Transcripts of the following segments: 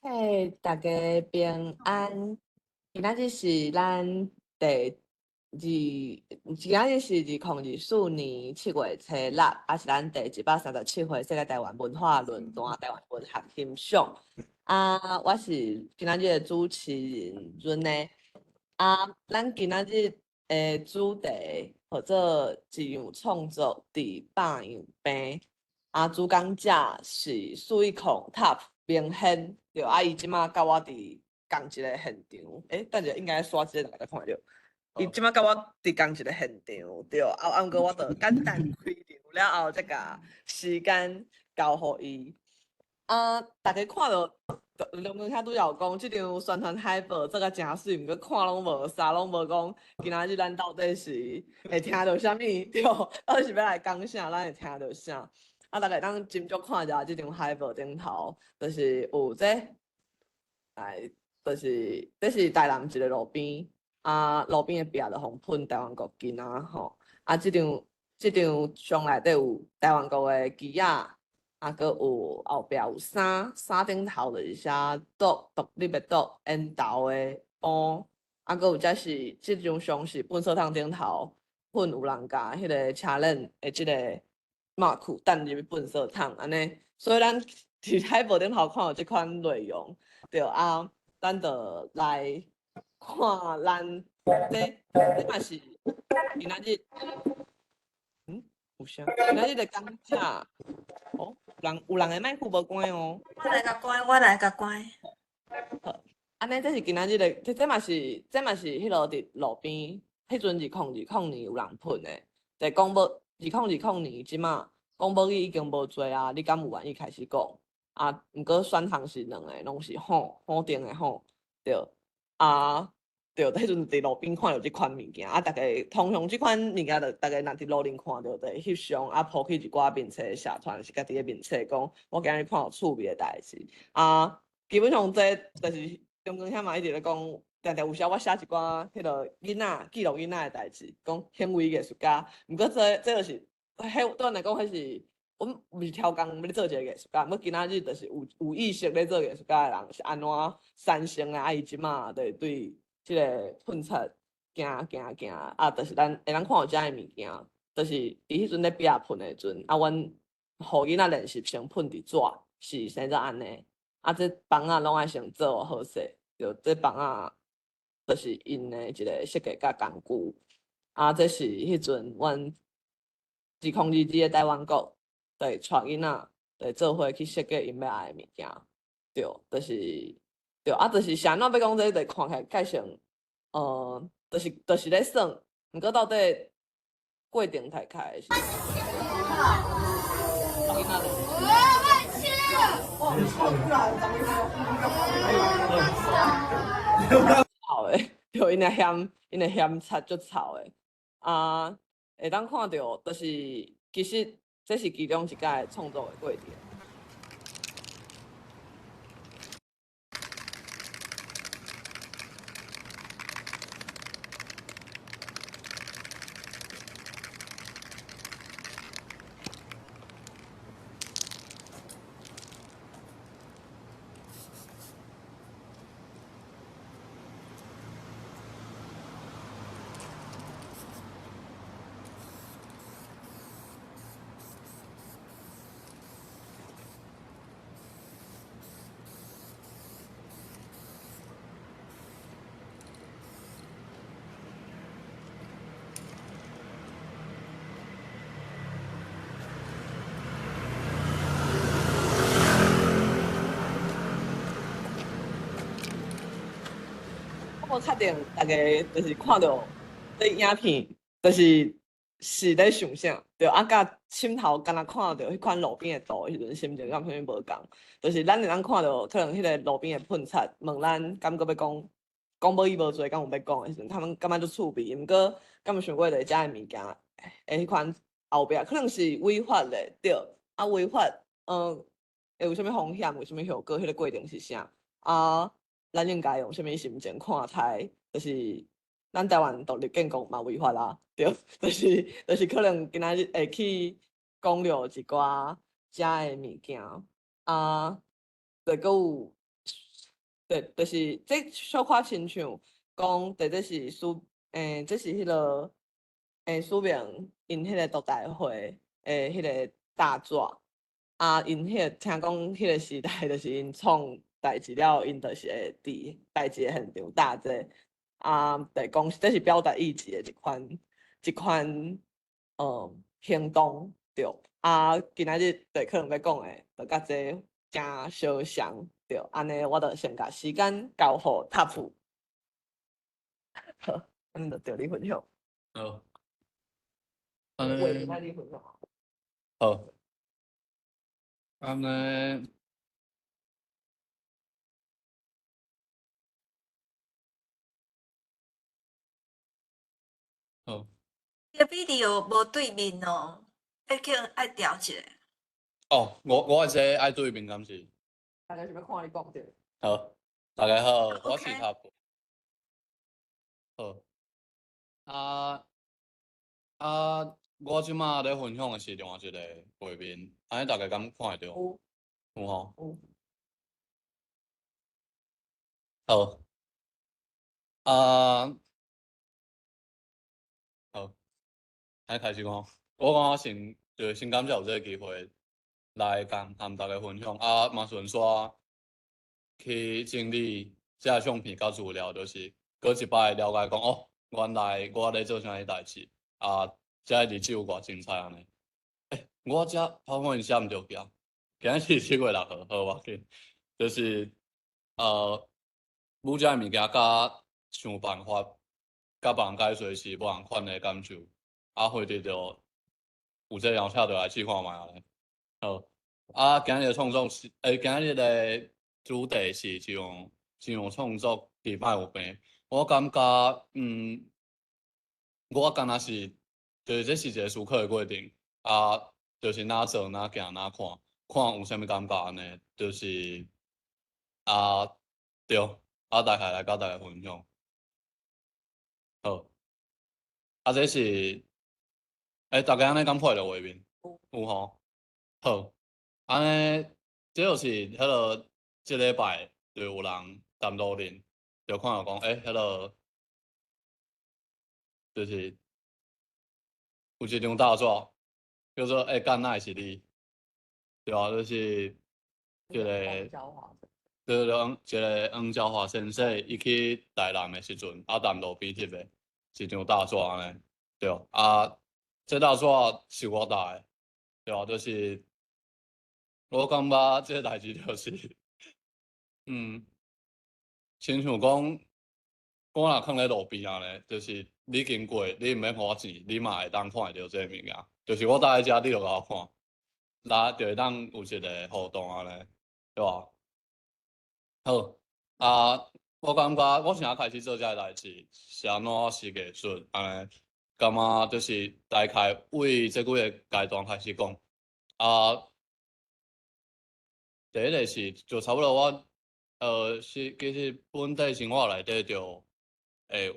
嘿，大家平安。今仔日是咱第二，今仔日是2024年7月初6，也是咱第137回世界台灣文化論壇台灣文學欣賞。啊，我是今仔日的主持人潤呢。啊，咱今仔日的主題號做一樣創作佇百樣病。啊，主講者是水控 TOP 明軒，對，啊，伊這馬佮我佇仝一个現場，欸，等下應該刷這個大家看著。伊這馬佮我佇仝一个現場，對，啊，啊，毋過我就簡單開場了後，才共時間交予伊。啊，大家看著，梁光兄拄才有講，這張宣傳海報做甲誠媠，毋過看攏無啥，攏無講今仔日咱到底是會聽著啥物，對，到底是欲來講啥，咱會聽著啥？啊，大家會當斟酌看一下這張海報頂頭，就是有這個，來，就是這是台南一个路邊，啊，路邊的壁就予噴台灣國旗仔吼，啊，這張這張相內底有台灣國的旗仔，啊，閣有後壁有衫，衫頂頭就是寫獨獨立的獨，緣投的哦，啊，閣有這是這張相是糞掃桶頂頭噴有人共彼个車輪的這个 mark 擲入去糞掃桶按呢，所以咱佇海報頂頭看著這款內容，對啊，咱就來看咱這這嘛是今仔日，嗯，有聲，今仔日的講者，哦，人有人的麥克無關哦。我來共關，我來共關。好，按呢，這是今仔日的，這這嘛是這嘛是彼落佇路邊，彼陣2020年有人噴的，就講無。2020年這馬廣播語已經無濟啊，你敢有願意開始講？啊，毋過選項是兩个，攏是否否定的否，對。啊，對，彼陣佇路邊看著這款物件，啊，逐家通常這款物件，就逐家若佇路頂看著，就會翕相，啊，po 去一寡面冊社團，是家己的面冊，講我今日看著趣味的代誌。啊，基本上這就是中間遐嘛一直咧講。定定有時我寫一寡彼落囡仔記錄囡仔的代誌，講行為藝術家。毋過這這就是，彼對阮來講，彼是阮毋是超工欲咧做一个藝術家。毋過今仔日就是有有意識咧做藝術家的人是按怎產生的？啊，伊這馬就對這个噴漆行行行，啊，就是咱會當看著遮的物件，就是佇彼陣咧壁噴的時陣，啊，阮予囡仔練習先噴佇紙，是生做按呢。啊，這枋仔攏愛先做好勢，就這枋仔。就是𪜶的一个設計佮工具，啊，這是彼陣阮2022的台灣國，對，帶囡仔對做伙去設計𪜶欲愛的物件，對，就是對，啊，就是啥怎欲講這個，就看起來蓋成，就是就是咧耍，毋過到底過程大概是。臭的，對，𪜶的嫌，𪜶的嫌漆足臭的，啊，會當看著，就是其實這是其中一擺創作的過程。我無確定大家就是看著這影片，就是是咧想啥？對，啊，佮心頭敢若看著彼款路邊的圖的時陣，心情敢有啥物無仝？就是咱會當看著可能彼个路邊的噴漆，問咱敢閣欲講，講無伊無濟，敢有欲講的時陣，他們感覺足趣味。毋過敢有想過就是遮的物件，的彼款後壁可能是違法的，對，啊違法，會有啥物風險，有啥物後果？彼个過程是啥？啊，咱應該用啥物心情看待？就是咱台灣獨立建國嘛違法啦，對，就是就是可能今仔日會去講著一寡遮的物件，啊，就閣有對，就是這小可親像講，佇這是書，這是彼個，書明𪜶彼個獨台會的彼個大紙，啊，𪜶彼個聽講彼個時代就是𪜶創代誌了，𪜶就是會佇代誌的現場貼這個，啊，就講這是表達意志的一款行動，對。啊，今仔日就可能欲講的，就佮這誠相像，對。按呢，我就先共時間交予塔普。好，按呢就著你分享。好。按呢，你分享。好。按呢。好。這 video 無對面哦，愛去愛調一下。哦，我的這愛對面敢是？大家是欲看你講著。好，大家好，我是塔普。好。啊啊！我這馬咧分享的是另外一個畫面，按呢大家敢看會著？有。有吼？有。好。啊。好，按呢開始講。我感覺先，就是先感謝有這個機會來共和大家分享。啊，嘛順紲去整理這個相片佮資料，就是閣一擺了解講，哦，原來我咧做啥物代誌，啊，這個日子有偌精彩按呢。欸，我這 PowerPoint 寫毋著去啊，今仔是7月6號，好，無要緊，就是舞這個物件佮想辦法，佮別人解說是無仝款的感受，啊，回佇著有這個邀請就來試看覓按呢。好，啊，今日的創作是，今日的主題是一項創作佇莫有病。我感覺，我敢若是，就是這是一個思考的過程，啊，就是哪做哪行哪看，看有啥物感覺按呢，就是，啊，對，啊，大概來佮大家分享。好，啊，這是，大家按呢敢看著畫面？有吼。好，按呢，這就是彼個這禮拜就有人淡路恁，就看著講，彼個就是有一張大紙，叫做幹哪會是你？對啊，就是一個，對對對，一個黃昭華先生，伊去台南的時陣，啊，踮路邊翕的一張大紙按呢，對，啊，這大紙是我貼的，對啊，就是我感覺這個代誌就是，親像講，我若囥咧路邊按呢，就是你經過，你毋免予我錢，你嘛會當看會著這個物件，就是我搭佇遮，你就共我看，咱就會當有一個互動按呢，對吧？好，啊，我感覺我啥開始做這個代誌，是按怎是藝術按呢？感覺就是大概為這幾個階段開始講。啊，第一個是就差不多我，是其實本地生活內底就會有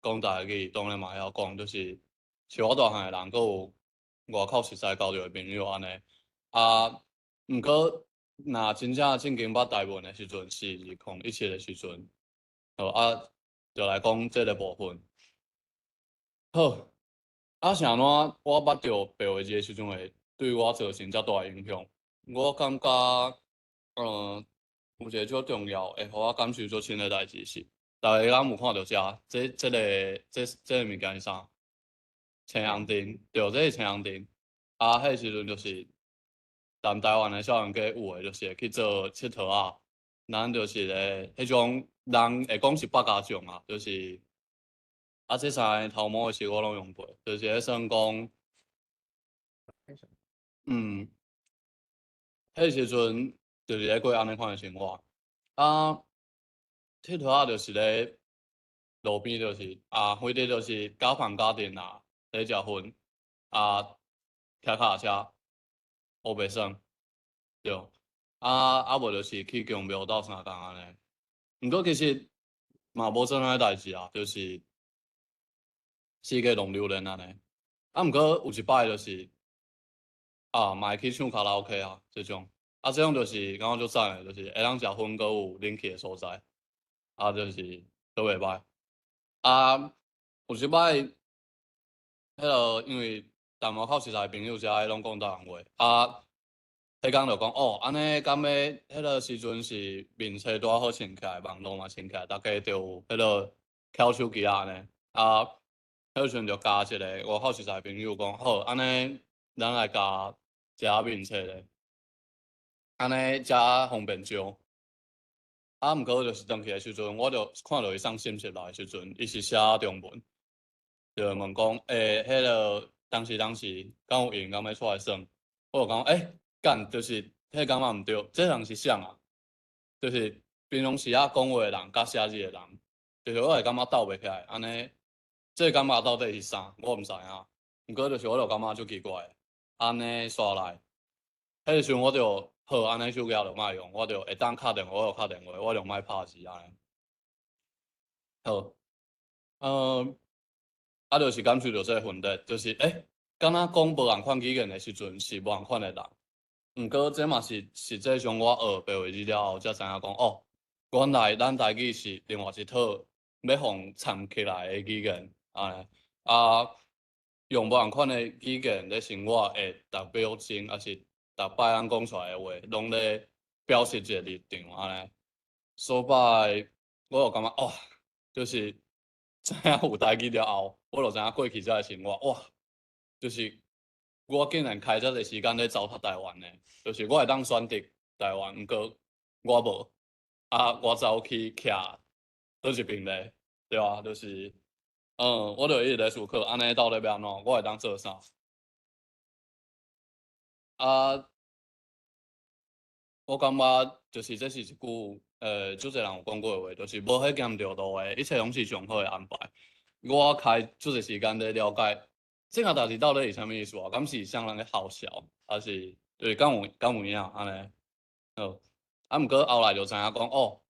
講台語，當然嘛會曉講，就是像我大漢的人，閣有外口熟似交著的朋友按呢。啊，毋過若真正正經捌台文的時陣，是2017的時陣，好啊，就來講這個部分。好，啊是按怎我捌著白話字的時陣會對我造成遮大的影響？我感覺，有一個足重要，會予我感受足深的代誌是，大家敢有看著遮？這個物件是啥？青紅燈，對，這是青紅燈。啊，彼時陣就是南台灣的少年家有的就是會去做𨑨迌仔，咱就是咧彼種人會講是百家將啊，就是啊，這三个頭毛的詞我攏用過，就是咧算講，彼時陣就是咧過按呢款的生活。啊，𨑨迌仔就是咧路邊就是啊，反正就是咬飯咬電啊，咧食薰啊，騎腳踏車，烏白耍，對。啊啊，無就是去宮廟鬥相共按呢。毋過其實嘛無做啥物代誌啊，就是四界浪流連按呢。啊，毋過有一擺就是啊，嘛會去唱卡拉 OK 啊，這種。啊，這種就是感覺足讚的，就是會當食薰，閣有冷氣的所在。啊，就是都袂䆀。啊，有一擺，彼个因為淡外口熟似朋友遮攏講台灣話，啊，彼工就講哦，按呢敢欲彼个時陣是面冊拄仔好穿起來，網路嘛穿起來，逐家就有彼个翹手機仔按呢，啊，彼個時陣就加一个外口熟似朋友講，好，按呢咱來加一下面冊咧，按呢遮方便招。啊，毋過就是轉去的時陣，我就看著伊送信息來的時陣，伊是寫中文，就問講，欸，彼个當時敢有閒，敢欲出來耍？我就講，欸，幹，就是彼個感覺毋對，這人是啥啊？就是平常時仔講話的人，佮寫字的人，就是我會感覺鬥袂起來，按呢，這個感覺到底是啥？我毋知影。毋過就是我就感覺足奇怪，按呢煞來，彼個時陣我就好，按呢手機就莫用，我就會當敲電話，我就敲電話，我就莫拍字按呢。好，啊，就是感受著這個分別，就是欸，敢若講無仝款語言的時陣是無仝款的人。毋過這嘛是實際上我學白話字了後，才知影講哦，原來咱台語是另外一套欲予摻起來的語言，按呢，啊，用無仝款的語言咧生活，會逐表情，抑是逐擺咱講出來的話，攏咧表示一个立場按呢。所擺我就感覺哦，就是知影有台語了後，我就知影過去這个生活，哇，就是我竟然開遮濟時間咧糟蹋台灣呢，就是我會當選擇台灣，毋過我無，啊，我走去徛佗一爿咧，對啊，就是，我就一直咧思考，按呢到底欲按怎，我會當做啥？啊，我感覺就是這是一句，足濟人有講過的話，就是無彼兼著路的，一切攏是上好的安排。我開足濟時間咧了解，這件代誌到底是啥物意思啊？敢是啥人咧唬潲，抑是就是敢有影按呢？好，啊，毋過後來就知影講，哦，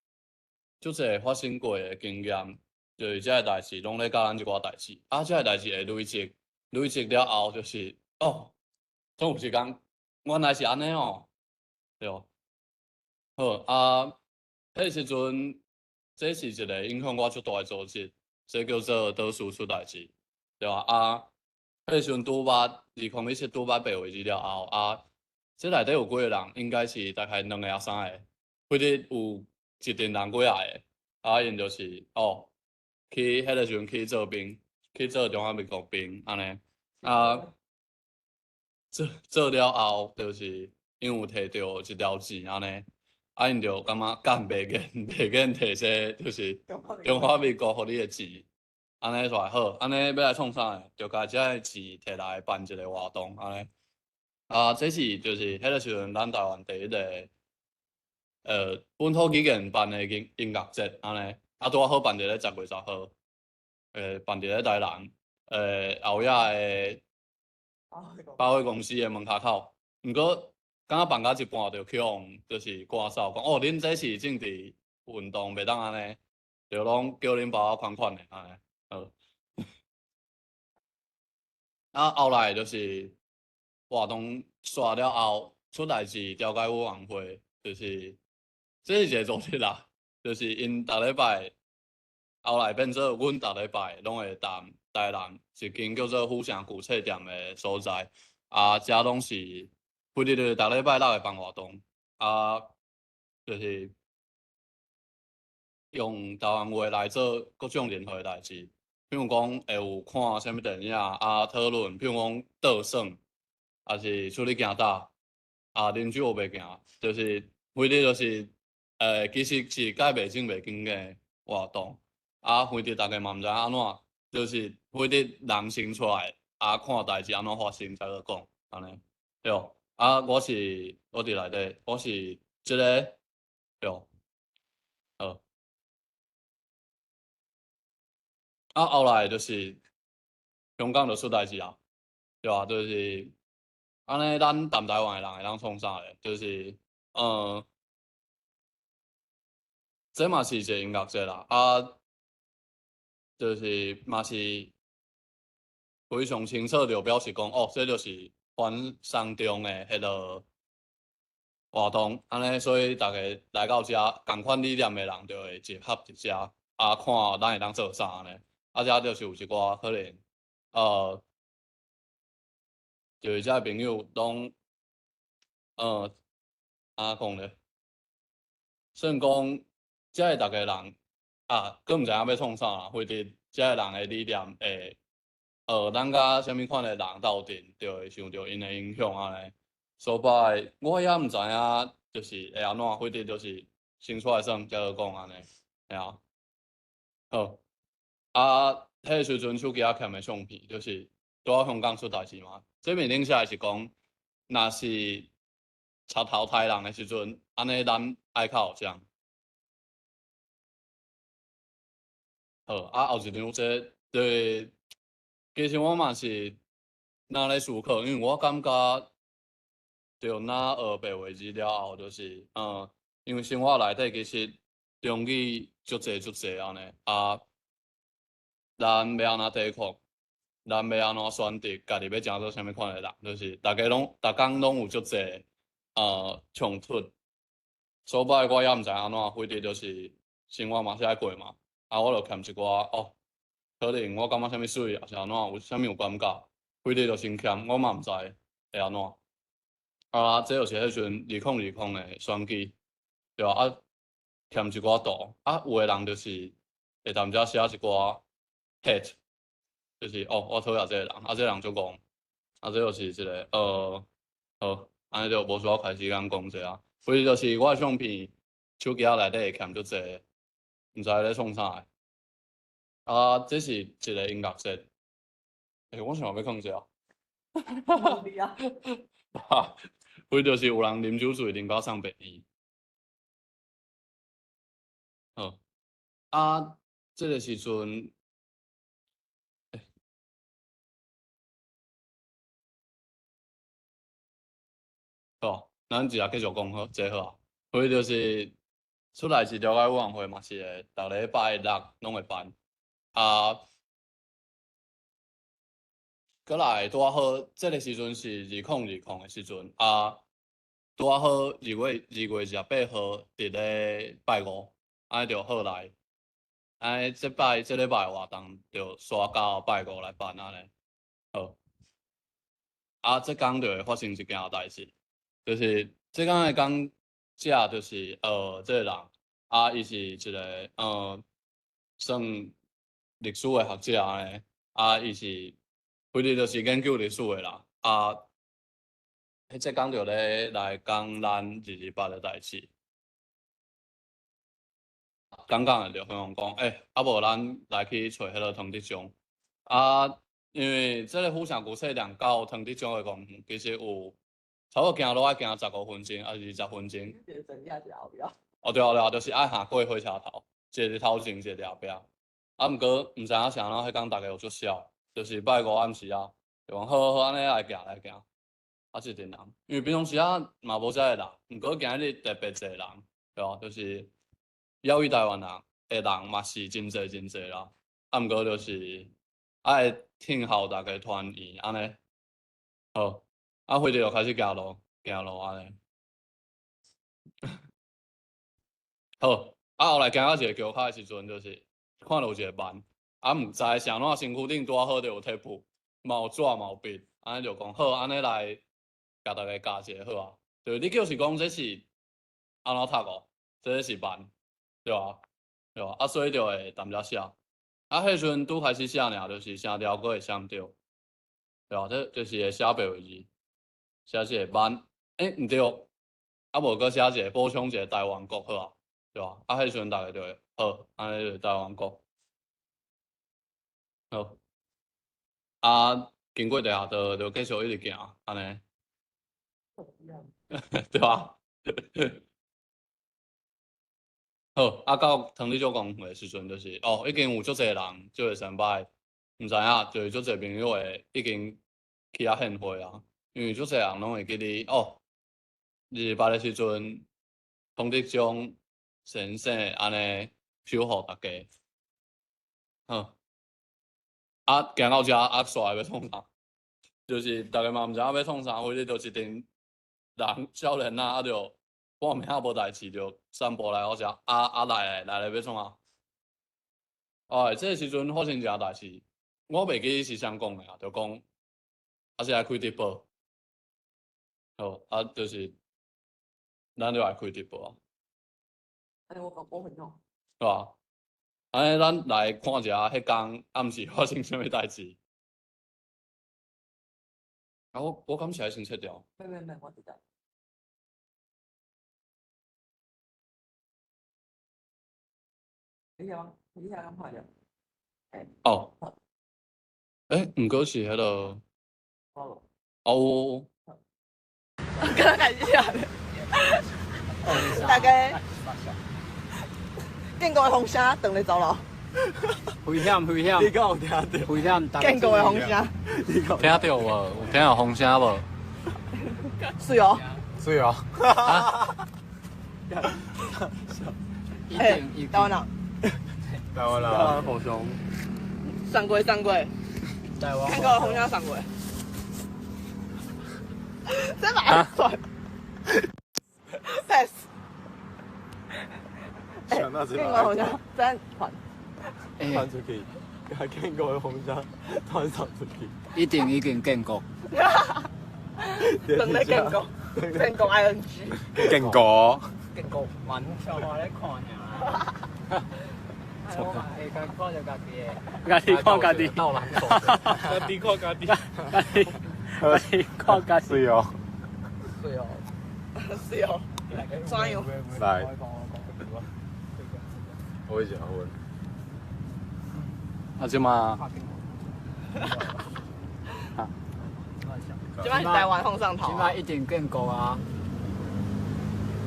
足濟發生過的經驗，就是這个代誌攏咧教咱這寡代誌，啊，這个代誌會累積，累積了後就是，哦，總有一工，原來是按呢哦，對。好啊，彼個時陣，這是一個影響我足大的組織，這叫做導師出代誌，對吧？啊，彼個時陣拄捌2017拄捌白話字了後，啊，這內底有幾個人，應該是大概兩個抑三個，彼日有一陣人過來的，啊，𪜶就是哦，去彼個時陣去做兵，去做中華民國兵，按呢，啊，做做了後，就是𪜶有提著一條錢按呢。啊，𪜶就感覺幹袂免袂免提這就是中華民國予你的錢，按呢煞好，按呢欲來創啥？就共這个錢提來辦一个活動，按呢。啊，這是就是彼个時陣咱台灣第一个，本土語言辦的音樂節，按呢。啊，拄仔好辦佇咧10月10號，辦佇咧台南，後野的百貨公司的門跤口，毋過，敢若辦甲一半就去予就是趕走，講哦，恁這是政治運動，袂當按呢，就攏叫恁包仔款款的按呢，好。啊，後來就是活動煞了後，出代誌調解委員會，就是這是一个組織啦，就是𪜶逐禮拜後來變做阮逐禮拜攏會踮台南一間叫做虎城古冊店的所在，啊，遮攏是。每日就是逐禮拜六會辦活動，啊，就是用台灣話來做各種任何的代誌，比如講會有看啥物電影啊，討論，比如講倒耍，抑是出去行搭，啊，啉酒欲行，就是每日就是，其實是較袂正袂經的活動，啊，反正逐家嘛毋知按怎，就是反正人先出來，啊，看代誌按怎發生才閣講，按呢，對。啊，我是我佇內底，我是這个，對，好。啊，後來就是香港就出代誌啊，對啊，就是按呢，咱南台灣的人會當創啥咧？就是，這嘛是一個音樂節啦，啊，就是嘛是非常清楚就表示講，哦，這就是反送中的彼个活動，按呢，所以逐家來到遮，仝款理念的人就會集合佇遮，啊，看咱會當做啥按呢？啊，遮就是有一寡可能，就是遮朋友攏，按怎講咧？算講遮的逐家人啊，閣毋知影欲創啥啦，反正遮的人的理念會，咱佮啥物款的人鬥陣，就會受著𪜶的影響按呢。所以，我也毋知影，就是會按怎，反正就是先出來算，才閣講按呢，嘿啊。好，啊，彼个時陣手機仔欠的相片，就是拄好香港出代誌嘛。這面頂寫的是講，若是賊頭刣人的時陣，按呢咱愛較有像。好，啊後一張這個，對，其實我嘛是若咧思考，因為我感覺。就若學白話字了後，就是，因為生活內底其實中語足濟足濟按呢，啊，咱欲按怎抵抗？咱欲按怎選擇家己欲成做啥物款的人？就是逐家攏，逐工攏有足濟衝突。所以我也毋知按怎，反正就是生活嘛是愛過嘛。啊，我就欠一寡哦，可能我感覺啥物媠，抑是按怎，有啥物有感覺，反正就先欠，我嘛毋知會按怎。啊，這就是彼時陣2020的選舉，對吧？啊，欠一寡圖，啊，有的人就是會踮遮寫一寡 hate，就是哦，我討厭這個人，啊，這個人足戇，啊，這就是一個好，按呢就無需要開始講講這啊。所以就是我的相片，手機仔內底會欠足濟，毋知咧創啥的。啊，這是一個音樂節。欸，我想欲講這啊。哈，反就是有人啉酒醉，啉到送病院。好，啊，這個時陣，欸，好，咱一下繼續講好，這好啊。所以就是出來是了解委員會嘛，是會逐禮拜六攏會辦。啊，閣來拄仔好，這個時陣是2020的時陣啊，拄仔好2月28號佇咧拜五，按呢就好來，按呢這擺這禮拜活動就徙到拜五來辦按呢，好。啊，這工就會發生一件代誌，就是這工的講者就是這個人，啊，伊是一個算歷史的學者按呢，啊，伊是反正就是研究歷史的啦，啊，彼這工就咧來講咱228的代誌，講講的就分享講，欸，啊無咱來去揣彼个湯德章，啊，因為這個府城古冊店到湯德章的公園，其實有差不多行路愛行15分鐘，抑是20分鐘。哦對啊對啊，就是愛行過火車頭，一個佇頭前，一個佇後壁。啊，毋過毋知影啥人，彼工逐家有足痟，就是拜五暗時啊，就講好好好，按呢來行來行。啊，一陣人，因為平常時啊嘛無遮个人，毋過今日特別濟人，對啊，就是猶豫台灣人的人嘛是真濟真濟啦。啊，毋過就是愛聽候逐家團圓按呢，好，啊，火車就開始行路，行路按呢。好，啊，後來行到一個橋跤的時陣，就是看著有一個萬，啊，毋知啥怎身軀頂拄仔好就有貼布，嘛有紙嘛有筆，按呢就講好，按呢來共逐家教一下好啊。對，你就是講這是按怎讀哦？這是萬，對吧？對吧？啊，所以就會踮遮寫。啊，彼時陣拄開始寫爾，就是聲調閣會寫毋對，對吧？這就是會寫白話字，寫一個萬，欸，毋對，啊無閣寫一個補充一個台灣國好啊，對吧？啊，彼時陣逐家就會好，按呢就是台灣國。好，啊，經過地下道就繼續一直行，按呢，對吧？好，啊，到湯德章公園的時陣，就是哦，已經有足濟人，這個先輩，毋知影，就是足濟朋友會已經去遐獻花啊，因為足濟人攏會記得哦，228的時陣，湯德章先生按呢守護逐家。好，啊，行到遮啊，煞欲創啥？就是逐家嘛毋知影欲創啥，反正就一陣人少年仔啊，就半暝仔無代誌就散步來我遮，啊啊來來來欲創啥？哦，這个時陣發生一件代誌，我袂記是啥講的啊，就講啊是愛開直播，好啊，就是咱就愛開直播啊。按呢我講我分享。對啊，按呢咱來看一下彼工暗時發生啥物代誌。啊，我敢是愛先切掉？免免免，我佇這。你遐，你遐敢看著？哦。欸，毋過是彼个。哦。哦。敢開始啊！大家建國的風聲當咧走廊。危險危險！你敢有聽著？危險！建國的風聲。聽著無？有聽著風聲無？媠哦。媠哦。啊？欸，台灣人。台灣人。台灣風聲。送過送過。台灣。建國的風聲送過。這嘛會算？Pass。想到這建國風聲真還。傳出去，共建國的風聲傳送出去。一定已經建國。當咧建國，建國 ING。建國。建國。玩笑話咧看爾。會家看著家己的。家己看家己。家己看家己。家己家己看家己。媠哦。媠哦。媠哦。怎樣？來。我會食薰。啊，這馬。這馬是台灣風上頭。這馬一定建國啊！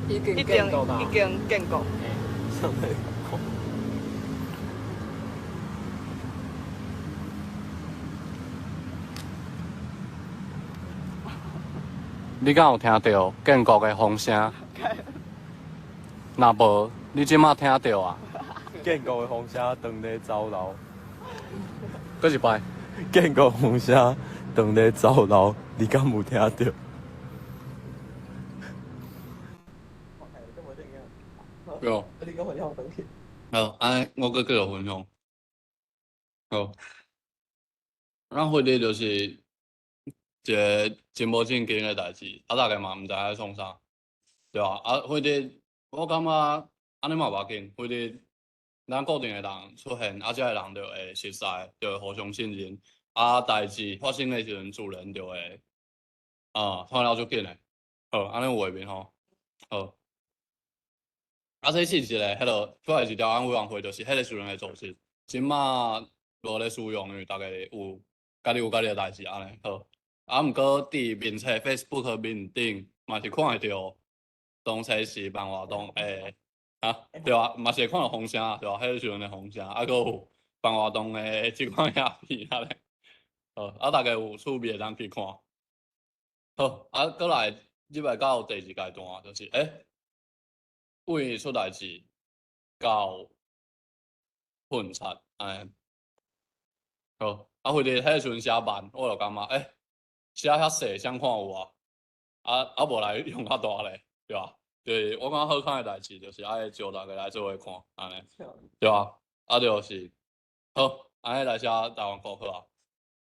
已經已建國啊！已經建國。你敢有聽著建國的風聲？若無，你這馬聽著啊？建國的風聲當咧走廊。閣一擺。建國風聲當咧走廊，你敢有聽著？有。你閣分享轉去。好，按呢我閣繼續分享。好。咱回憶就是一个真無正經的代誌，啊，大家嘛毋知影創啥，對吧？啊，回憶我感覺按呢嘛無要緊，回憶咱固定的人出現，啊，這个人就會熟似，就會互相信任，啊，代誌發生的時陣，自然就會啊，傳了足緊的。好，按呢有畫面吼，好。啊，這是一个彼个出來是調案委員會，就是彼个時陣的組織，這馬無咧使用，因為逐家有家己有家己的代誌按呢好。啊，毋過佇面冊 Facebook 面頂嘛是看會著，當初是辦活動的，啊，對啊，嘛是會看著風聲，對啊，彼个時陣的風聲，啊，閣有辦活動的這款影片按呢。好，啊，逐家有趣味會當去看。好，啊，閣來入來到第二階段，就是欸，為出代誌到噴漆按呢。好，啊，回佇彼個時陣寫慢，我就感覺欸，寫遐細，啥人看有啊？啊啊，無來用較大咧，對吧？就是我感覺好看的代誌，就是愛招逐家來做伙看，按呢，對吧？啊，就是好，按呢來寫台灣國好啊，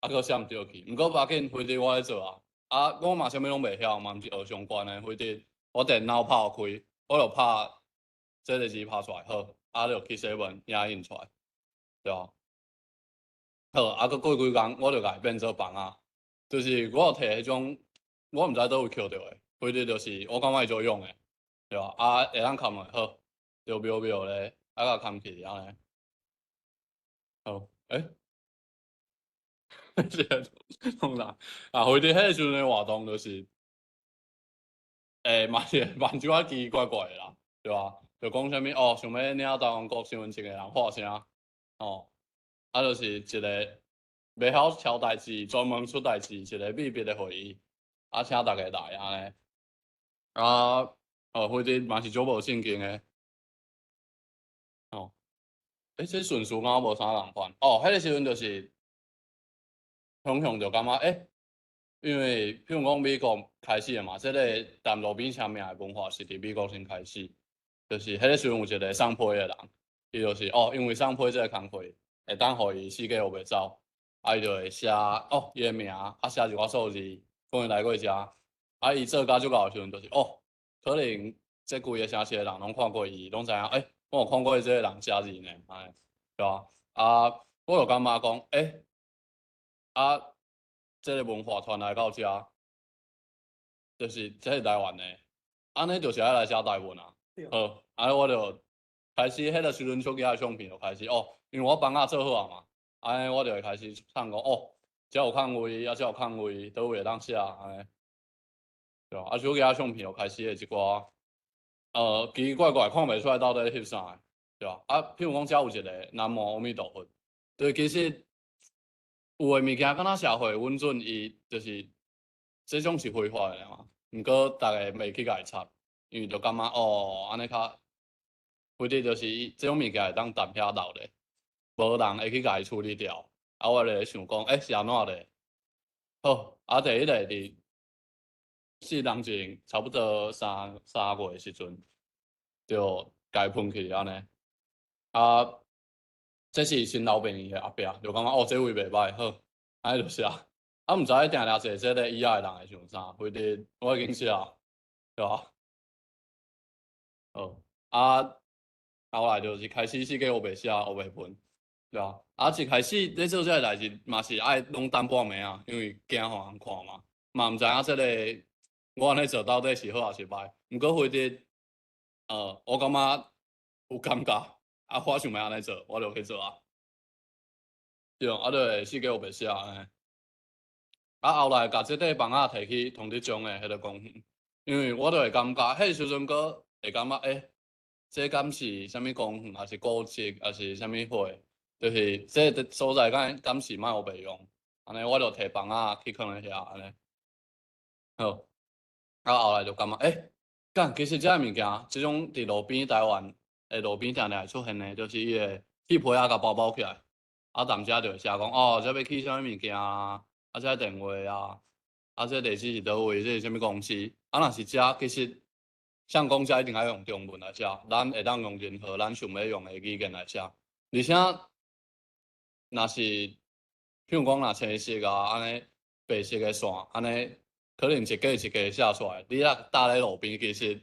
啊，閣寫毋著去，毋過無要緊，反正我咧做啊，啊，我嘛啥物攏袂曉，嘛毋是學相關的，反正我電腦拍開，我就拍這个字拍出來，好，啊，就去 seven 影印出來，對吧？好，啊，閣過幾工，我就共伊變做房仔，就是我有摕彼種，我毋知佗位抾著的，反正就是我感覺伊足用的，對吧？啊，會當崁落，好，就妙妙咧，啊，共崁起按呢。好，欸，這個創啥？啊，反正彼個時陣的活動就是，欸，嘛是蠻少仔奇奇怪怪的啦，對吧？就講啥物哦，想欲領台灣國身份證的人喊聲，哦，啊，就是一个袂曉敲代誌，專門出代誌，一个秘密的會議，啊，請逐家來按呢，啊，哦，反正嘛是足無正經的，哦，欸，這順序敢無啥仝款？哦，彼个時陣就是，雄雄就感覺欸，因為譬如講美國開始的嘛，這個踮路邊簽名的文化是佇美國先開始，就是彼個時陣有一個送批的人，伊就是哦，因為送批這個工課會當予伊四界烏白走，啊，伊就會寫哦伊的名，啊寫一寡數字，講伊來過遮，啊伊做甲足𠢕的時陣，就是哦，可能這規个城市的人攏看過伊，攏知影，欸，我有看過這個人寫字呢，按呢，對吧？啊，我就感覺講，欸，啊，這个文化傳來到遮，就是這是台灣的，按呢就是愛來寫台文啊。好，按呢我就開始彼个時陣手機仔相片就開始哦，因為我枋仔做好啊嘛，按呢我就會開始唱講哦，遮有空位，啊遮有空位，佗位會當寫按呢，對吧？啊手機仔相片就開始的一寡，奇奇怪怪看袂出來到底翕啥的，對吧？啊，譬如講遮有一个南無阿彌陀佛，對，其實有的物件敢若社會允准伊，就是這種是非法的嘛，毋過逐家袂去共伊插，因為就感覺哦，按呢較，或者就是這種物件會當踮遐留咧，無人會去共伊處理掉。啊，我就咧想講，欸，是按怎咧？好，啊，第一个佇4年前，差不多三月的時陣，就共伊噴去按呢。啊，這是新老病院的後壁，就感覺哦，這位袂䆀，好，按呢就寫。啊，毋知定定坐這个椅仔的人會想啥，反正我已經寫，對吧？好，啊，後來就是開始四界烏白寫烏白噴，對啊。啊，一開始咧做這个代誌嘛是愛攏等半暝啊，因為驚予人看嘛，嘛毋知影這个我按呢做到底是好抑是歹。毋過反正，我感覺有感覺，啊，我想欲按呢做，我就去做啊。對，啊，就會四界烏白寫按呢。啊，後來共這塊枋仔提去同德中的彼个公園，因為我就會感覺，彼个時陣閣會感覺，欸，這敢是啥物公園，抑是古蹟，抑是啥物貨？就是這个所在敢敢是莫烏白用，按呢我就提枋仔去囥咧遐按呢。好，啊後來就感覺，欸，幹，其實這个物件，這種佇路邊台灣的路邊定定會出現的，就是伊會去皮仔共包包起來，啊，踮遮就會寫講，哦，這欲起啥物物件啊，啊，這電話啊，啊，這地址是佗位，這是啥物公司？啊，若是遮其實，像講遮一定愛用中文來寫，咱會當用任何咱想欲用的語言來寫，而且，若是，譬如講若青色啊，按呢白色的線，按呢可能一格一格寫出來，你若搭咧路邊，其實，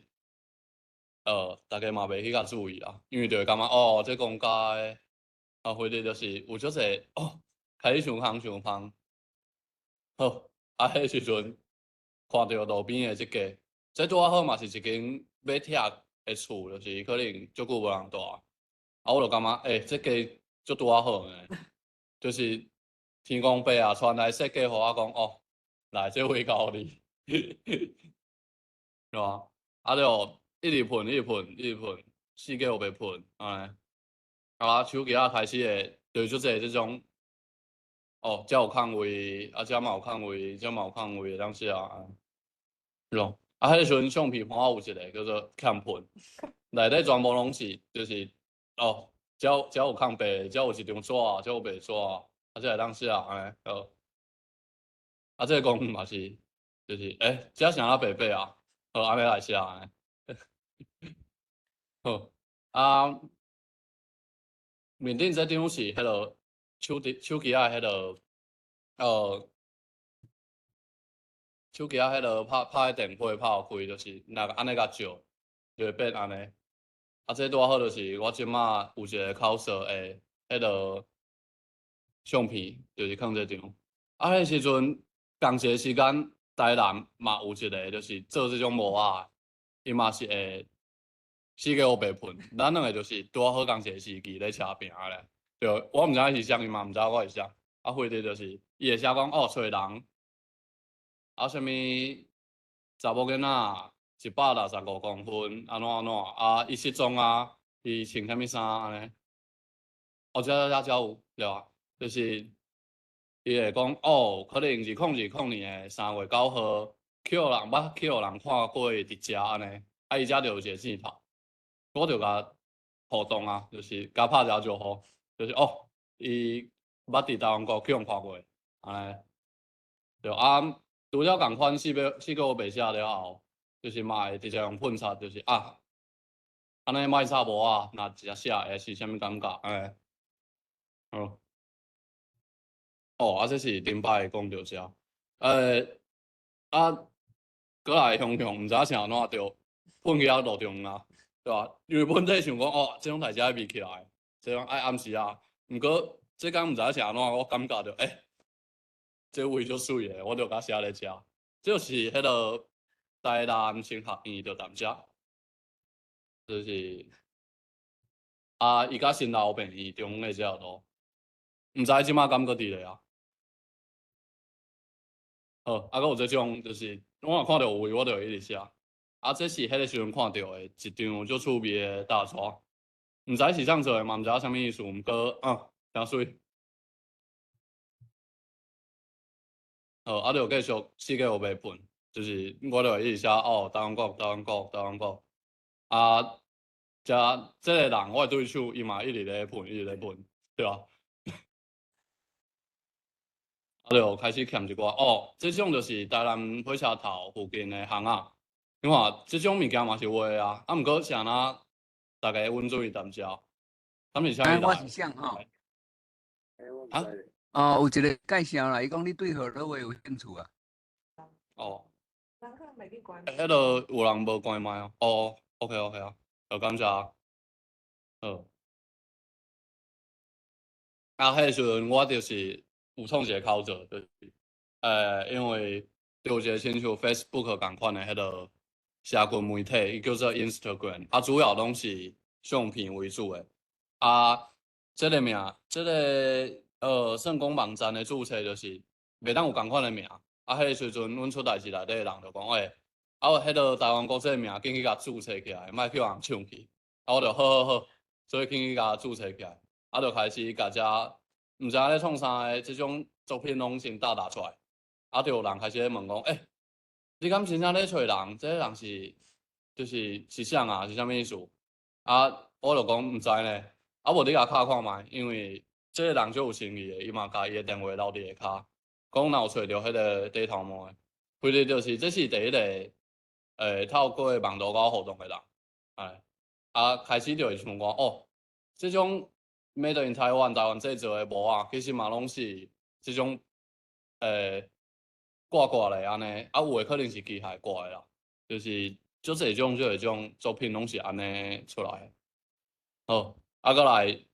逐家嘛袂去共注意啦，因為就會感覺哦，這公家的，啊，或者就是有足濟哦，開始傷空傷芳。好，啊，彼時陣看著路邊的這個，這拄仔好嘛是一間欲拆的厝，就是可能足久無人住。啊，我就感覺，欸，這個足拄仔好呢，就是天公伯啊，傳來設計予我講，哦，來，這位交你，對吧？啊，就一直噴，一直噴，一直噴，四界烏白噴，按呢。啊，手機仔開始會，就足濟這種。哦，遮有空位，啊，遮嘛有空位，遮嘛有空位，會當寫啊。咯，啊，彼个時陣相片盤仔有一个叫做欠噴，內底全部攏是，就是哦，遮有空白，遮有一張紙，遮有白紙，啊，這會當寫按呢，好。啊，這个公園嘛是，就是，欸，遮啥白白啊？好，按呢來寫按呢。好，啊，面頂這張是彼个。手機仔彼个，手機仔彼个拍拍電火拍開，就是若按呢共照，就會變按呢。啊，這拄仔好就是我這馬有一个口述的彼个相片，就是囥這張。啊，彼時陣仝一个時間，台南嘛有一个就是做這種模仔，伊嘛是會四界烏白噴。咱兩个就是拄仔好仝一个時期咧車拚咧。對，我毋知影是啥，伊嘛毋知我是啥。啊，或者就是伊會寫講哦，揣人，啊，啥物查某囡仔165公分，按怎按怎，啊，伊失蹤啊，伊穿啥物衫按呢？哦，遮遮遮有對吧？就是伊會講哦，可能2020年的3月9號，去予人捌去予人看過佇遮按呢，啊，伊遮就有一個鏡頭，我就共互動啊，就是共拍一下招呼。就是哦，伊捌佇台灣國去予人看過，按呢，對啊，除了仝款四個白寫了後，就是嘛會直接用噴漆，就是啊，按呢莫插無啊，若直接寫會是啥物感覺？欸，好。哦，啊，這是頂擺講著遮，啊，閣來雄雄，毋知影是按怎著噴去遐路中央，對吧？因為本底想講，哦，這種代誌愛圍起來，這種愛暗時啊。毋過這工毋知影是按怎，我感覺著，欸，這位足媠的，我就共寫咧遮。這就是彼個台南神學院就踮遮，就是啊，伊佮新老病院中的這條路，毋知這馬敢閣佇咧啊？好，啊，閣有這種，就是我若看著有位，我就會一直寫。啊，這是彼个時陣看著的一張足趣味的大紙，毋知是啥做的嘛，毋知影啥物意思，毋過啊，誠媠。好，啊，就繼續四界烏白噴，就是我就會一直寫哦，台灣國，台灣國，台灣國。啊，遮這个人我的對手，伊嘛一直咧噴，一直咧噴，對吧？啊，就開始欠一寡哦，這種就是台南火車頭附近的巷仔。你看，這種物件嘛是有的啊，啊，毋過是按怎，逐家穩注意踮遮，敢是啥物欸，我是想吼，啊？哦，有一個介紹啦，伊講你對何樂話有興趣啊？哦。欸，彼个有人無關麥哦。哦，OK OK 啊，就感謝。好。啊，彼个時陣我就是有創一個口座，就是，因為就有一個親像 Facebook 仝款的彼个社群媒體，伊叫做 Instagram，啊，主要攏是相片為主的。啊，這個名，這個算講網站的註冊就是袂當有仝款的名。啊，彼个時陣阮出代誌內底的人就講，欸，啊，彼个台灣國這個名緊去共註冊起來，莫去予人搶去。啊，我就好好好，所以緊去共註冊起來，啊，就開始共遮毋知影咧創啥的這種作品攏先搭搭出來。啊，就有人開始咧問講，欸，你敢真正咧揣人？這個人是就是是啥啊？是啥物意思？啊，我就講毋知呢。啊，無你共敲看覓，因為這個人足有誠意的，伊嘛共伊的電話留佇下跤，講若有揣著彼個短頭毛的，反正就是這是第一個，透過網路佮我互動的人，哎，啊，開始就會想講，哦，這種 Made in Taiwan 台灣製造的帽仔，其實嘛攏是這種，掛掛咧按呢，啊，有的可能是機械掛的啦，就是足濟種足濟種作品攏是按呢出來的。好，啊，閣來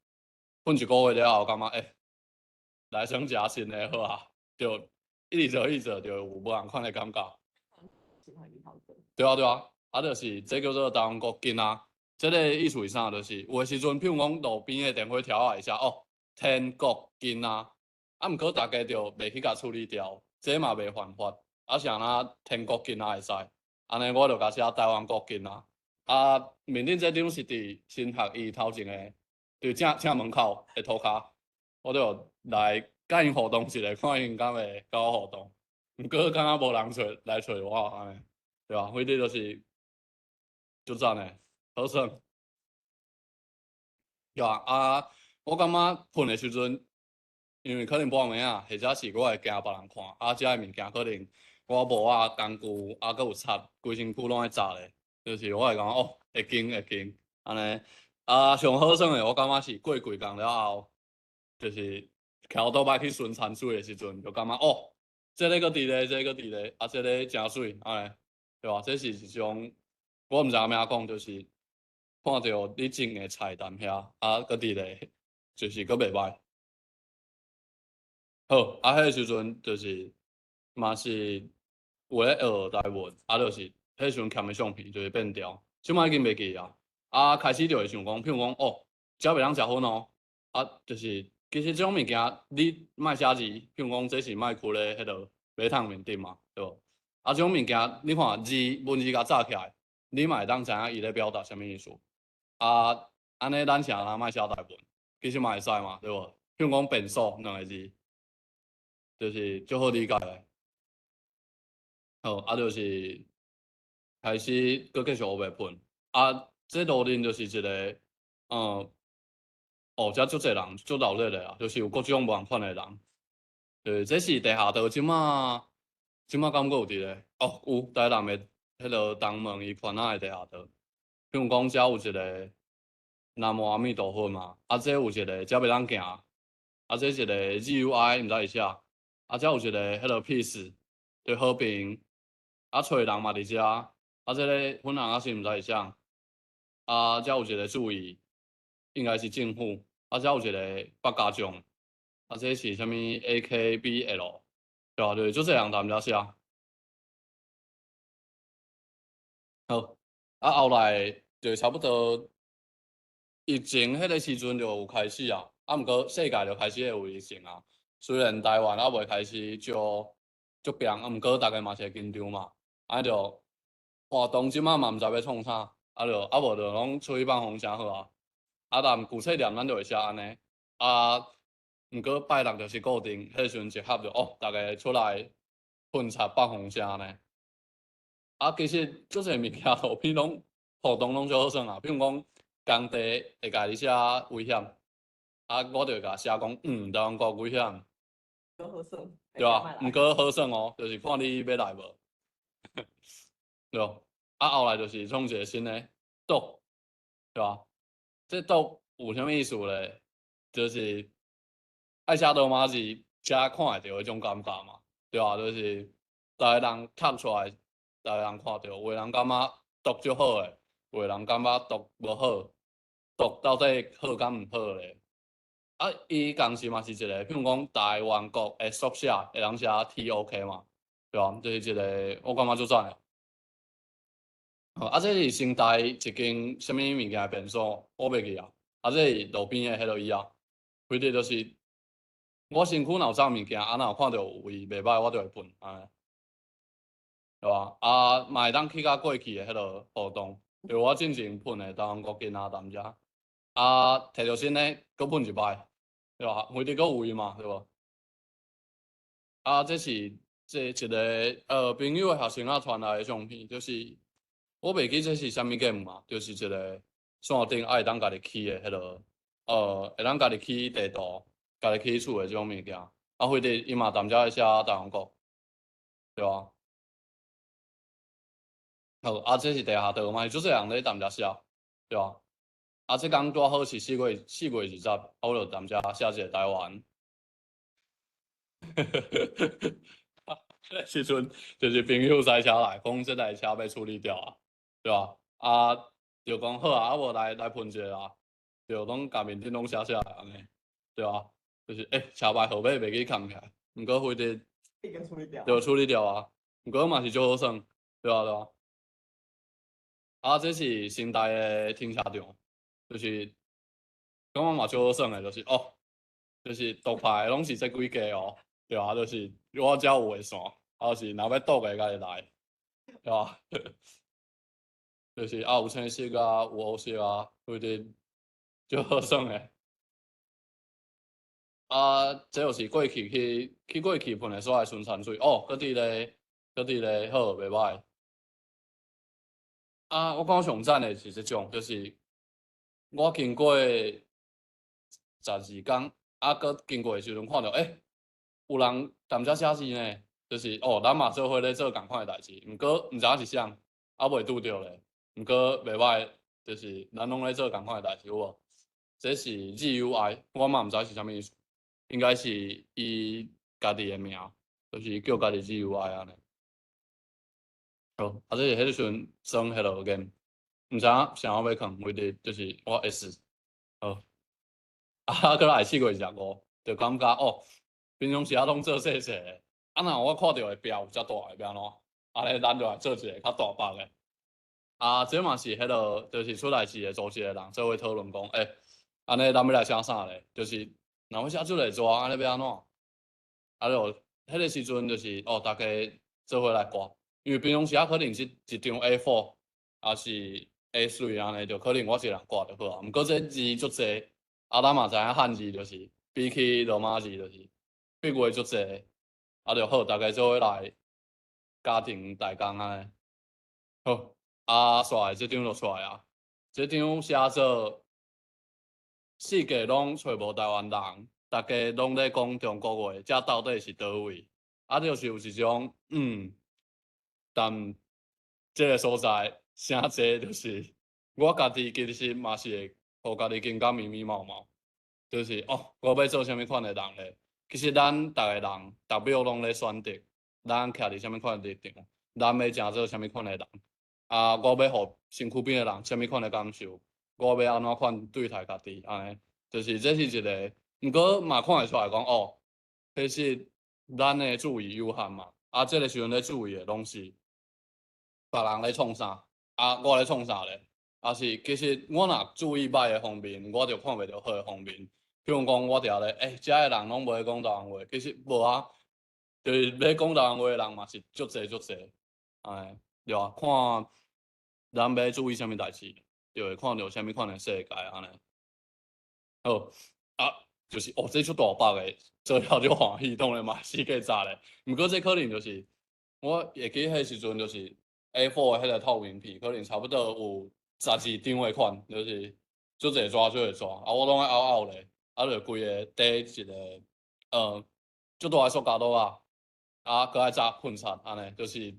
噴一個月了後，感覺欸，來想食新的好啊，就一直做一直做，就有無仝款的感覺。對啊對啊，啊，就是這叫做台灣國囡仔，這个意思是啥？就是有的時陣，譬如講路邊的電火柱仔會寫哦，天國囡仔，啊，毋過逐家就袂去共處理掉，這嘛袂犯法，啊是按怎天國囡仔會使，按呢我就共寫台灣國囡仔。啊，面頂這張是佇新學院頭前的，佇正正門口的塗跤，我就來佮𪜶互動一下，看𪜶敢會佮我互動。毋過感覺無人揣來揣我按呢，對吧？反正就是足讚的，好耍。對啊，啊，我感覺噴的時陣，因為可能半暝仔，或者是我會驚別人看，啊，遮的物件可能我帽仔工具啊，閣有擦，規身軀攏愛紮咧，就是我會感覺哦，會驚會驚，按呢。啊，上好耍的，我感覺是過幾工了後，就是騎歐多擺去巡田水的時陣，就感覺哦，這个閣佇咧，這個閣佇咧，啊，這个誠媠，按呢，對吧？這是一種我毋知按怎講，就是看著你種的菜踮遐，啊，閣佇咧，就是閣袂䆀。好，啊，彼个時陣就是嘛是有咧學台文，啊，就是彼時陣欠的相片就是變調，這擺已經袂記啊。啊，開始就會想講，譬如講，哦，遮袂當食薰哦，啊，就是其實這種物件你莫寫字，譬如講這是莫衢咧彼个馬桶面頂嘛，對無？啊，這種物件你看字文字共紮起來，你嘛會當知影伊咧表達啥物意思。啊，按呢咱是按怎莫寫台文，其實嘛會使嘛，對無？譬如講便所兩個字，就是足好理解的。好，啊，就是開始閣繼續烏白噴，啊。這路面就是一個，哦，遮足濟人，足鬧熱的啊，就是有各種無仝款的人。對，這是地下道這馬這馬敢閣有佇咧？哦，有台南的彼个東門伊寬仔的地下道。比如講，遮有一个南無阿彌陀佛嘛，啊，這有一个遮袂當行，啊，這一个 GUI 毋知是啥，啊，遮有一个彼个 peace，對和平，啊，揣人嘛佇遮，啊，這个粉紅仔是毋知是啥，啊，遮有一个注意，應該是政府，啊，遮有一個百家將，啊，這是啥物 AKBL，對啊，對，足濟人踮遮寫。好，啊，後來就差不多疫情彼个時陣就有開始啊，啊，毋過世界就開始會有疫情啊。雖然台灣猶未開始足足變，啊，毋過逐家嘛是會緊張嘛，啊，就活動這馬嘛毋知欲創啥，啊，就啊無就攏出去放風聲好啊。啊，但舊冊念咱就會寫按呢，啊，毋過拜六就是固定，彼個時陣集合就哦，逐家出來噴漆放風聲按呢。啊，其實足濟物件路邊攏活動攏足好耍啊，比如講工地會共你寫危險，啊，我就會共寫講，嗯，台灣國危險。好耍。對啊，毋過好耍哦，就是看你欲來無。對。啊，後來就是創一個新的毒，對吧？這毒有啥物意思咧？就是愛寫羅馬字才看會著彼種感覺嘛，對啊，就是逐个人讀出來，逐个人看著，有的人感覺讀足好的，有的人感覺讀無好，讀到底好甲毋好咧？啊，伊仝時嘛是一個，比如講台灣國的縮寫會當寫 TOK 嘛，對吧？就是一個我感覺足讚的。啊，這是新台一間啥物物件的便所，我袂記啊。啊，這是路邊的彼个椅仔，反正就是我身軀若有髒物件，啊，若有看著有位袂䆀，我就會噴，按呢，對吧？啊，嘛會當去甲過去的彼个活動，就我進前噴的台灣國囡仔踮遮，啊，摕著新的，閣噴一擺，對吧？反正閣有位嘛，對無？啊，這是這一个朋友的學生仔傳來的相片，就是我袂記這是啥物 game 嘛，就是一个線頂愛會當家己起的彼个，會當家己起地圖、家己起厝的這種物件。啊，反正伊嘛踮遮咧寫台灣國，對吧？好，啊，這是地下道嘛，是足濟人咧踮遮寫，對吧？啊，這工拄好是4月20，啊，我就踮遮寫一個台灣。彼個時陣就是朋友駛車來，講這台車欲處理掉啊，對吧？啊，就講好啊，啊無來來噴一下啊，就攏共面頂攏寫寫按呢，對吧？就是車牌號碼袂記崁起來，毋過非得已經處理掉，就處理掉啊，毋過嘛是足好耍，對啊對啊。啊，這是新台的停車場，就是感覺嘛足好耍的，就是哦，就是獨排攏是這幾家哦，對啊，就是我遮有的線，啊，就是若欲賭的家己來，對吧？就是啊，有青色啊，有烏色啊，反正足好耍的。啊，這就是過去去去過去噴的所在巡山水，哦，閣佇咧，閣佇咧，好，袂䆀。啊，我感覺上讚的是這種，就是我經過12工，啊，閣經過的時陣看著，欸，有人踮遮寫字呢，就是哦，咱嘛做伙咧做仝款的代誌，毋過毋知影是啥，猶未拄著咧，毋過袂䆀，就是咱攏咧做仝款的代誌有無？這是 GUI，我嘛毋知是啥物意思，應該是伊家己的名，就是叫家己 GUI 按呢。好，啊，這是彼個時陣裝彼个 game，毋知影啥物欲囥，為的就是我 S，好，啊，閣來4月25，就感覺哦，平常時仔攏做細細的，啊，若我看著的壁有遮大的，欲按怎？按呢咱就來做一个較大幅的。啊，這嘛是彼个，就是出來一个組織的人做伙討論講，欸，按呢咱欲來寫啥咧？就是若欲寫出來紙，按呢欲按怎？啊，就彼个時陣就是哦，逐家做伙來掛。因為平常時仔可能是一張 A4，抑是 A3 按呢，就可能我一個人掛就好啊。毋過這字足濟，啊，咱嘛知影漢字就是比起羅馬字就是筆畫足濟，啊就好，逐家做伙來家庭代工按呢。好，啊，煞來這張就出來啊。這張寫做世界攏揣無台灣人，逐家攏咧講中國話，這到底是佗位？啊，就是有一種，但這个所在誠濟，就是我家己其實嘛是會予家己感覺迷迷毛毛，就是哦，我欲做啥物款的人咧？其實咱逐个人逐秒攏咧選擇，咱徛佇啥物款的立場，咱欲成做啥物款的人，啊，我欲予身軀邊的人啥物款的感受，我欲按怎款對待家己，按呢，就是這是一个，毋過嘛看會出來講哦，其實咱的注意有限嘛，啊，這个時陣咧注意的攏是別人咧創啥，啊，我咧創啥咧？啊是，其實我若注意䆀的方面，我就看袂著好的方面。比如講，我佇遐咧，欸，遮的人攏無咧講台灣話，其實無啊，就是咧講台灣話的人嘛是足濟足濟，哎，對啊，看咱欲注意啥物代誌，就會看著啥物款的世界按呢。好，啊，就是哦，這足大百的，做了足歡喜，當然嘛四界炸咧。毋過這可能就是，我會記彼時陣就是 A4 的彼個透明皮，可能差不多有12張的款，就是足濟紙足濟紙，啊，我攏愛拗拗咧。啊，就規个綴一个，足大的塑膠袋仔，啊，閣愛紮噴漆，按呢，就是逐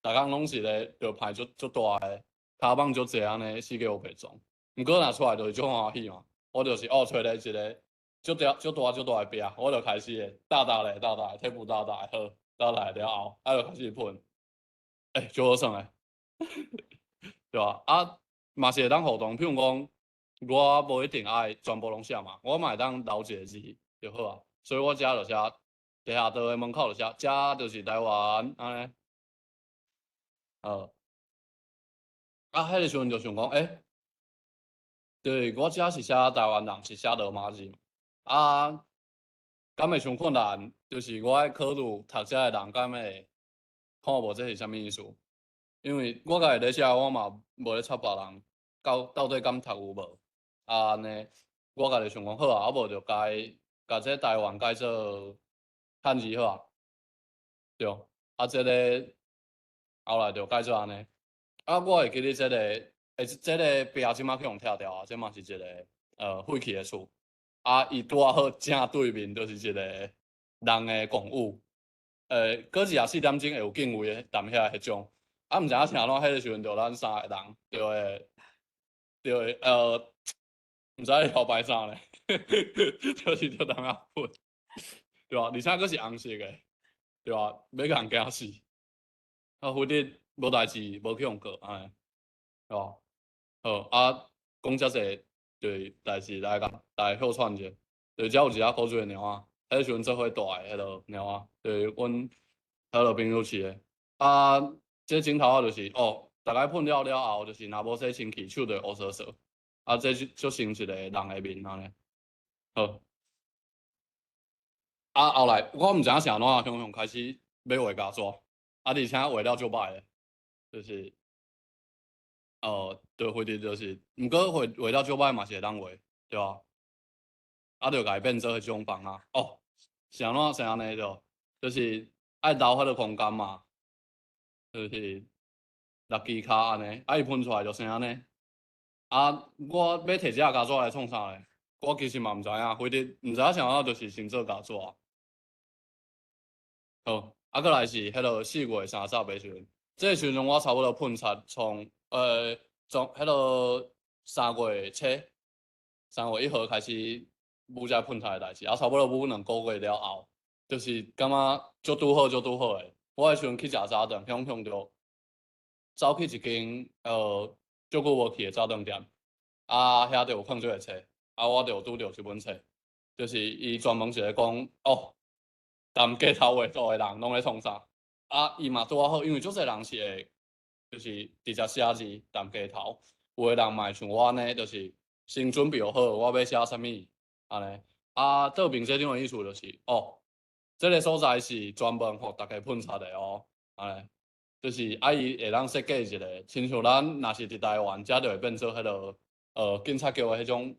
工攏是咧，就排足足大的，跤蠓足濟按呢，四界烏白撞。毋過若出來就是足歡喜嘛，我就是哦，揣咧一个足大足大足大的壁，我就開始會大大咧大大的，鐵布大大的好，大大的了後，啊，就開始噴，欸，足好耍的，對吧？啊，嘛是會當互動，譬如講，我無一定愛全部攏寫嘛，我嘛會當留一個字就好啊。所以我遮就寫地下道的門口就寫，遮就是台灣按呢。好，啊，彼个時陣就想講，欸，對，我遮是寫台灣人，是寫羅馬字，啊，敢會傷困難？就是我愛考慮讀遮的人敢會看無這是啥物意思？因為我家己咧寫，我嘛無咧插別人，到底敢讀有無？啊，按呢，我家己想講好啊，啊無就改，共這台灣改做漢字好啊，對，啊，這个後來就改做按呢。啊，我會記得這个，欸，這个壁這馬去予拆掉啊，這嘛是一个廢棄的厝。啊，伊拄仔好正對面就是一个人的公寓，閣24點鐘會有警衛踮遐彼種。啊，毋知影是按怎，彼个時陣就咱三个人就會，毋知咧搖擺啥咧，就是就當遐噴，對吧？而且閣是紅色的，對吧？欲共人驚死。啊，反正無代誌，無去予告，按呢，對吧？好，啊，講遮濟，就是代誌來共來歇喘者，就遮有一隻古錐的貓仔，彼時陣做伙蹛的彼个貓仔，就是阮彼个朋友飼的。啊，這鏡頭仔就是哦，逐家噴了了後，就是若無洗身軀，手就會烏趖趖。啊，這就成一個人的面按呢。好。啊，後來我毋知影是按怎，雄雄開始欲畫膠紙，啊，而且畫了足歹的，就是，對，反正就是，毋過畫畫了足歹嘛是會當畫，對吧？啊，就共伊變做彼種房仔。哦，是按怎是按呢對，就是愛留彼个空間嘛，就是六支跤按呢，啊，伊噴出來就成按呢。啊，我欲提這個膠紙來創啥咧？我其實嘛毋知影，反正毋知影啥，就是先做膠紙。好，啊，閣來是彼个4月30的時陣，這個時陣我差不多噴漆從彼个3月初，3月1號開始舞這噴漆的代誌，啊，差不多舞2個月了後，就是感覺足拄好，足拄好的。我彼時陣去食早頓，雄雄就走去一間足久無去的早頓店，啊，遐就有放這个冊，啊，我就有拄著這本冊，就是伊專門是咧講哦，踮街頭畫圖的人攏咧創啥？啊，伊嘛拄仔好，因為足濟人是會，就是直接寫字踮街頭，有的人嘛會像我按呢，就是先準備好我欲寫啥物，按呢。啊，倒邊這張的意思就是，哦，這个所在是專門予逐家噴漆的哦，按呢，就是啊，伊會當設計一个，親像咱若是佇台灣，遮就會變做彼个警察局的彼種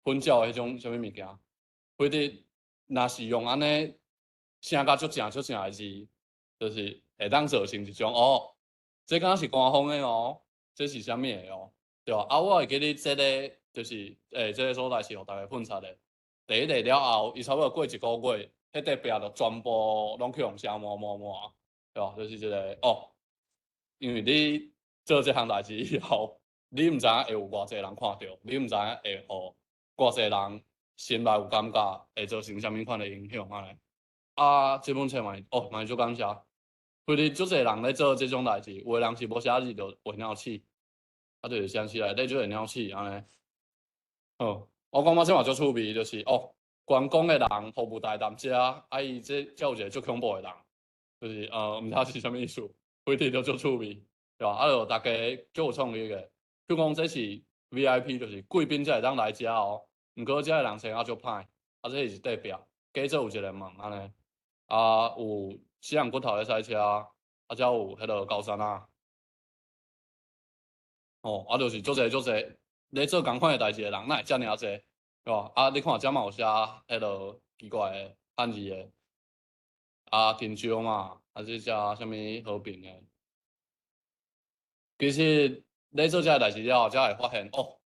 噴照的彼種啥物物件，反正若是用按呢寫甲足正足正的字，就是會當造成一種哦，這敢是官方的哦，這是啥物的哦，對吧？啊，我會記得這个就是這个所在是予逐家噴漆的。第一个了後，伊差不多過一個月，彼塊壁就全部攏去予寫滿滿滿，對吧？就是這個哦，因為你做這項代誌以後，你毋知影會有偌濟人看著，你毋知影會予偌濟人心內有感覺，會造成啥物款的影響按呢。啊，這本冊嘛哦嘛是足感謝，因為足濟人咧做這種代誌，有的人是無寫字就畫鳥鼠，啊，就是城市內底足濟鳥鼠按呢。好，我感覺這嘛足趣味，就是哦，觀光的人服務台踮遮，啊伊這遮有一個足恐怖的人，就是毋知是啥物意思，規直都足趣味，對吧？啊，就逐家足有創意的，比如講這是 VIP，就是貴賓才會當來遮哦。毋過遮的人生啊足歹，啊這是隔壁，假做有一個門按呢，啊有死人骨頭咧賽車，啊才有彼个高山啊，哦，啊就是足濟足濟咧做仝款的代誌的人，哪會遮爾濟，對吧？啊你看遮嘛有寫彼个奇怪的漢字的，啊金蕉嘛，啊這只啥物和平的，其實咧做這个代誌了後，才會發現哦。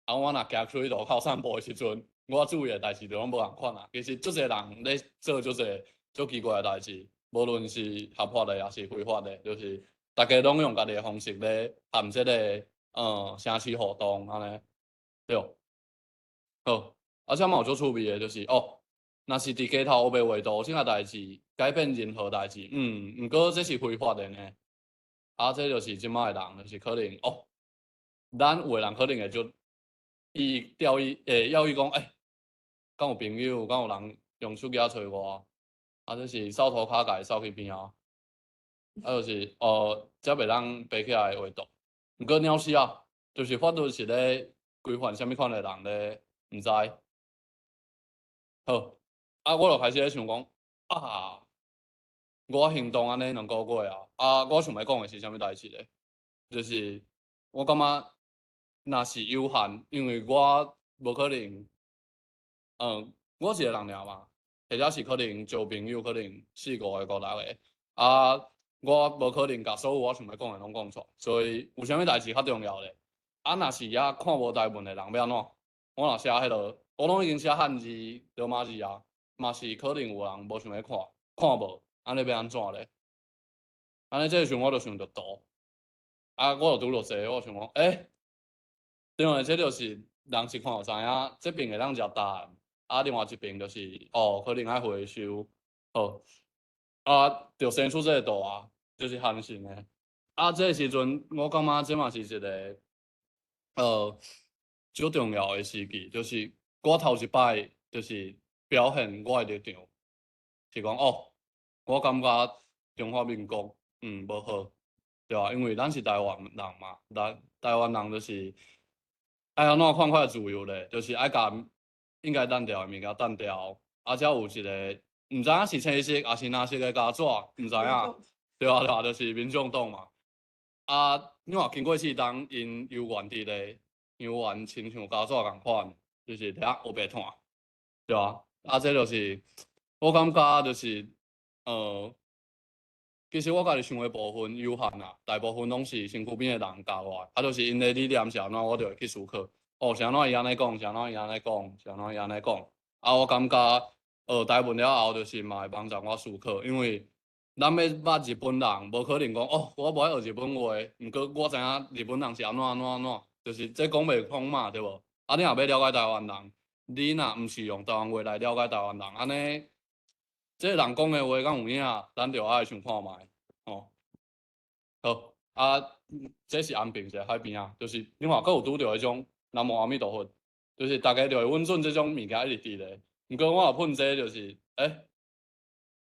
啊，我若行出去路口散步的時陣，我注意的代誌就攏無仝款啊。其實足濟人咧做足濟足奇怪的代誌，無論是合法的抑是非法的，就是逐家攏用家己的方式咧含這个城市互動按呢，對。好，啊，這嘛有足趣味的，就是哦，若是佇街頭烏白畫圖這個代誌，改變任何代誌，毋過這是非法的呢。啊，這就是這擺的人，就是可能哦，咱有的人可能會足。伊釣伊會要伊講，欸，敢有朋友，敢有人用手機仔揣我？啊，這是掃塗跤共伊掃去邊啊？啊，就是哦，才袂當爬起來畫圖。毋過鳥鼠啊，就是法律是咧規範啥物款的人咧，毋知。好，啊，我就開始咧想講，啊，我行動按呢2個月啊，啊，我想欲講的是啥物代誌咧？就是我感覺。若是有限，因為我無可能，我一個人爾嘛，或者是可能招朋友，可能四五個、五六個，啊，我無可能共所有我想欲講的攏講出來，所以有啥物代誌較重要咧？啊，若是猶看無台文的人欲按怎？我若寫彼落，我攏已經寫漢字、羅馬字啊，嘛是可能有人無想欲看，看無，按呢欲按怎咧？按呢這个時陣我就想著圖，啊，我就拄著這个，我想講，欸，因為這就是人是看就知影，這爿會當食答案，啊，另外一爿就是哦，可能愛回收，好，啊，就生出這个圖啊，就是限性的。啊，這个時陣我感覺這嘛是一個足重要的時期，就是我頭一擺就是表現我的立場，是講哦，我感覺中華民國無好，對吧？因為咱是台灣人嘛，咱台灣人就是愛按怎看較自由咧，就是愛共應該單調的物件單調，啊，才有一個毋知影是青色抑是藍色的膠紙，毋知影，對啊對啊，就是民眾黨嘛。啊，你看經過四冬，𪜶猶原佇咧，猶原親像膠紙仝款，就是佇遐烏白炭，對啊。啊，這就是我感覺就是，其實我家己想的部分有限啦，大部分攏是身軀邊的人教我，啊，就是𪜶的理念是按怎，我就會去思考。哦，是按怎伊按呢講，是按怎伊按呢講，是按怎伊按呢講。啊，我感覺學台文了後，就是嘛會幫助我思考，因為咱欲捌日本人，無可能講哦，我無愛學日本話，毋過我知影日本人是按怎按怎按怎，就是這講袂通嘛，對無？啊，你若欲了解台灣人，你若毋是用台灣話來了解台灣人，按呢，這個人講的話敢有影，咱就愛想看覓，哦。好，啊，這是安平一个海邊啊，就是你看，閣有拄著彼種南無阿彌陀佛，就是逐家就會穩準這種物件一直佇咧。毋過我若噴這個就是，欸，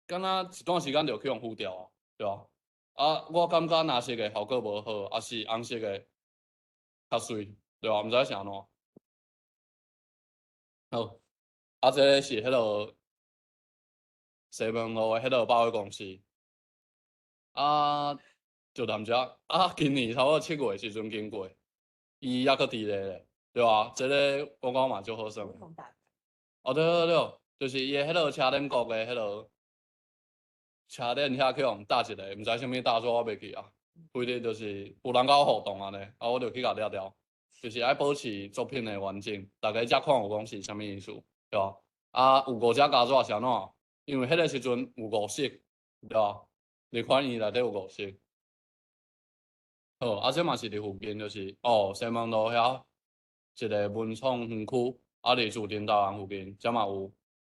敢若一段時間就去予糊掉啊，對吧？啊，我感覺藍色的效果無好，抑是紅色的較媠，對吧？毋知是按怎。好，啊，這个是彼个西門路的彼个百貨公司，啊，就踮遮，啊，今年差不多7月的時陣經過，伊猶閣佇咧咧，對吧？這个我感覺嘛足好耍。哦，對對對，就是伊的彼个車輪國的彼个車輪遐去予搭一个，毋知啥物搭做我袂記啊。規日就是有人佮我互動按呢，啊，我就去共掠掉，就是愛保持作品的完整，逐家才看有講是啥物意思，對吧？啊，有五隻膠紙是按怎？因為彼个時陣有五色，對吧？立法院內底有五色。好，啊，這嘛是佇附近，就是哦，西門路遐一个文創園區，啊，佇樹林大灣附近，遮嘛有，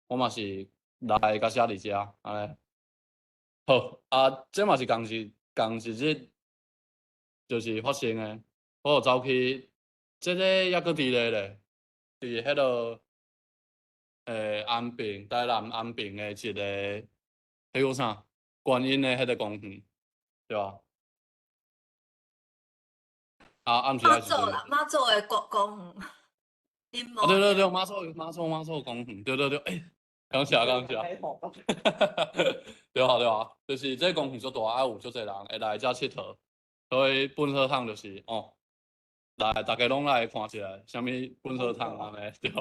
我嘛是來共寫佇遮，按呢。好，啊，這嘛是仝一日，就是發生的，我就走去，這个猶閣佇咧咧，佇彼个安平，台南安平的一个，彼叫啥？觀音的彼个公園，對吧？啊，暗時媽祖啦，媽祖的國公園。啊，對對對，媽祖媽祖媽祖公園，對對對，欸，感謝感謝。對啊對啊，就是這個公園足大，啊有足濟人會來遮𨑨迌，所以糞掃桶就是哦，來逐家攏來看一下，啥物糞掃桶按呢，對。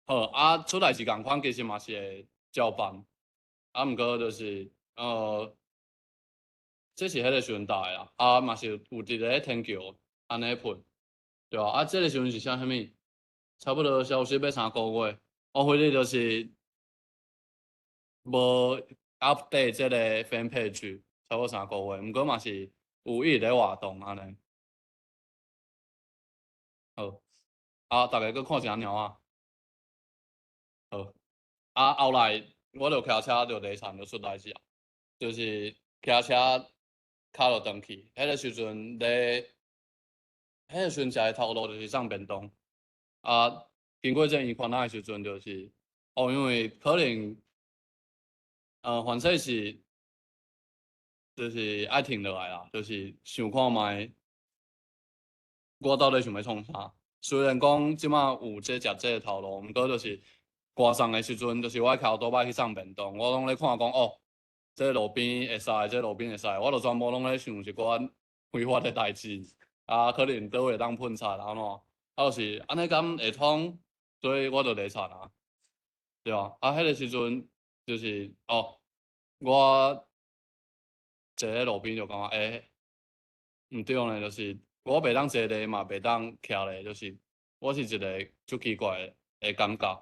好，啊，出來是仝款，其實嘛是會照辦，啊，毋過就是這是彼个時陣搭的啦，啊，嘛是有佇咧天橋按呢噴，對吧？啊，這个時陣是啥物？差不多消失欲3個月，我回日就是無 update 這个 fan page，差不多三個月，毋過嘛是有一直咧活動按呢。好，啊，逐家閣看一下鳥仔。好，啊，後來我就騎車就禮田就出代誌啊，就是騎車跤就斷去，彼个時陣咧，彼个時陣食的頭路就是送便當，啊，經過這醫院仔的時陣就是，哦，因為可能，反正是，就是愛停落來啦，就是想看覓，我到底想欲創啥？雖然講這馬有這食這个頭路，毋過就是。外送的時陣，就是我騎歐多擺去送便當，我攏咧看講哦，這路邊會使，這路邊會使，我就全部攏咧想一寡非法的代誌，啊，可能佗位會當噴漆按怎，啊，就是按呢敢會通，所以我就禮田啊，對吧？啊，彼个時陣就是哦，我坐咧路邊就感覺欸，毋對呢，就是我袂當坐咧嘛，袂當徛咧，就是我是一個足奇怪的感覺。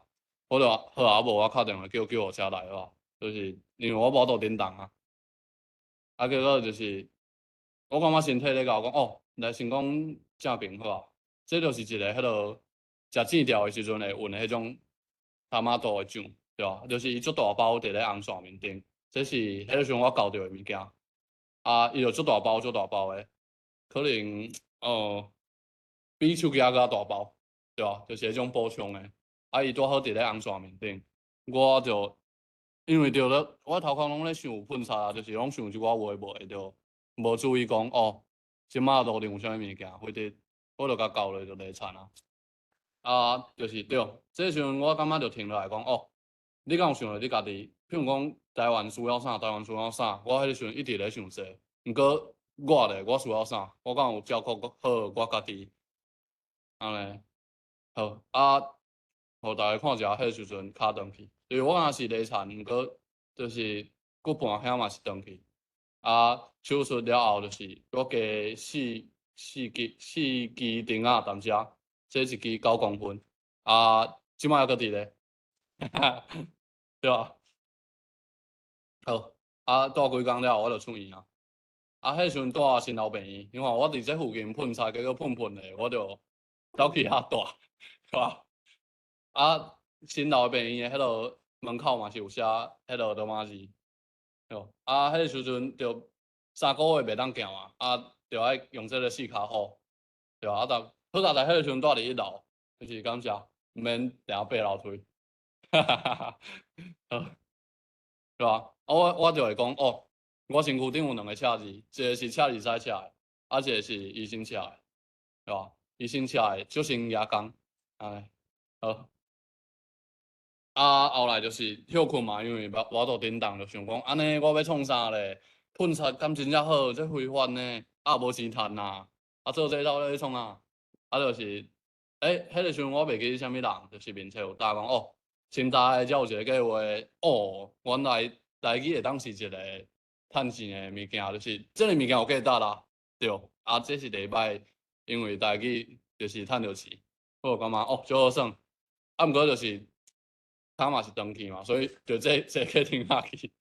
我就好啊，無我敲電話叫救護車來好，就是因為我無法度振動啊。啊，結果就是我感覺身體咧共我講哦，來先講正爿好啊。這就是一个彼落食煎條的時陣會勻的彼種 tomato 的醬，對吧？就是伊足大包佇咧紅線面頂，這是彼个時陣我猴著的物件。啊，伊就足大包足大包的，可能比手機仔閣較大包，對吧？就是彼種補充的。啊，伊拄好佇咧紅線面頂，我就因為著咧，我頭殼攏咧想有噴漆啊，就是攏想一寡有的無的，就無注意講哦，這馬路頂有啥物物件，或者我就共猴落就禮田啊。啊，就是對，這個時陣我感覺就停落來講哦，你敢有想著你家己？譬如講台灣需要啥，台灣需要啥？我彼個時陣一直咧想這個，毋過我咧，我需要啥？我敢有照顧好我家己？按呢，好啊，予逐家看一下，彼個時陣跤斷去，因為我敢若是禮田，毋過就是骨盤遐嘛是斷去。啊，手術了後就是我加四支釘仔踮遮，這一支9公分，啊，這擺猶閣佇咧，對吧？好，啊，蹛幾工了後我就出院啊。啊，彼時陣蹛新樓病院，因為我佇這附近噴漆，結果噴噴咧，我就走去遐蹛，對吧？啊，新樓病院的彼落門口嘛是有寫彼落羅馬字，對。啊，彼個時陣就3個月袂當行嘛，啊，就愛用這个四跤虎，對吧？啊，但好佳哉彼個時陣蹛佇一樓，就是感謝，毋免定爬樓梯，哈哈哈哈，好，對吧？啊，我就會講哦，我身軀頂有兩个赤字，一个是赤字使赤的，啊，一个是醫生赤的，對吧？醫生赤的就先舉工，按呢，好。啊，後來就是歇睏嘛，因為無法度振動，就想講按呢我欲創啥咧？噴漆敢真正好？這非法呢？啊，無錢趁啊！啊，做這到底欲創啥？啊，就是，欸，彼个時陣我袂記得啥物人，就是面冊有答講哦，清大的才有一个計劃，哦，原來台語會當是一个趁錢的物件，就是這个物件有價值啦，對。啊，這是第一擺，因為台語就是趁著錢，我就感覺哦，足好耍。啊，毋過就是。跤嘛是斷去嘛，所以就坐坐客廳下去，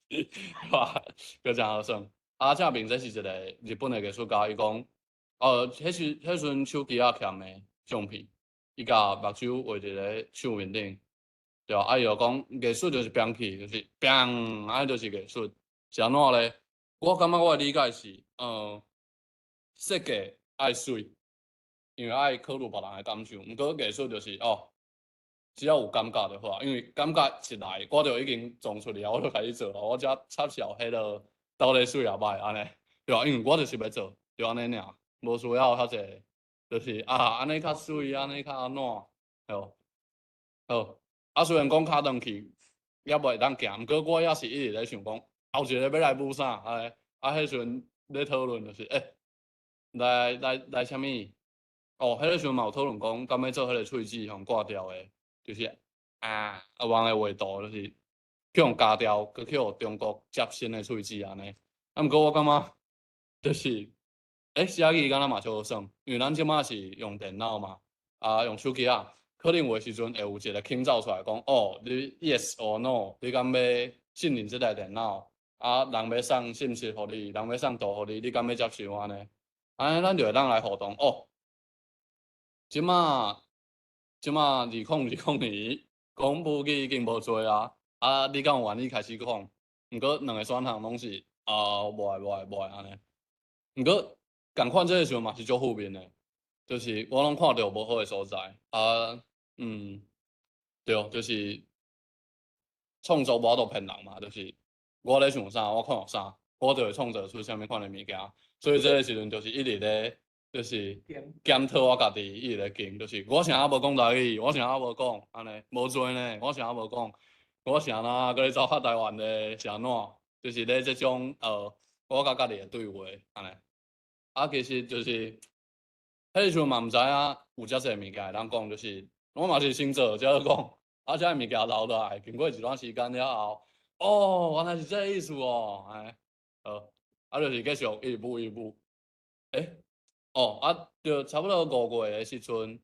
哇，閣誠好耍。啊，正面這是一個日本的藝術家，伊講，彼時彼陣手機仔欠的相片，伊共目睭畫佇咧手面頂，對啊，啊伊就講藝術就是變去，就是變，按呢就是藝術，是按怎咧？我感覺我的理解是，設計愛媠，因為愛考慮別人的感受，毋過藝術就是哦，只要有感覺就好啊，因為感覺一來，我就已經創出來，我就開始做了，我才插潲彼落到底媠抑䆀按呢，對啊，因為我就是欲做，就按呢爾，無需要遐濟，就是啊，按呢較媠，按呢較按怎，對無？好，啊雖然講跤斷去，猶袂當行，毋過我也是一直咧想講，後一个欲來舞啥，按呢，啊彼時陣咧討論就是，欸，來來來啥物？哦，彼个時陣嘛有討論講，敢欲做彼个喙舌予割掉的，就是啊，啊網的畫圖就是去予鉸掉，閣去予中國接新的喙舌按呢。啊，毋過我感覺就是，欸，寫字敢若嘛足好耍，因為咱這馬是用電腦嘛，啊，用手機仔，可能有的時陣會有一個輕走出來講，哦，你 yes or no，你敢欲信任這台電腦？啊，人欲送信息予你，人欲送圖予你，你敢欲接受按呢？按呢，咱就會當來互動哦。這馬這馬2020年講武器已經無濟啊，啊，你敢有願意開始講？毋過兩個選項攏是啊，無愛無愛無愛按呢。毋過仝款這个時陣嘛是足負面的，就是我攏看著無好的所在啊，對，就是創作無法度騙人嘛，就是我咧想啥，我看著啥，我就會創造出啥物款的物件。所以這个時陣就是一直咧，就是檢討我家己，一直咧經，就是我啥猶無講台語，我啥猶無講，按呢無濟呢，我啥猶無講，我是按怎閣咧走發台灣咧，是按怎？就是咧這種我佮家己的對話，按呢。啊，其實就是彼時陣嘛毋知影有遮濟物件會當講，就是我嘛是先做才閣講，啊，這个物件留落來，經過一段時間了後，哦，原來是這个意思哦，按呢，好，啊，就是繼續一步一步，欸，哦，啊，就差不多5月的時陣，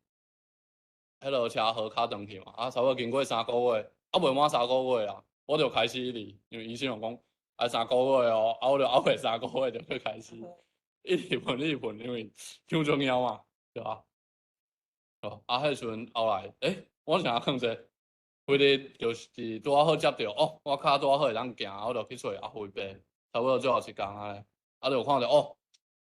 彼落車禍跤斷去嘛，啊，差不多經過三個月，啊，未滿三個月啊，我就開始哩，因為醫生有講愛三個月哦，啊，我就猶未三個月就閣開始，一直噴一直噴，因為傷重要嘛，對吧？哦，啊，彼時陣後來，欸，我啥囥這，非得就是拄仔好接著，哦，我跤拄仔好會當行，我就去揣阿輝伯，差不多最後一工按呢，啊，就有看著哦。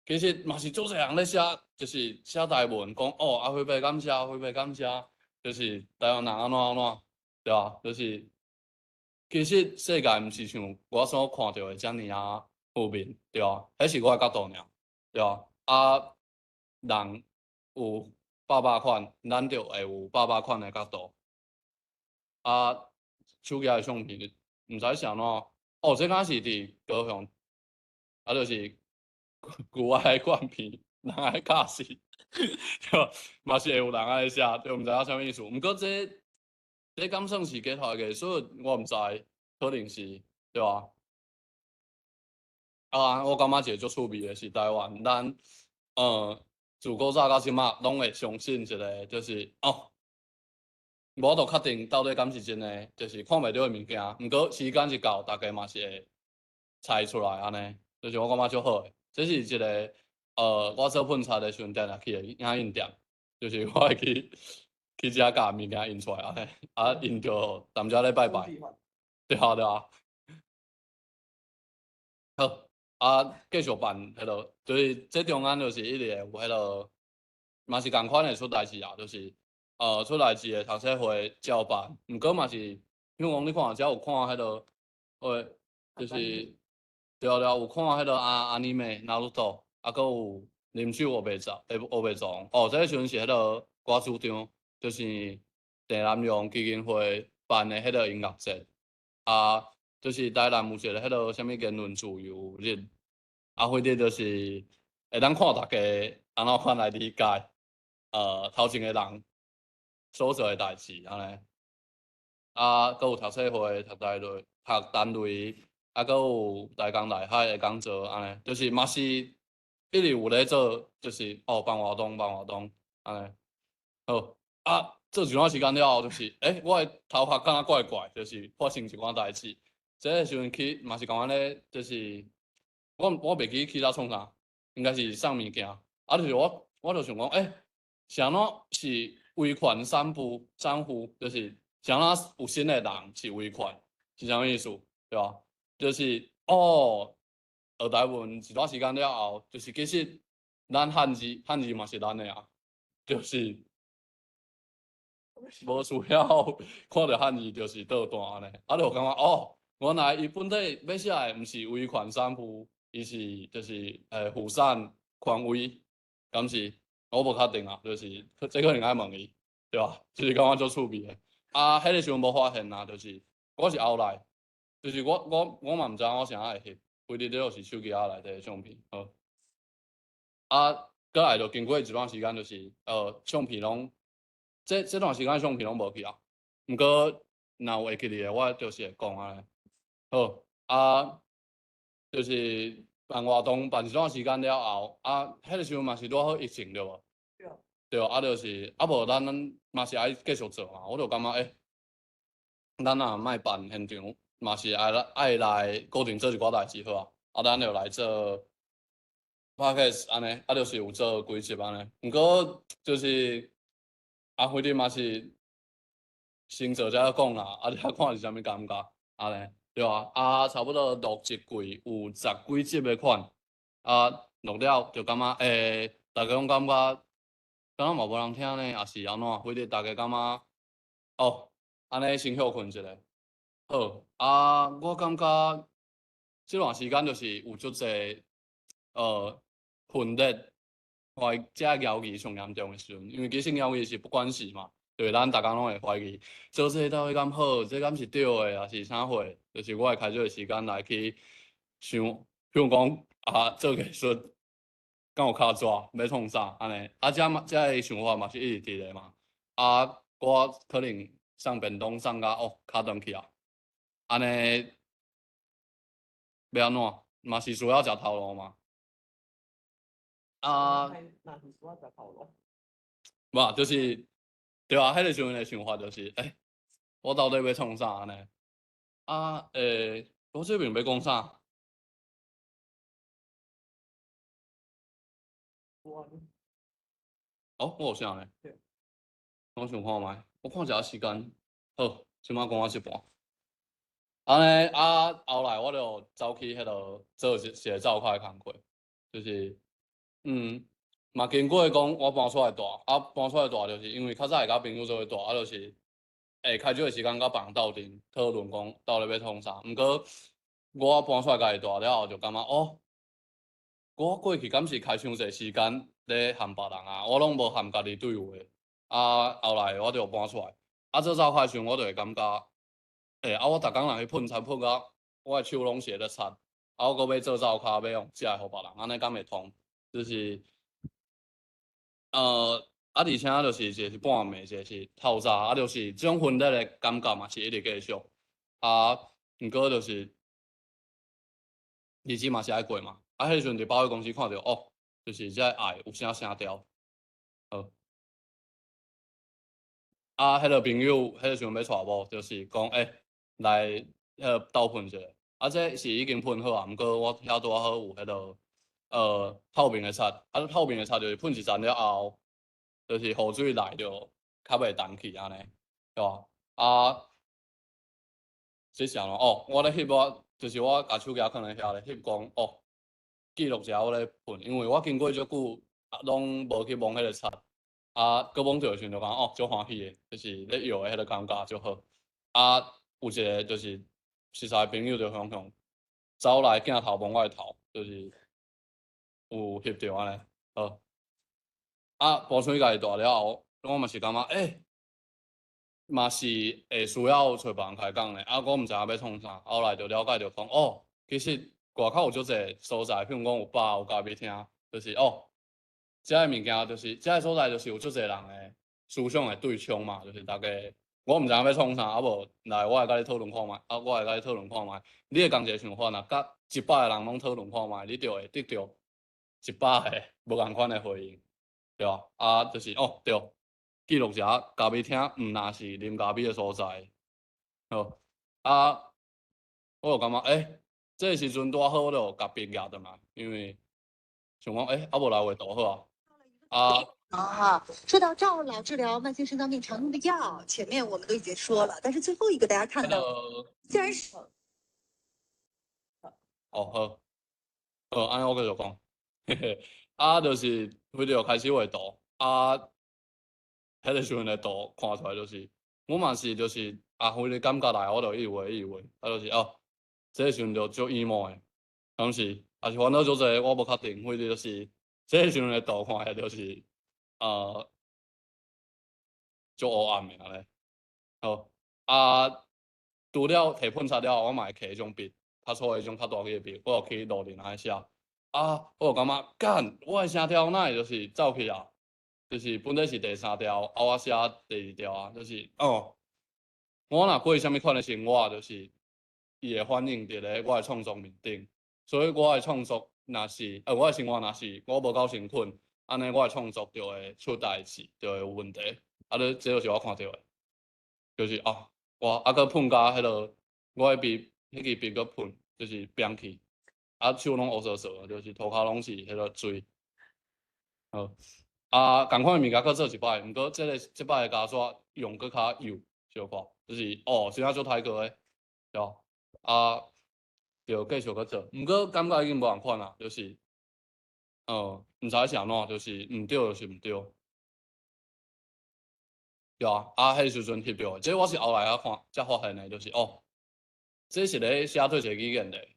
其實嘛是足濟人咧寫，就是寫台文，講哦，阿輝伯感謝，阿輝伯感謝，就是台灣人按怎按怎，對吧？就是其實世界毋是像我所看著的遮爾仔負面，對啊，彼是我的角度爾，對啊。啊，人有百百款，咱就會有百百款的角度。啊，手機的相片，毋知是按怎，哦，這敢是佇高雄，啊，就是舊愛灌片，人愛教死，對，嘛是會有人按呢寫，對，毋知影啥物意思。毋過這這敢算是街頭藝術，我毋知，可能是，對吧？啊，我感覺一個足趣味的是台灣，咱自古早到這馬攏會相信一個，就是哦，無法度確定到底敢是真的，就是看袂著的物件。毋過時間一到，大家嘛是會猜出來按呢，就是我感覺足好的。這是一個我做噴漆的時陣定定去的影印店，就是我會去去遮共物件印出來按呢，啊印著踮遮咧拜拜，對啊對啊。好，啊繼續辦彼落，就是這中間就是一直會有彼落，嘛是仝款會出代誌啊，就是出代誌的讀冊會照辦，毋過嘛是，比如講你看遮有看彼落，就是對啊對啊，有看彼落阿尼美、ナルト，啊，閣有啉酒烏白走，烏白撞，哦，這个時陣是彼落我主張，就是鄭南榕基金會辦的彼个音樂節，啊，就是台南有一個彼落啥物言論自由日，啊，或者就是會當看大家按怎款來理解，頭前的人所做的代誌按呢，啊，閣有讀冊會、讀台類、讀單類，啊，閣有大江內海的講座按呢，就是嘛是一直有咧做，就是哦辦活動辦活動按呢，好啊。做一段時間了後，就是，我的頭殼敢若怪怪，就是發生一寡代誌。這个時陣去嘛是共款咧，就是我袂記去倒創啥，應該是送物件。啊，就是我就想講，是按怎是維權散步散戶，就是是按怎有新的人是維權，是啥物意思？對吧？就是哦，學台文一段時間了後，就是其實咱漢字嘛是咱的啊，就是無需要看著漢字就是倒彈按呢，啊，就感覺哦，原來伊本底欲寫的毋是維權散步，伊是就是雨傘權威，敢是？我無確定啊，就是這可能愛問伊，對吧？就是感覺足趣味的。啊，彼个時陣無發現啊，就是我是後來，就是我嘛毋知影我啥會翕，規日就是手機仔內底的相片，好。啊，閣來就經過一段時間，就是相片攏，這段時間相片攏無去啊。毋過若有會記得的，我就是會講按呢。好，啊，就是辦活動辦一段時間了後，啊，彼个時陣嘛是拄好疫情對無？對。對，啊，就是啊，無咱嘛是愛繼續做嘛，我就感覺咱若莫辦現場，嘛是愛來固定做一寡代誌好啊，啊，咱就來做 podcast 按呢，啊，就是有做幾集按呢。毋過就是啊，反正嘛是先做才講啦，啊，才看是啥物感覺，按呢，對啊，啊，差不多錄一季有十幾集的款，啊，錄了就感覺大家攏感覺敢若嘛無人聽呢，抑是按怎？反正大家感覺哦，按呢先歇睏一下。好，啊，我感覺這段時間就是有足濟分裂，懷這謠言上嚴重的時陣，因為其實謠言是不管事嘛，對，咱逐工攏會懷疑，做這到底敢好，這敢是對的，抑是啥貨？就是我會開這个時間來去想，比如講啊，做藝術敢有跤紙欲創啥按呢？啊，這嘛這个想法嘛是一直佇咧嘛。啊，我可能送便當送甲哦，跤斷去啊，按呢欲按怎？嘛是需要食頭路嘛。啊，嘛是需要食頭路。無，就是對啊，彼个時陣的想法就是，我到底欲創啥按呢？啊，我這邊欲講啥？哦，我有啥呢？我想看覓，我看一下時間，好，這擺講到一半。按呢啊，後來我就走去彼落做一個灶跤的工課，就是，嘛經過講我搬出來住，啊搬出來住就是因為較早會佮朋友做伙住，啊就是會開少的時間佮別人鬥陣討論講到底欲創啥。毋過我搬出來家己住了後，就感覺哦，我過去敢是開傷濟時間咧和別人啊，我攏無和家己對話。啊，後來我就搬出來，啊做灶跤的時陣，我就會感覺，啊我逐工若去噴漆噴甲我的手攏是會咧擦，啊我閣欲做灶跤，欲用食的予別人，按呢敢會通？就是，啊而且就是一个是半暝，一个是透早，啊就是這種分裂的感覺嘛是一直繼續。啊，毋過就是日子嘛是愛過嘛。啊，彼時陣佇百貨公司看著，哦，就是這個愛有啥聲調，好。啊，彼个朋友彼个時陣欲娶某，就是講，來彼个鬥噴一下。啊，這是已經噴好啊，毋過我遐拄仔好有彼个透明的漆，啊，透明的漆就是噴一層了後，就是雨水來就較袂澹去按呢，對吧？啊，這是按怎？哦，我咧翕我，就是我共手機囥咧遐咧翕講，哦，記錄一下我咧噴，因為我經過足久，啊，攏無去摸彼个漆，啊，閣摸著的時陣就感覺哦，足歡喜的，就是咧搖的彼个感覺足好。啊，有一個就是熟似朋友就向向走來鏡頭摸我的頭，就是有翕著按呢，好。啊，搬出去家己住了後，我嘛是感覺，嘛是會需要揣別人開講咧。啊，我毋知影欲創啥，後來就了解著講，哦，其實外口有足濟所在，譬如講有吧有咖啡廳，就是哦，這个物件就是這个所在就是有足濟人的思想的對衝嘛，就是大家我毋知影欲創啥，啊無來我會佮你討論看覓，啊我會佮你討論看覓，你會仝一个想法，若佮100個人攏討論看覓，你就會得著100個無仝款的回應，對吧？啊，就是哦，對。記錄一下咖啡廳，毋若是啉咖啡的所在。好，啊，我就感覺，欸，這個時陣拄仔好，我就共筆攑轉來，因為想講，欸，啊無來畫圖好啊。啊，啊，說到趙老治療慢性腎臟病常用的藥，前面我們都已經說了，但是最後一個大家看到，竟然是，哦好，好，按呢我繼續講，嘿嘿，啊，就是為著開始畫圖，啊，彼個時陣的圖看出來就是，我嘛是就是啊，為著感覺來，我就一直畫一直畫，啊，就是哦，這個時陣就足 emo 的，敢是，抑是煩惱足濟，我無確定，反正就是這個時陣的圖看起來就是，足黑暗的按呢。好，啊，除了提噴漆了後，我嘛會提彼種筆，較粗的彼種較大支的筆，我就去路頂仔寫。啊，我就感覺幹，我的聲調哪會就是走去啊？就是本來是第三調，啊，我寫第二調啊，就是哦，我若過啥物款的生活，就是伊會反映佇咧我的創作面頂。所以我的創作若是，我的生活若是我無夠誠懇，按呢我的創作就會出代誌，就會有問題。啊，這就是我看著的，就是啊，我啊閣噴甲彼个，我的筆，彼支筆閣噴，就是扁去，啊手攏烏趖趖的，就是塗跤攏是彼个水。好，啊，仝款的物件閣做一擺，毋過這个這擺的膠紙用閣較幼小可，就是哦，真正足刣過的，對無？啊，就繼續閣做，毋過感覺已經無仝款啊，就是，毋知是按怎，就是毋對就是毋對。對啊，啊，彼時陣翕著的，這我是後來才看才發現的，就是哦，這是咧寫對一個語言的，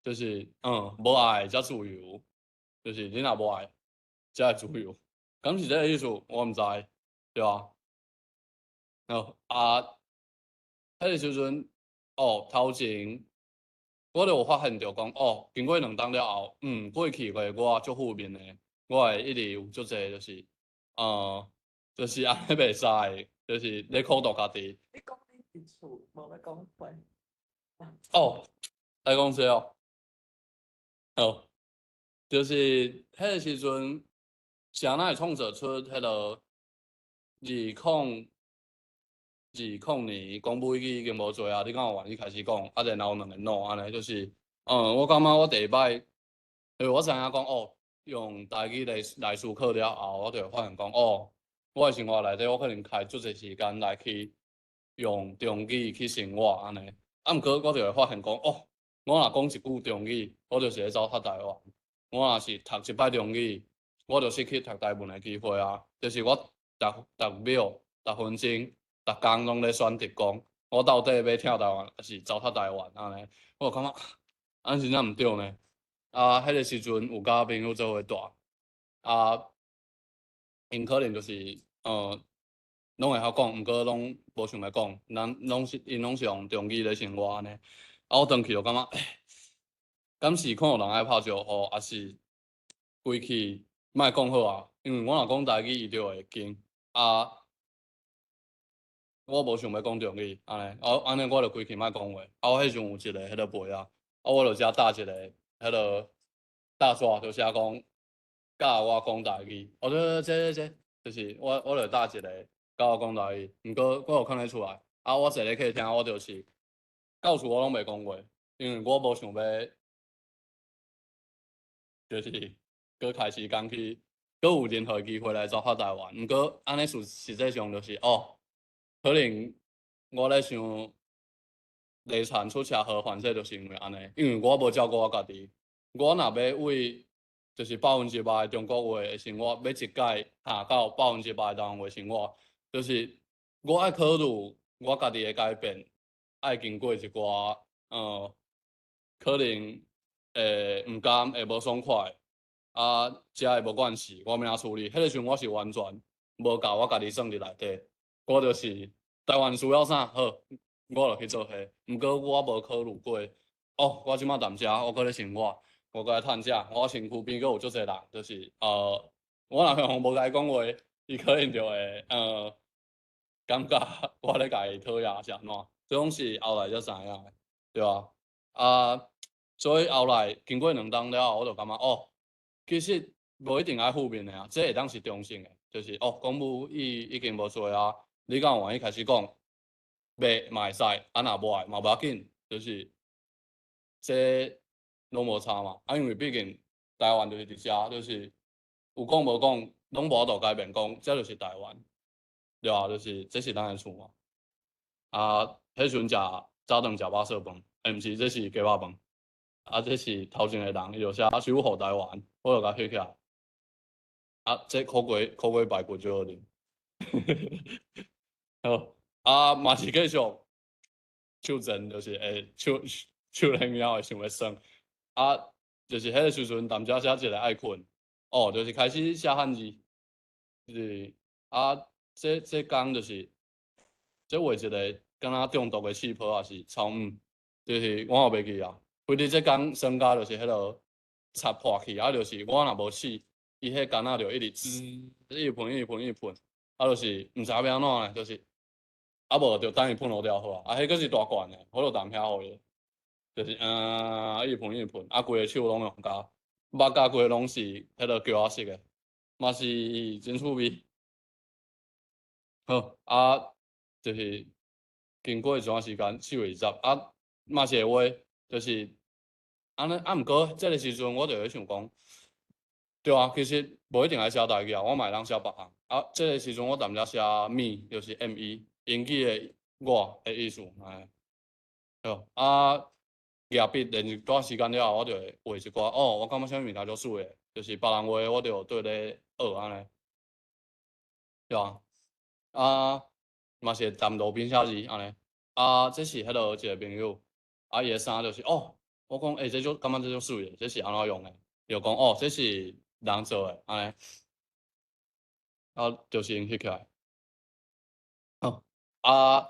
就是無愛才自由，就是你若無愛才會自由，敢是這个意思？我毋知，對啊。哦啊，彼个時陣哦，頭前我就有發現著講，哦，經過2冬了後，過去的我足負面的，我會一直有足濟就是，就是按呢袂使，就是咧苦毒家己。你講你佇厝無欲講話。哦，來講這哦，好，就是彼个時陣，是按怎會創造出彼个2020年講母語已經無濟啊，你敢有願意開始講？啊，然後兩個 no 按呢，就是，我感覺我第一擺，因為我知影講哦，用台語來思考了後，我就會發現講哦，我的生活內底，我可能開足濟時間來去用中語去生活按呢。啊，毋過我就會發現講哦，我若講一句中語，我就是咧糟蹋台灣；我若是讀一擺中語，我就失去讀台文的機會啊。就是我逐逐秒、逐分鐘、逐工攏咧選擇講，我到底欲疼台灣，抑是糟蹋台灣按呢？我就感覺按呢真正毋對呢。啊，彼个時陣有佮朋友做伙住，啊，𪜶可能就是，攏會曉講，毋過攏無想欲講，咱攏是𪜶攏是用中語咧生活按呢。啊，我轉去就感覺，敢是看有人愛拍招呼，抑是規氣莫講好啊？因為我若講台語，伊就會驚。啊，我無想欲講中語，按呢，啊，按呢我就規氣莫講話。啊，我彼時陣有一个彼个杯仔，啊，我就遮搭一个彼个大紙，就寫講教我講台語。哦，對對，這這這，就是我就搭一个教我講台語。毋過我有囥咧厝內，啊，我坐咧客廳，我就是到厝我攏袂講話，因為我無想欲，就是閣開時間去，閣有任何機會來糟蹋台灣。毋過按呢事實際上就是哦，可能我咧想遺產出車禍犯罪，就是因為按呢，因為我無照顧我家己。我若欲為就是100%的中國話的生活，欲一改下到100%的台灣話生活，就是我愛考慮我家己的改變，愛經過一寡可能會毋甘，會無爽快，啊，遮會無關係，我欲按怎處理？彼個時陣我是完全無共我家己算佇內底，我就是台灣需要啥好，我就去做彼。毋過我無考慮過，哦，我這馬踮遮，我閣咧生活，我閣來趁食，我身軀邊閣有足濟人，就是我若向無共伊講話，伊可能就會感覺我咧共伊討厭是按怎？這攏是後來才知影的，對啊。啊，所以後來經過2冬了後，我就感覺哦，其實無一定愛負面的啊，這會當是中性的。就是哦，講母伊已經無做啊，你敢有願意開始講？袂嘛會使，啊若無愛嘛無要緊，就是這攏無差嘛。啊，因為畢竟台灣就是佇遮，就是有講無講，攏無法度改變，講這就是台灣，對啊，就是這是咱的厝嘛。啊，彼時陣食早頓食肉燥飯，欸，毋是，這是雞肉飯。啊，這是頭前的人，伊就寫守護台灣，我就共翕起來。啊，這苦瓜排骨最好啉。好，啊，嘛是繼續手震，就是會手手軟了會想欲耍。啊，就是彼个時陣，踮遮寫一個愛睏，哦，就是開始寫漢字，就是啊，這工就是這畫一個敢若中毒的氣泡，抑是草姆，就是我也袂記啊。反正這工耍甲就是彼落插破去，啊，就是我若無試，伊彼桿仔就一直滋，一直噴，一直噴，一直噴，啊，就是毋知影欲按怎咧，就是啊無就等伊噴落了好啊，啊，彼閣是大罐的，我就踮遐予伊，就是嗯，一直噴，一直噴，啊，規个手攏用甲，目甲規个攏是彼落膠仔色的，嘛是真趣味。好，啊，就是經過一段時間，4月20，啊，嘛是會畫，就是按呢，啊，毋過這个時陣我就會想講，對啊，其實無一定愛寫台語啊，我嘛會當寫別項。啊，這个時陣我踮遮寫 me，就是 me，英語的我的意思，嘿。對，啊，舉筆練一段時間了後，我就會畫一寡，哦，我感覺啥物物件足媠的，就是別人畫的，我就綴咧學按呢。對啊，啊，嘛是會踮路邊寫字按呢。啊，這是彼落一個朋友，啊，伊的衫就是哦，我講，欸，這足感覺這足媠的，這是按怎用的？伊就講，哦，這是人做的，按呢。啊，就是𪜶翕起來。好，啊，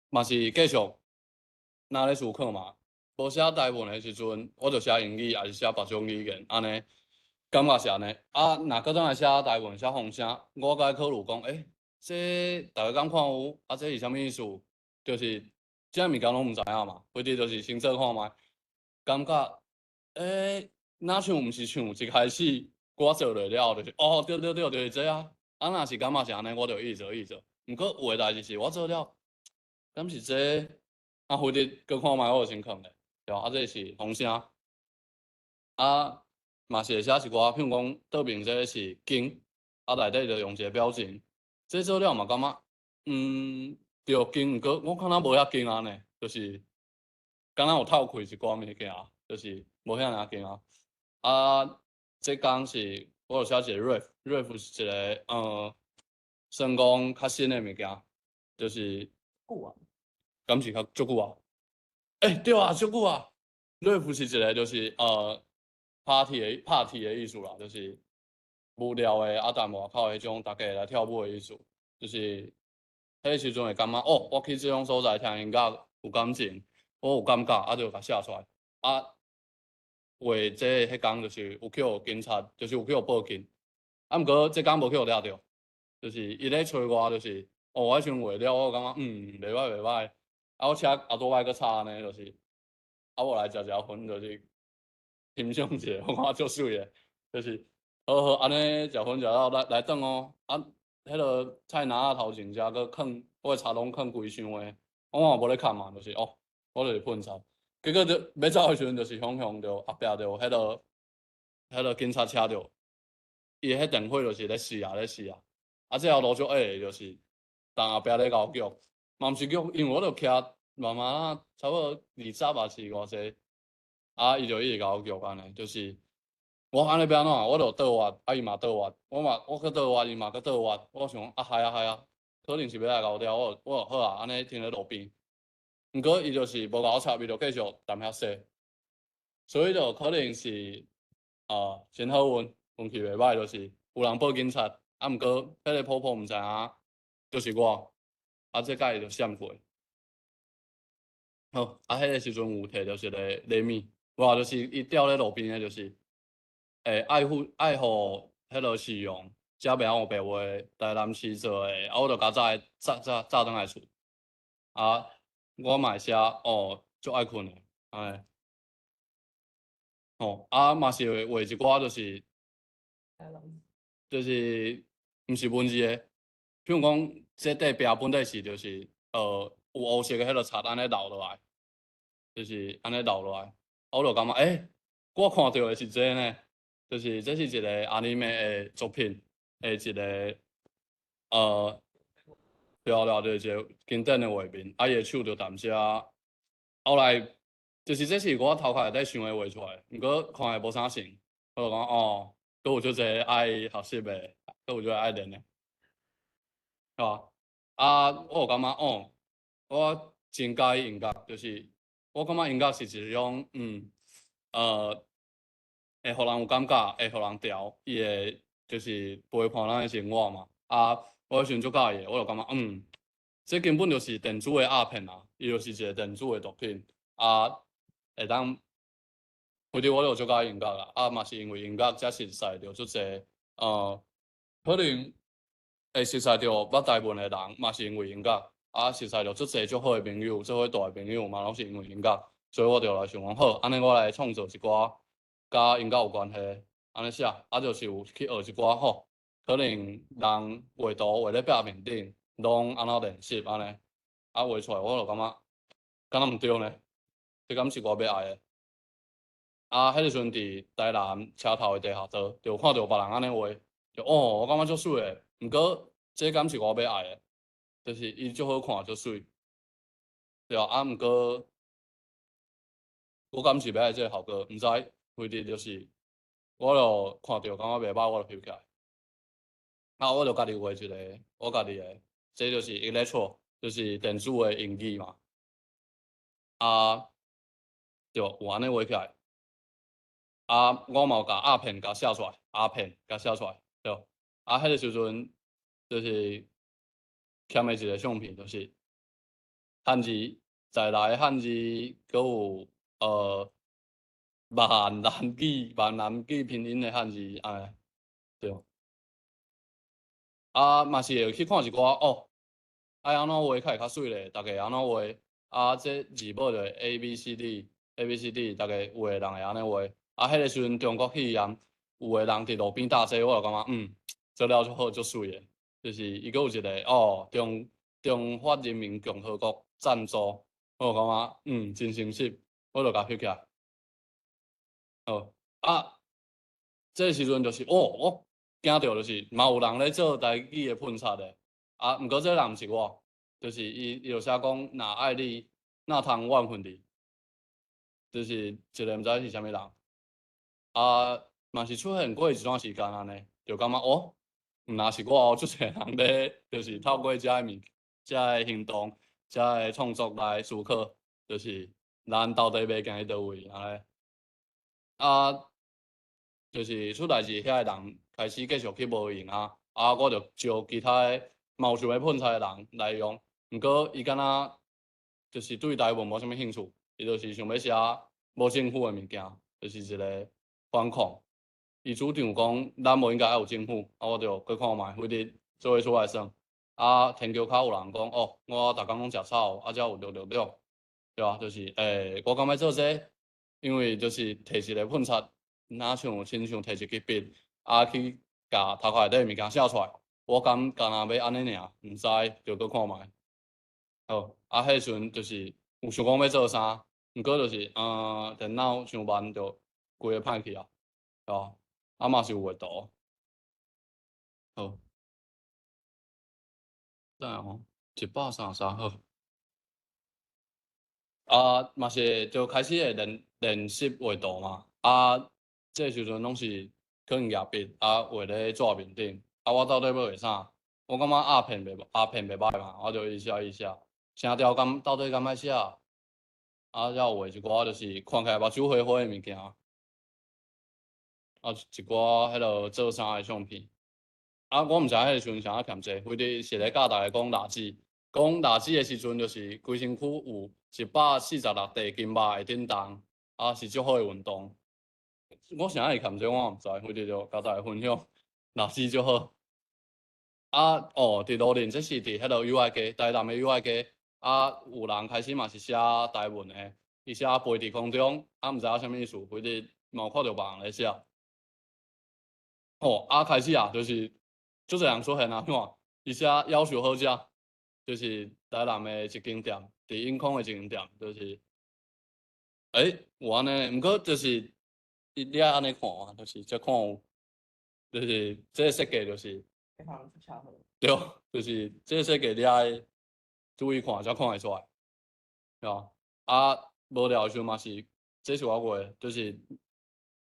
嘛是繼續，若咧思考嘛，無寫台文的時陣，我就寫英語，抑是寫別種語言，按呢，感覺是按呢。啊，若閣轉來寫台文、寫風聲，我閣愛考慮講，欸，這逐家敢看有？啊，這是啥物意思？就是這物件攏毋知影嘛，反正就是先做看覓，感覺，欸，若像毋是像一開始我做落了後，就是哦，對對對，就是這啊。啊，若是感覺是按呢，我就一直做，一直做。毋過有的代誌是我做了，敢是這個？啊，反正閣看覓，我就先囥咧，對吧？啊，這是風聲，啊，嘛是會寫一寡，譬如講倒爿這個是經，啊，內底就用一個表情，這做了嘛感覺，嗯，對經，毋過我感覺無遐經按呢，就是敢若有透氣一寡物件，就是無遐爾經啊。啊，這工是我有寫一個 rave，rave 是一個算講較新的物件，就是久啊，敢是較足久啊？欸，對啊，足久啊。rave 是一個就是party 的意思啦，就是無聊的啊，踮外口彼種，逐家來跳舞的意思，就是彼時陣會感覺哦，我去這種所在聽音樂有感情，我有感覺，啊，就共寫出來。啊，畫這彼工就是有去予警察，就是有去予報警。啊，毋過這工無去予掠著，就是伊咧揣我，就是哦，我彼時陣畫了，我感覺袂歹袂歹。啊，我車後拄擺閣插按呢，就是啊，我來食食薰，就是欣賞一下，我感覺足媠的，就是好好按呢食薰食了來來轉哦。啊，彼落菜籃仔頭前遮閣囥，我的賊攏囥規箱的，我嘛無咧看嘛，就是哦，我就是噴賊。結果就欲走的時陣，就是雄雄著後壁就彼落警察車著，伊彼電火就是咧試啊咧試啊，啊，這條路足矮的，就是人後壁咧𠢕腳，嘛毋是腳，因為我著徛慢慢仔，差不多20抑是偌濟，啊，伊就一直𠢕腳按呢，就是我按呢欲按怎，我就倒彎，啊，伊嘛倒彎，我嘛我閣倒彎，伊嘛閣倒彎，我想講啊害啊害啊，可能是欲來𠢕掉，我就好啊，按呢停咧路邊。毋過伊就是無共我插，伊就繼續踮遐踅，所以就可能是真好運，運氣袂歹，就是有人報警察，啊，毋過彼个婆婆毋知影，就是我，啊，這擺伊就閃過。好，啊，彼个時陣有提著一个禮物，哇，就是伊吊咧路邊的，就是會愛護愛予彼落市容，才袂曉烏白畫台南市做的，啊，我就較早早早早轉來厝，啊，我嘛會寫哦，足愛睏的，哎，吼，啊嘛是會畫一寡，就是毋是文字的。譬如講，這塊壁本底是就是有烏色的彼個漆按呢流落來，就是按呢流落來。我就感覺，欸，我看著的是這呢，就是這是一個 anime 的作品的一個對啊對啊，就是一個經典的畫面，啊，伊的手就踮遮。後來就是這是我頭殼內底想的畫出來，毋過看來無啥像，我就講哦，閣有足濟愛學習的，閣有足濟愛練的，對吧？啊，我有感覺哦，我真佮意音樂，就是我感覺音樂是一種會予人有感覺，會予人調，伊會就是陪伴咱的生活嘛。啊，我彼時陣足佮意的，我就感覺這根本就是電子的鴉片啊，伊就是一個電子的毒品啊，會當，反正我就足佮意音樂啦，啊嘛是因為音樂才熟似著足濟，可能會熟似著捌台文的人，嘛是因為音樂，啊熟似著足濟足好的朋友，做伙住的朋友嘛攏是因為音樂，所以我就來想講好，按呢我來創作一寡佮音樂有關係，按呢寫，啊就是有去學一寡吼，可能人畫圖畫咧壁面頂，攏按怎練習按呢，啊畫出來我就感覺，敢若毋對呢？這敢是我欲愛的？啊，彼個時陣佇台南車頭的地下道，就看著別人按呢畫，就哦，我感覺足媠的。毋過這敢是我欲愛的？就是伊足好看，足媠，對啊。啊，毋過我敢是欲愛這個效果？毋知，反正就是我就看著感覺袂歹，我就翕起來。啊，我就家己畫一個，我家己的，這就是 electro，就是電子的音語嘛。啊，對，有按呢畫起來。啊，我嘛有共鴉片共寫出來，鴉片共寫出來，對。啊，彼個時陣就是欠的一個相片，就是漢字在內漢字，閣有閩南語拼音的漢字，按呢，對。啊，嘛是會去看一寡哦，愛按怎畫較會較媠咧？逐家按怎畫？啊，這字母就 A B C D A B C D，逐家有的人會按呢畫。啊，彼個時陣中國肺炎，有的人佇路邊搭這，我就感覺做了足好足媠的，就是伊閣有一個哦，中華人民共和國贊助，我就感覺真誠實，我就共翕起來。好，啊，這個時陣就是哦，我驚著就是嘛有人咧做台語的噴漆的，啊，毋過這個人毋是我，就是伊就寫講若愛你，哪通怨恨你，就是一個毋知是啥物人。啊，嘛是出現過一段時間按呢，就感覺哦，毋若是我哦，足濟人咧，就是透過這个物、這个行動、這个創作來思考，就是咱到底欲行去佗位按呢。啊，就是出代誌遐个人開始繼續去無閒啊，啊，我就招其他的嘛有想欲噴漆的人來用，毋過伊敢若就是對台文無啥物興趣，伊就是想欲寫無政府的物件，就是一個反抗。伊主張講咱無應該愛有政府，啊，我就閣看覓，反正做伙出來耍。啊，天橋跤有人講哦，我逐工攏食草，啊，才有666，對啊，就是我敢欲做這個，因為就是提一個噴漆，若像親像提一支筆，啊去共頭殼內底物件寫出來，我敢干焦欲按呢爾，毋知，就閣看覓。好，啊，彼時陣就是有想講欲做啥，毋過就是電腦傷慢，就規个歹去啊，對吧？啊嘛是有畫圖。好，等下吼，133好。啊，嘛是就開始會練習畫圖嘛。啊，這個時陣攏是可能舉筆啊畫咧紙面頂。啊，我到底欲畫啥？我感覺鴉片袂歹嘛，我就一直寫一直寫。聲調敢到底敢愛寫？啊，才有畫一寡就是看起來目睭花花的物件。啊，一寡彼落做衫的相片。啊，我毋知彼個時陣啥欠這，反正是咧教大家講蠟紙。講蠟紙的時陣，就是規身軀有146塊筋肉會振動，啊，是足好的運動。我啥會欠這，我嘛毋知，反正就共大家分享蠟紙足好。啊，哦，佇羅林，這是佇彼落友愛街，台南的友愛街。啊，有人開始嘛是寫台文的，伊寫飛佇空中，啊，毋知影啥物意思，反正嘛有看著別人咧寫。哦，啊，開始啊，就是足濟人出現啊，看，伊寫夭壽好食，就是台南的一間店，佇永康的一間店，就是，欸，有按呢，毋過就是你愛按呢看啊，就是才看有，就是這个設計就是，對，就是這个設計你愛注意看才看會出來，對吧？啊，無聊的時陣嘛是，這是我畫的，就是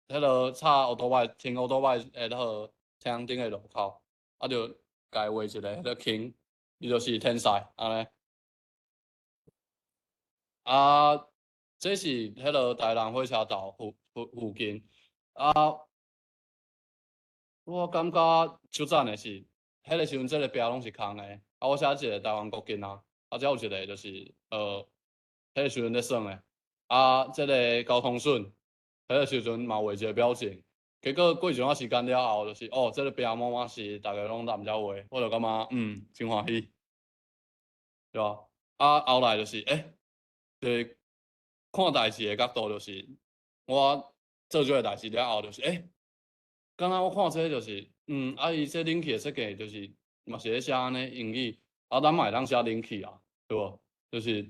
彼个插歐多擺停歐多擺的彼个車頂的路口，啊，就共伊畫一个彼个 king，伊就是天使按呢。啊，這是彼个台南火車頭附近，啊，我感覺足讚的是，彼个時陣這个壁攏是空的，啊，我寫一个台灣國旗啊，啊，遮有一個就是，彼个時陣咧耍的，啊，這个交通順，彼个時陣嘛畫一個表情，結果過一段時間了後，就是哦，這个壁滿滿是逐家攏踮遮畫，我就感覺真歡喜，對吧？啊，後來就是，欸，就是看代誌的角度，就是我做這个代誌了後，就是欸，敢若我看這个就是，啊，伊這冷氣的設計就是嘛是咧寫按呢英語，啊，咱嘛會當寫冷氣啊，對無？就是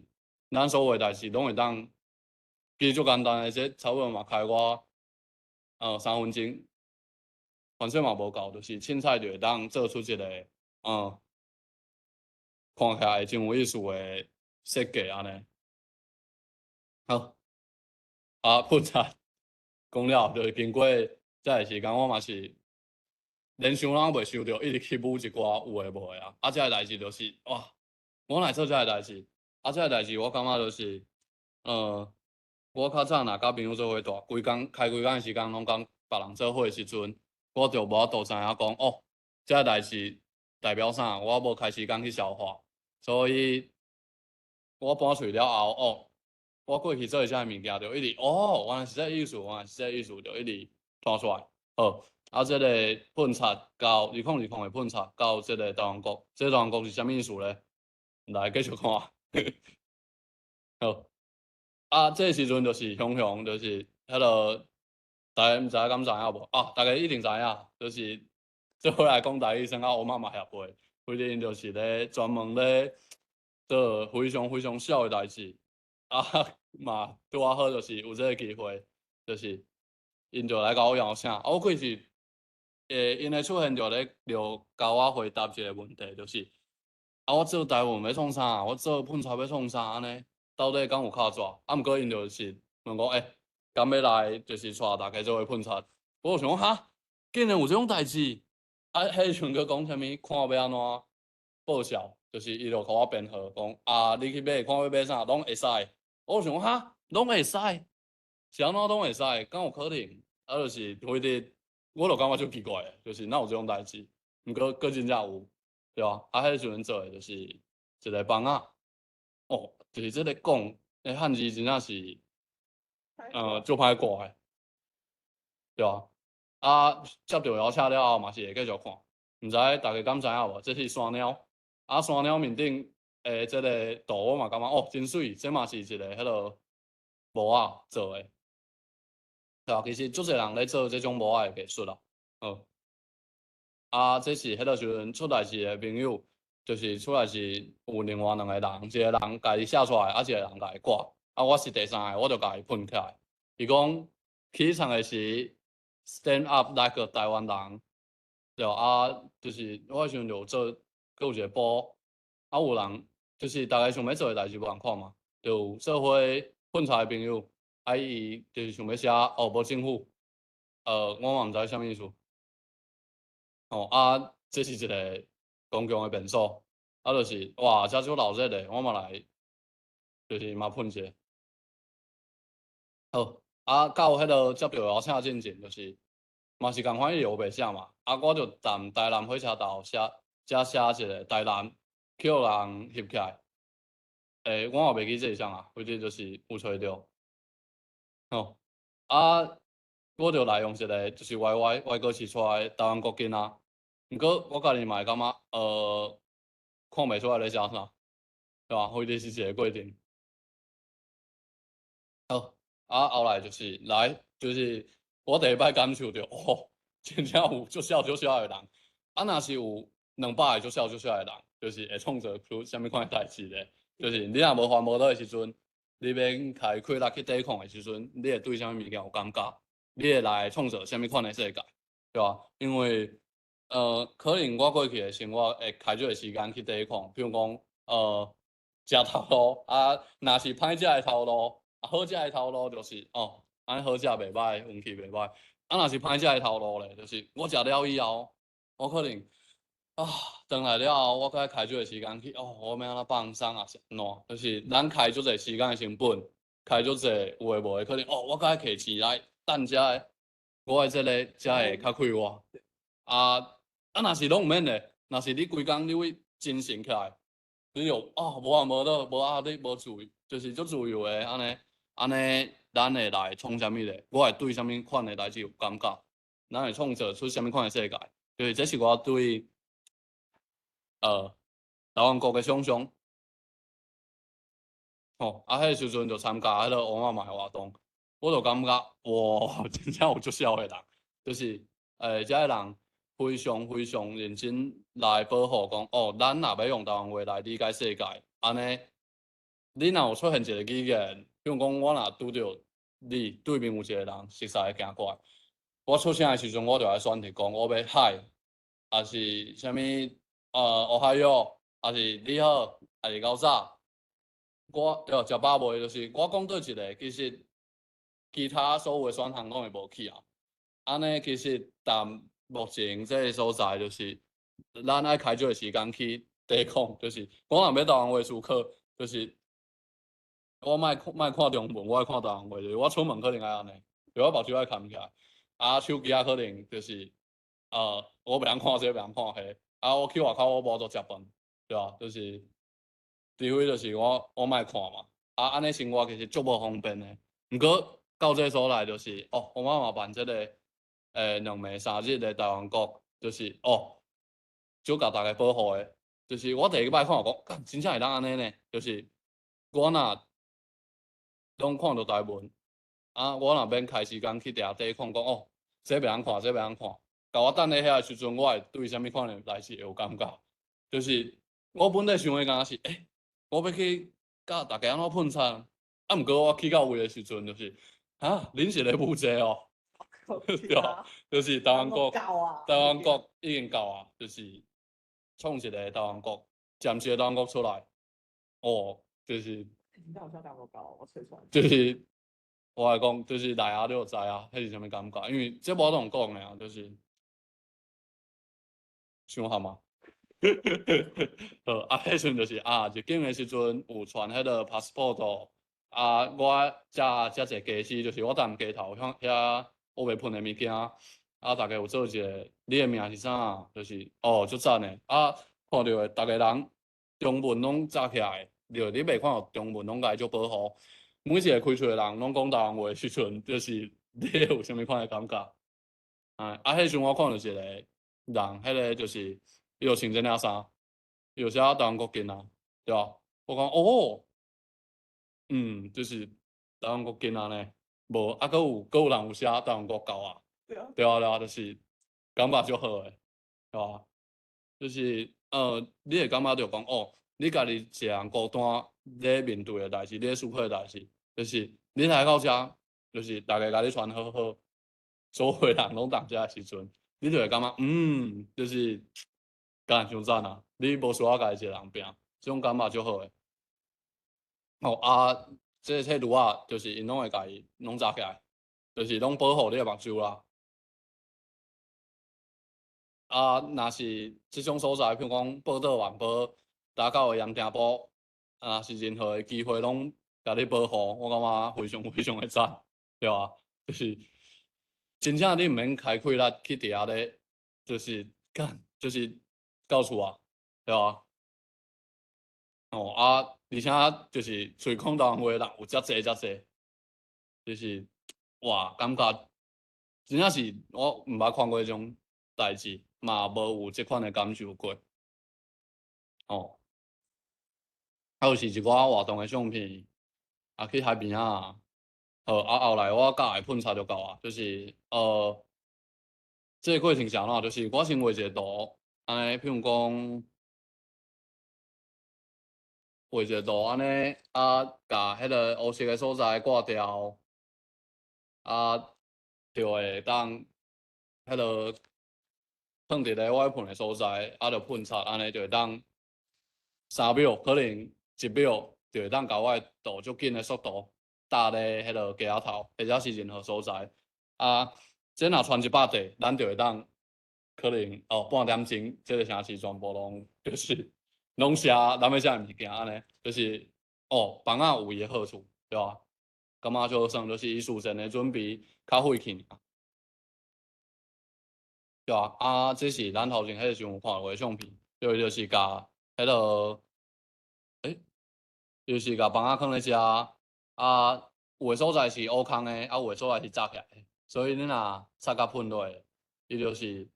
咱所有的代誌攏會當，其實足簡單的，這差不多嘛開我3分鐘，反正嘛無夠，就是凊彩就會當做出一個，看起來真有意思的設計按呢。好，啊，噴漆講了，就是經過這个時間，我嘛是連想攏袂想著，一直去舞一寡有的無的啊。啊，這个代誌就是，哇，我若會做這个代誌，啊，這个代誌我感覺就是，我較早若佮朋友做伙蹛，規工開規工的時間攏共別人做伙的時陣，我就無法度知影講，哦，這个代誌代表啥，我無開時間去消化，所以我搬出去了後，哦，我過去做的這个物件就一直，哦，原來是這个意思，原來是這个意思，就一直拖出來。好，啊，這个噴漆到2020的噴漆到這个台灣國，這個台灣國是啥物意思咧？來繼續看。好，啊，這个時陣就是雄雄，就是彼个，大家毋知影敢知影無？啊，大家一定知影，就是做伙來講台語，算甲烏媽媽協會，反正就是咧專門咧做非常非常痟的代誌，啊嘛拄仔好就是有這个機會，就是𪜶就來共我邀請，啊，我過去，𪜶的出現就咧就共我回答一個問題，就是啊，我做台文欲創啥？我做噴漆欲創啥？按呢，到底敢有敲紙？啊，毋過𪜶就是問我，欸，敢欲來，就是帶大家做伙噴漆？我就想講，哈，竟然有這種代誌！啊，彼時陣閣講啥物？看欲按怎報銷？就是伊就予我編號，講啊，你去買，看欲買啥，攏會使。我就想講，哈，攏會使？是按怎攏會使？敢有可能？啊，就是非得，我就感覺足奇怪的，就是哪有這種代誌？毋過閣真正有，對吧？啊，彼時陣做的就是一個房仔，哦，就是這个講的漢字真正是，足歹掛的，對吧？啊，接著邀請了後嘛是會繼續看，毋知大家敢知影無？這是山貓，啊，山貓面頂的這个圖我嘛感覺哦，真媠，這嘛是一个彼个模仔做的，對啊，其實足濟人咧做這種模仔的藝術啦，好。啊，這是彼个時陣出代誌的朋友，就是出來是有另外兩個人，一個人家己寫出來，啊，一個人共伊掛。啊，我是第三个，我就共伊噴起來。伊講起床的時，stand up like 台灣人，對啊，就是我彼時陣就做，閣有一個布，啊，有人就是逐家想欲做的代誌無仝款嘛，就有做伙噴漆的朋友，啊，伊就是想欲寫哦，無政府，我嘛毋知啥物意思。哦，啊，這是一个公共的便所，啊，就是哇，遮足鬧熱的，我嘛來，就是嘛噴一下。好，啊，到彼个接著邀請進前，就是嘛是仝款伊烏白寫嘛，啊，我就踮台南火車頭寫，遮寫一個台南，去予人翕起來。欸，我嘛袂記這是啥啊，反正就是有揣著。吼，啊，我就來用一個就是歪歪歪過市出來台灣國境啊，毋過我家己嘛會感覺，看袂出來咧寫啥，對吧？反正是一個過程。好，啊，後來就是來，就是我第一擺感受著，哦，真正有足痟足痟的人，啊，若是有200個足痟足痟的人，就是會創造出啥物款的代誌咧？就是你若無煩無惱的時陣，你免開氣力去抵抗的時陣，你會對啥物物件有感覺？你會來創造啥物款的世界，對吧？因為可能我過去的生活會開足個時間去抵抗，比如講，食頭路啊，若是歹食的頭路，啊好食的頭路就是哦，按呢好食袂歹，運氣袂歹。啊，若是歹食的頭路咧，就是我食了以後，我可能啊，轉來了後，我閣愛開足個時間去哦，我欲按怎放鬆啊，是按怎？就是咱開足濟時間的成本，開足濟有的無的，可能哦，我閣愛摕錢來等遮個，我的這个才會較快活。啊啊，若是攏毋免咧，若是你規工你會精神起來，你就哦無啊無惱，無壓力，無自由，就是足自由的按呢按呢，咱會來創啥物咧？我會對啥物款的代誌有感覺？咱會創造出啥物款的世界？就是這是我對台灣國的想像。吼，啊，彼个時陣就參加彼個烏馬嘛的活動，我就感覺哇，真正有足痟的人，就是這个人非常非常認真來保護，講哦，咱若欲用台灣話來理解世界，按呢，你若有出現一个語言，比如講我若拄著你對面有一個人熟似行過來，我出聲的時陣，我就愛選擇講我欲 hi，抑是啥物おはよう，抑是你好，抑是𠢕早。我對，食飽未？就是我講佗一个，其實其他所有的選項攏會無去啊。按呢，其實但目前這个所在，就是咱愛開足个時間去抵抗，就是我若欲台灣話思考，就是我莫看莫看中文，我愛看台灣話，就是我出門可能愛按呢，就我目睭愛崁起來，啊手機仔可能就是我袂曉看這個，袂曉看彼個，啊我去外口我無法度食飯，對吧？就是除非就是我莫看嘛，啊按呢生活其實足無方便的。毋過到這个所在就是哦，我媽媽辦這个2暝3日的台灣國，就是哦，就共逐家保護的，就是我第一擺看講，幹真正會當按呢呢，就是我若攏看著台文，啊我若免開時間去佇遐抵抗講哦，這袂曉看，這袂曉看，共我等咧遐的時陣，我會對啥物款的代誌會有感覺，就是我本來想的敢若是，欸，我欲去佮逐家按怎噴漆，啊毋過我去到位的時陣，就是啊，恁是咧舞這哦，對吧？就是台灣國，台灣國已經到啊，就是創一个台灣國，暫時的台灣國出來，哦，就是，就是我來講，就是來啊，你就知啊，彼是啥物感覺？因為這無法度講的啊，就是傷合嗎？好，啊，彼時陣就是啊，入境的時陣有傳彼个 passport，啊，我遮遮濟家私，就是我踮街頭遐遐烏白噴的物件，啊，逐家有做一个，你的名是啥？就是哦，足讚的，啊，看著的逐个人中文攏紮起來，對，你袂看著中文攏共伊足保護，每一个開喙的人攏講台灣話的時陣，就是你會有啥物款的感覺？啊，啊，彼時陣我看著一個人，彼个就是伊就穿這領衫，伊就寫台灣國囡仔，對吧？我講哦，就是台灣國囡仔呢，無啊，閣有人有寫台灣國狗啊，對啊對啊，就是感覺足好的，對吧？就是你會感覺著講哦，你家己一個人孤單咧面對的代誌，咧思考的代誌，就是你來到遮，就是逐家共你傳好好，所有人攏佇遮的時陣，你就會感覺就是敢傷讚啊！你無需要家己一個人拚，這種感覺足好的。哦啊，這個女仔就是𪜶攏會共伊攏紮起來，就是攏保護你的目睭啦。啊，若是這種所在，比如講報道晚報、打狗的鹽埕埔，啊，是任何的機會攏共你保護，我感覺非常非常的讚，對吧？就是真正你毋免開氣力去佇遐咧，就是幹，就是到厝啊，對吧？哦啊，而且就是喙講台灣話的人有遮濟遮濟，就是哇，感覺真正是我毋捌看過這種代誌，嘛無有這款的感受過。哦，啊，有是一寡活動的相片，啊，去海邊仔，好啊，後來我佮會噴漆就夠啊，就是這个過程是按怎？就是我先畫一个圖。按呢，譬如講畫一個圖按呢，啊，共彼个烏色的所在割掉，啊，就會當彼个囥佇咧我欲噴的所在，啊，就噴漆按呢就會當3秒，可能1秒就會當共我的圖足緊的速度搭咧彼个街仔頭，或者是任何所在。啊，這若傳100塊，咱就會當可能哦半點鐘，這个城市全部攏就是攏寫咱欲寫的物件按呢，就是哦房仔有伊的好處，對吧？感覺就算就是伊事前的準備較費氣爾，對吧？啊，這是咱頭前彼个時陣有看過的相片，對，就是共彼个，欸，就是共房仔囥咧遮，啊，有的所在是烏空的，啊，有的所在是紮起來的，所以你若漆共噴落去，伊就是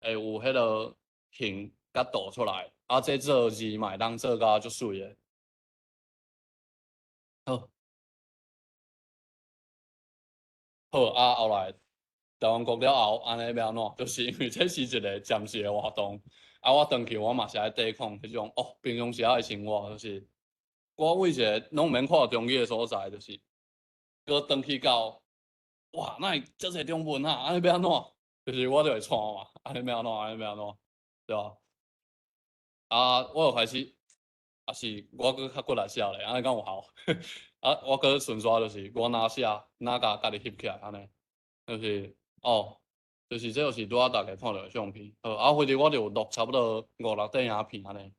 會有彼个形共倒出來，啊，這做字嘛會當做甲足媠的。好，好，啊，後來台灣國了後，按呢欲按怎？就是因為這是一个暫時的活動，啊，我轉去我嘛是愛抵抗彼種哦，平常時仔的生活，就是我為一个攏毋免看中醫的所在，就是閣轉去到，哇，哪會遮濟中文啊？按呢欲按怎？就是我就會掣嘛，按呢欲按怎？按呢欲按怎？對吧？啊，我就開始，抑是我閣較骨力寫咧，按呢敢有效？啊，我閣順紲就是我若寫，若共家己翕起來按呢，就是哦，就是這就是拄仔逐家看著的相片。好，啊，反正我就有錄差不多五六塊影片按呢，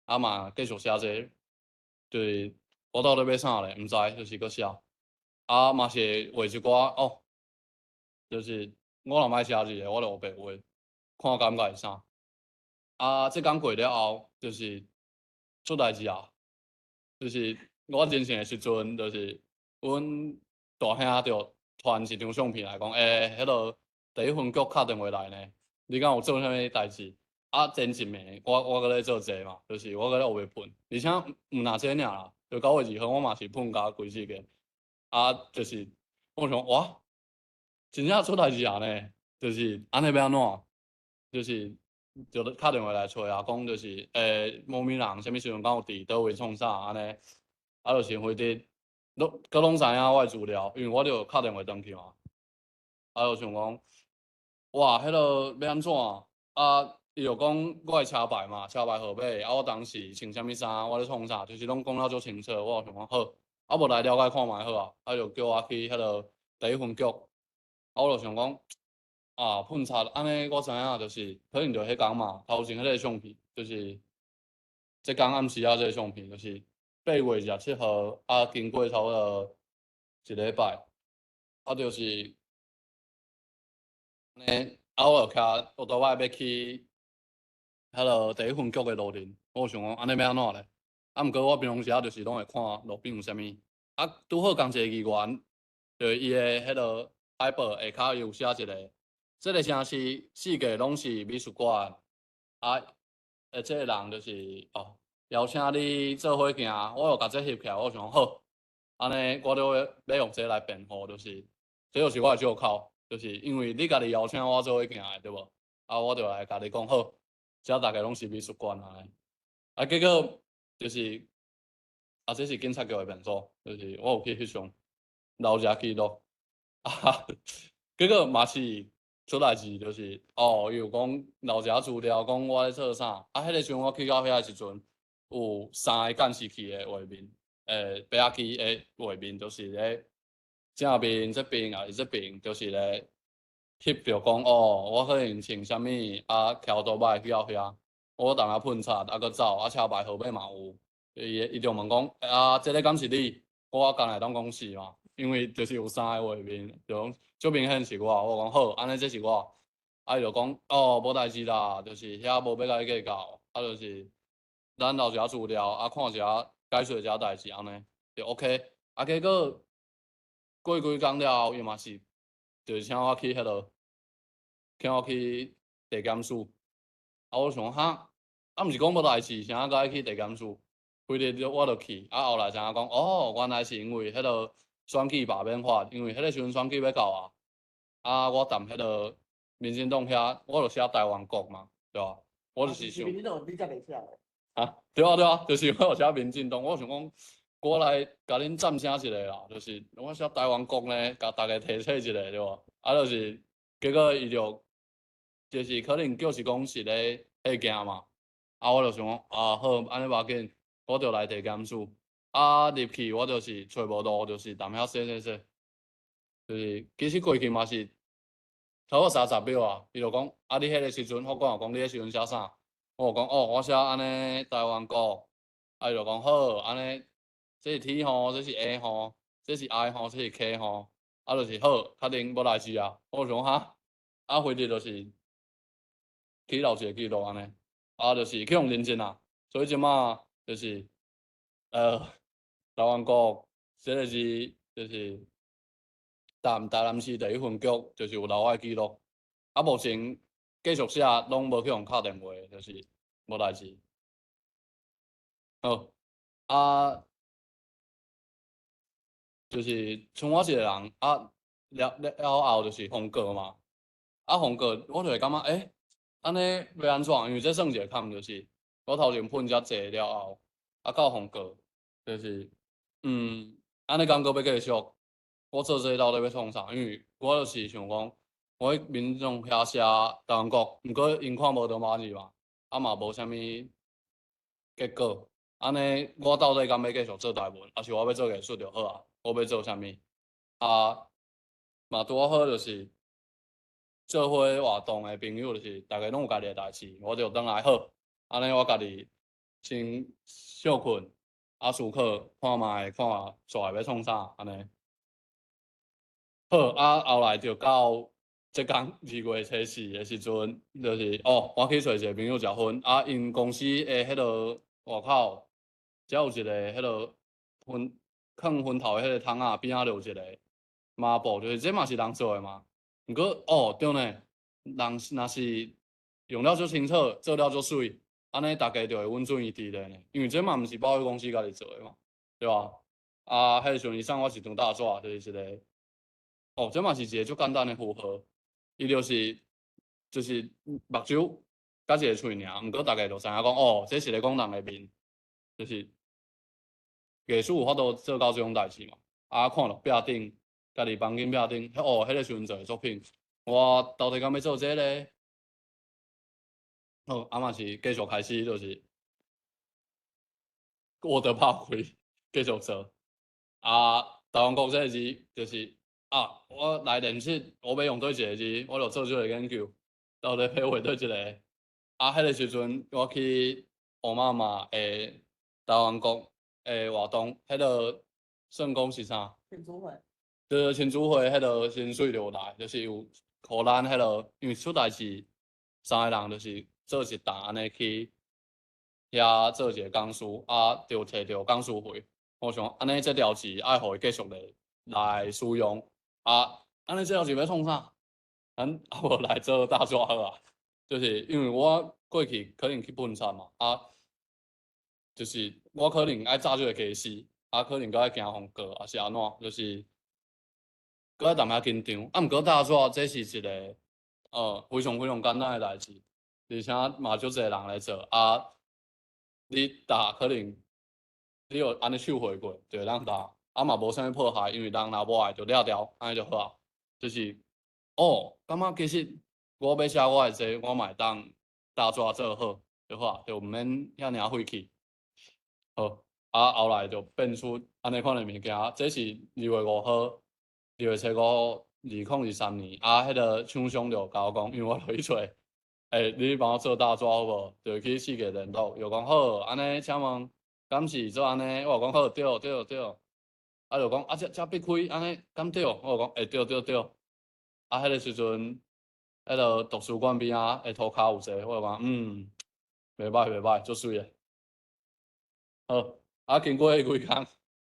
啊嘛繼續寫這個，就是我到底欲啥咧？毋知，就是閣寫。啊嘛是會畫一寡哦，就是我若欲寫字的，我就烏白畫，看感覺會啥。啊，這工過了後，就是出代誌啊，就是我人生的時陣，就是阮大兄就傳一張相片來講，欸，彼个第一分局敲電話來呢，你敢有做啥物代誌？啊，前一暝我閣咧做這嘛，就是我閣咧烏白噴，而且毋若這爾啦，就9月2號我嘛是噴甲規世界，啊，就是我想哇，真正出代誌啊呢，就是按呢欲按怎？就是就敲電話來揣啊，講就是欸，某某人啥物時陣敢有佇佗位創啥按呢？啊，就是非得攏閣攏知影我的資料，因為我就敲電話轉去嘛。啊，就想講，哇，彼个欲按怎？啊，伊就講我的車牌嘛，車牌號碼，啊，我當時穿啥物衫，我咧創啥，就是攏講了足清楚。我就想講好，啊，無來了解看覓好啊，啊，就叫我去彼个第一分局。啊，我就想講，啊，噴漆按呢，我知影就是可能就彼工嘛，頭前彼个相片，就是這工暗時仔這个相片，就是8月27號，啊，經過差不多一禮拜，啊，就是按呢，啊，我就騎歐多擺欲去彼个第一分局的路頂，我想講按呢欲按怎咧？啊，毋過我平常時仔就是攏會看路邊有啥物，啊，拄好仝一个議員，就是伊的彼个海報下跤伊有寫一个，這个城市四界攏是美術館，啊，這个人就是哦，邀請你做伙行，我就共這翕起來，我想講好，按呢我就欲用這個來辯護，就是這就是我的借口，就是因為你家己邀請我做伙行的，對無？啊，我就來共你講好，遮逐家攏是美術館按呢，啊，結果就是啊，這是警察局的便所，就是我有去翕相，留一下記錄，啊，結果嘛是出代誌，就是哦，伊有講留一下資料，講我咧做啥，啊，彼个時陣我去到遐的時陣，有三个監視器的畫面，白鴨機的畫面，就是咧正面這邊抑是這邊，就是咧翕著講哦，我可能穿啥物，啊，騎歐多擺去到遐，我當下噴漆，啊，閣走，啊，車牌號碼嘛有，伊伊就問講，啊，這个敢是你？我敢會當講是嘛，因為就是有三个畫面，就講足明顯是我，我講好，按呢這是我，啊，伊就講哦，無代誌啦，就是遐無欲共你計較，啊，就是咱留一下資料，啊，看一下解說一下代誌，按呢就 OK。啊，結果過幾工了後，伊嘛是就是請我去彼落，請我去地檢署。啊，我想哈，啊，毋是講無代誌，啥閣愛去地檢署？規日就我就去，啊，後來知影講，哦，原來是因為彼个選舉罷免法，因為彼個時陣選舉欲到啊，啊，我踮彼个民進黨遐，我就寫台灣國嘛，對吧？我就是想。民進黨你才袂寫。啊，對啊對啊，就是我有寫民進黨，我想講，我來共恁讚聲一下啦，就是我寫台灣國呢，共大家提醒一下，對無？啊，就是結果伊就，就是可能就是講是咧彼件嘛，啊，我就想講，啊好，按呢無要緊，我就來提檢舉，啊入去我就是揣無路，就是踮遐寫寫寫，就是其實過去嘛是差不多30秒啊，伊就講，啊你彼个時陣，法官有講你彼時陣寫啥？我就講哦，我寫按呢台灣國，啊伊就講好，按呢這是 T 吼，這是 A 吼，這是 I 吼，這是 K 吼，啊就是好，確定無代誌啊。我想哈，啊回去就是去留一個記錄按呢，啊就是去予認證啊，所以這馬就是台灣國這个字就是台南市第一分局，就是有留我的記錄，啊目前繼續寫攏無去予敲電話，就是無代誌。好，啊，就是像我一個人啊，了了後就是予告嘛，啊予告我就會感覺欸，按呢欲按怎？因為這算一個坎，就是我頭前噴遮濟了後，啊到予告，就是按呢敢閣欲繼續，我做這個到底欲創啥？因為我就是想講，我去民眾遐寫台灣國，毋過𪜶看無羅馬字嘛，啊嘛無啥物結果，按呢我到底敢欲繼續做台文，抑是我欲做藝術就好啊？我欲做啥物？啊，嘛拄好就是做伙活動的朋友，就是逐家攏有家己的代誌，我就轉來好，按呢我家己先小睏，啊思考看覓，看煞來欲創啥按呢。好，啊後來就到這工2月初4的時陣，就是哦，我去揣一個朋友食薰，啊𪜶公司的彼个外口，才有一个彼个薰囥薰頭的彼个桶仔邊仔就有一個抹布，就是這嘛是人做的嘛。毋過哦對呢，人若是用了足清楚，做了足媠，按呢逐家就會穩準伊佇咧呢。因為這嘛毋是保險公司家己做的嘛，對吧？啊，彼个時陣伊送我一張大紙，就是一個，哦，這嘛是一個足簡單的符號，伊就是目睭佮一個喙爾，毋過逐家就知影講，哦，這是咧講人的面，就是藝術有法度做到這種代誌嘛。啊，看著壁頂，家己房間壁頂，哦，彼个時陣做的作品，我到底敢欲做這个咧？好，啊嘛是繼續開始，就是我的拍開繼續做。啊，台灣國這個字就是啊，我來練習，我欲用佗一个字，我就做這個研究，到底欲畫佗一个。啊，彼个時陣我去烏媽媽的台灣國的活動，彼个算講是啥？慶祝會。對，慶祝會彼个薪水就來，就是有予咱彼个，因為出代誌三个人就是做一沓按呢去遐做一个講師，啊，就提著講師費。我想按呢這條字愛予伊繼續咧來使用，啊，按呢這條字欲創啥？咱啊無來做大紙好啊，就是因為我過去可能去噴漆嘛，啊，就是我可能愛紮這个家私，啊，可能閣愛驚予告，抑是按怎，就是閣愛淡薄緊張。啊，毋過大紙這是一個非常非常簡單的代誌，而且嘛足濟人來做，啊，你貼可能你有按呢手繪過就會當貼，啊嘛無啥物破壞，因為人若無愛就掠掉，按呢就好啊。就是哦，感覺其實我欲寫我的這個，我嘛會當大紙做好就好啊，就毋免遐爾費氣。好，啊後來就變出按呢款的物件，這是2月5號，2月初5，2023年，啊，彼个廠商就共我講，因為我落去揣，欸，你幫我做大紙好無？就去四界聯絡，伊講好，按呢請問敢是做按呢？我就講好，對對對。啊就講啊，這這筆開按呢敢對？我就講欸對對對。啊，彼个時陣，彼个圖書館邊仔的塗跤有一個，我就講袂䆀袂䆀，足媠的。好，啊經過彼幾工，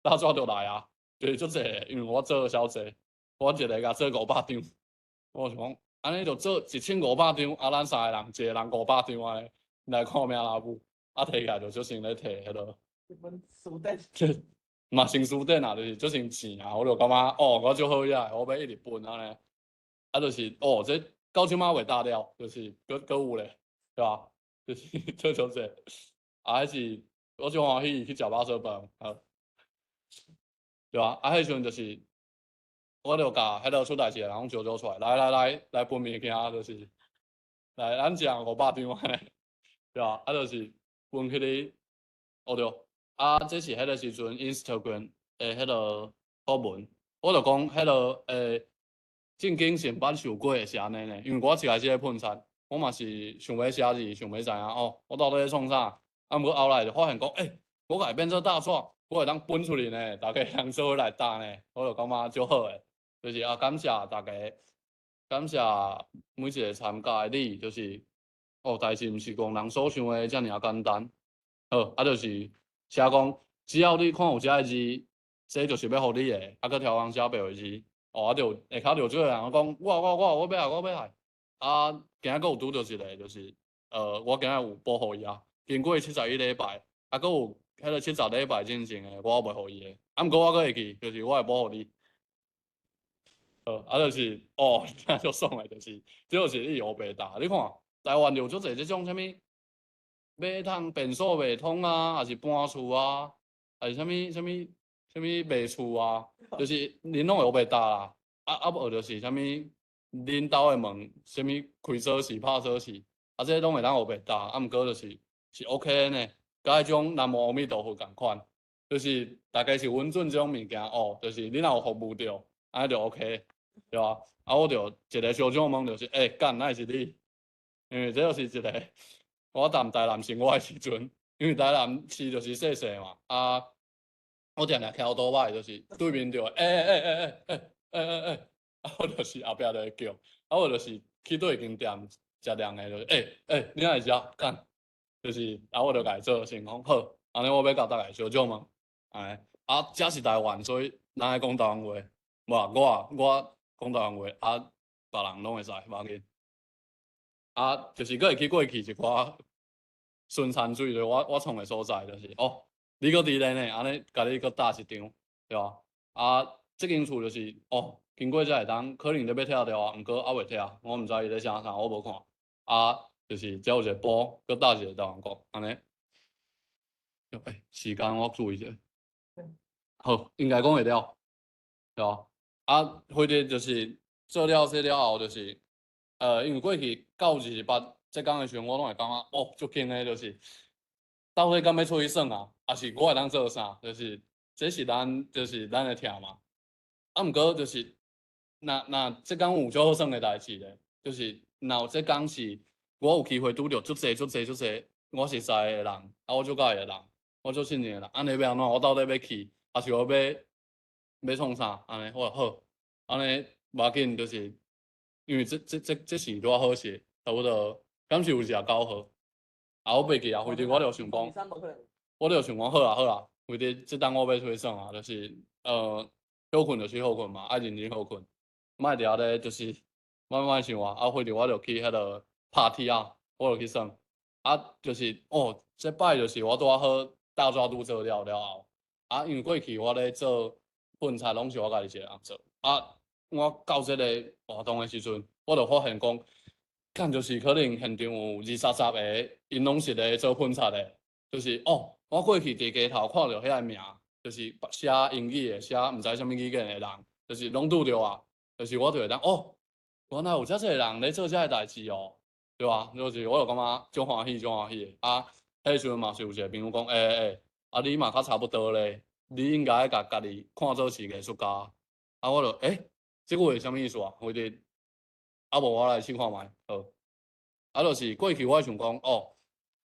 大紙就來啊，就是足濟的，因為我做小濟，我一个共做500張，我想講，按呢就做1500張，啊咱三个人，一个人五百張按呢，來看命老母，啊提起來就足像咧提彼落。一本書典。嘛像書典啊，就是足像錢啊，我就感覺哦，我足好額，我欲一直分按呢，啊就是哦，這到這馬袂大了，就是閣閣有咧。對吧？就是做做這，啊，彼是我最歡喜去食肉燥飯，好，對吧？啊，彼時陣就是我就共彼个出代誌的人攏招招出來，來來來來分物件，就是來咱一人500張按呢，對吧？啊，就是分彼个，哦對，啊，這是彼个時陣 Instagram 的彼个貼文，我就講彼个正經是毋捌想過會是按呢呢，因為我一開始咧噴漆，我嘛是想欲寫字，想欲知影哦，我到底咧創啥？啊，毋過後來就發現講，欸，我共伊變做大紙，我會當分出去呢，大家會當做伙來搭呢，我就感覺足好的，就是啊，感謝大家，感謝每一個參加的你，就是哦，代誌毋是講人所想的遮爾簡單，好，啊，就是寫講，只要你看有這个字，這就是欲予你的，啊，閣超工寫白話字，哦，啊，就下跤就有這個人講，我我我我欲愛，我欲愛，啊，今仔閣有拄著一個，就是我今仔有補予伊啊，經過71禮拜，啊，閣有彼个70禮拜進前的，我袂予伊的，啊，毋過我閣會記，就是我會補予你。好，啊，就是哦，真足爽的，就是，這就是你烏白搭，你看台灣有足濟這種啥物，馬桶便所袂通啊，抑是搬厝啊，抑是啥物啥物啥物賣厝啊，就是恁攏會烏白搭啦。啊啊無就是啥物恁兜的門，啥物開鎖匙、拍鎖匙，啊，這攏會當烏白搭，啊，毋過就是是 OK 的呢，佮彼種南無阿彌陀佛仝款，就是大家是穩準這種物件哦，就是你若有服務著，按呢就 OK，對吧？啊，我就一个小獎問就是，欸，幹，哪會是你？因為這就是一個我踮台南生活的時陣，因為台南市就是細細嘛，啊，我定定騎歐多擺就是對面就欸欸欸欸欸欸欸欸，啊，我就是後壁就會叫，啊，我就是去佗一間店食涼的，就是欸欸，你哪會遮？幹，就是啊，我就共伊做先講好，按呢我欲共大家相獎問，按呢，啊，遮是台灣，所以咱愛講台灣話，無我我講台灣話，啊，別人攏會使，無要緊。啊，就是閣會記過去一寡巡山水，就我我創的所在，就是哦，你閣佇咧呢，按呢共你閣搭一張，對吧？啊，這間厝就是哦，經過才會當，可能咧欲拆掉啊，毋過猶未拆，我毋知伊咧寫啥，我無看。啊，就是遮有一個波，閣搭一個台灣國，按呢。欸，時間我注意者。好，應該講會了，對吧？啊，或者就是做了這了後，就是因為過去到28這工的時陣，我攏會感覺哦，足緊的，就是到底敢欲出去耍啊？抑是我會當做啥？就是這是咱就是咱的疼嘛。啊，毋過就是若若這工有足好耍的代誌咧，就是若有這工是我有機會拄著足濟足濟足濟我熟似的人，啊，我足佮意的人，我足信任的人，按呢欲按怎？我到底欲去，抑是我欲欲創啥？按呢我就好，按呢無要緊，就是因為這這這這是拄仔好勢，差不多，敢是有一9號，啊，我袂記啊，反正我就想講，我就想講好啊好啊，反正這冬我欲出去耍啊，就是歇睏就是歇睏嘛，愛認真歇睏，莫佇遐咧就是慢慢想啊，啊，反正我就去彼个拍鐵仔，我就去耍，啊，就是哦，這擺就是我拄仔好大紙拄做了了後，啊，因為過去我咧做噴漆攏是我家己一個人做，啊，我到這个活動的時陣，我就發現講，敢就是可能現場有二三十个，𪜶攏是咧做噴漆的，就是哦，我過去佇街頭看著遐个名，就是寫英語的，寫毋知啥物語言的人，就是攏拄著啊，就是我就會當哦，原來有遮濟人咧做這个代誌哦，對吧？就是我就感覺足歡喜，足歡喜的。啊，彼時陣嘛是有一個朋友講，欸欸欸，啊你嘛較差不多咧，你應該共家己看做是藝術家。啊，我就欸，這句話啥物意思啊？反正啊無我來試看覓，好。啊，就是過去我想講，哦，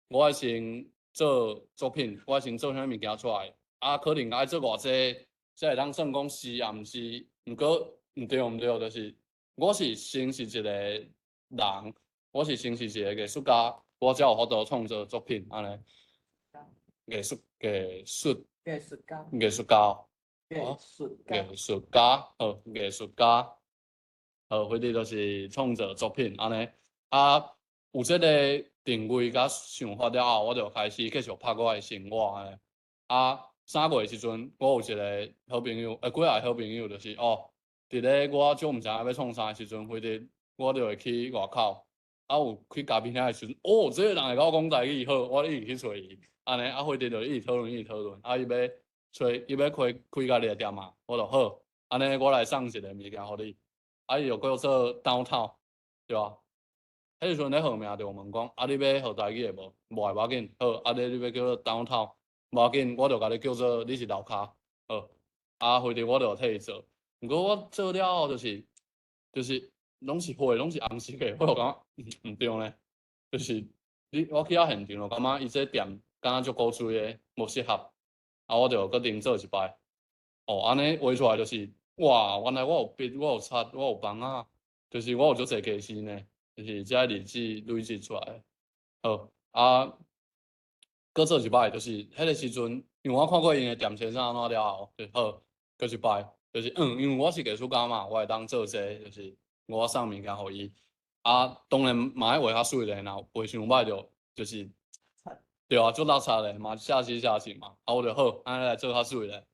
我愛先做作品，我愛先做啥物件出來，啊，可能愛做偌濟，才會當算講是抑毋是。毋過毋對毋對，就是我是先是一個人，我是先是一個藝術家，我才有法度創作作品按呢。藝術藝術藝術家，藝術家，藝術家，藝術家，好，藝術家，好，反正就是創作作品按呢。啊，有這個定位佮想法了後，我就開始繼續拍我的生活按呢。啊，3月的時陣，我有一個好朋友，欸，幾个好朋友，就是哦，佇咧我足毋知影欲創啥的時陣，反正我就會去外口。啊有去咖啡廳的時陣，哦，這个人會共我講台語，好，我一直去揣伊，按呢啊，彼陣就一直討論，一直討論，啊，伊欲揣，伊欲開開家己的店嘛，我就好，按呢我來送一个物件予你，啊，伊就叫做 downtown，對吧？彼時陣咧號名就問講，啊，你欲學台語的無？無愛無要緊，好，啊，你欲叫做 downtown，無要緊，我就共你叫做你是樓跤，好，啊，彼陣我就替伊做，毋過我做了後就是攏是花，攏是紅色的，我就感覺毋對呢，就是你我去到現場就感覺伊這店敢若足古錐的，無適合，啊，我就閣重做一擺，哦，按呢畫出來就是，哇，原來我有筆，我有漆，我有枋仔，就是我有足濟家私呢，就是這日子累積出來的。好，啊，閣做一擺，就是彼个時陣，因為我看過𪜶的店先生按怎了後，就好，閣一擺，就是因為我是藝術家嘛，我會當做這個，就是我送物件予伊，啊，當然嘛愛畫較媠咧，若畫傷歹就就是，對啊，足落漆咧，嘛寫實寫實嘛，啊，我就好，按呢來做較媠咧，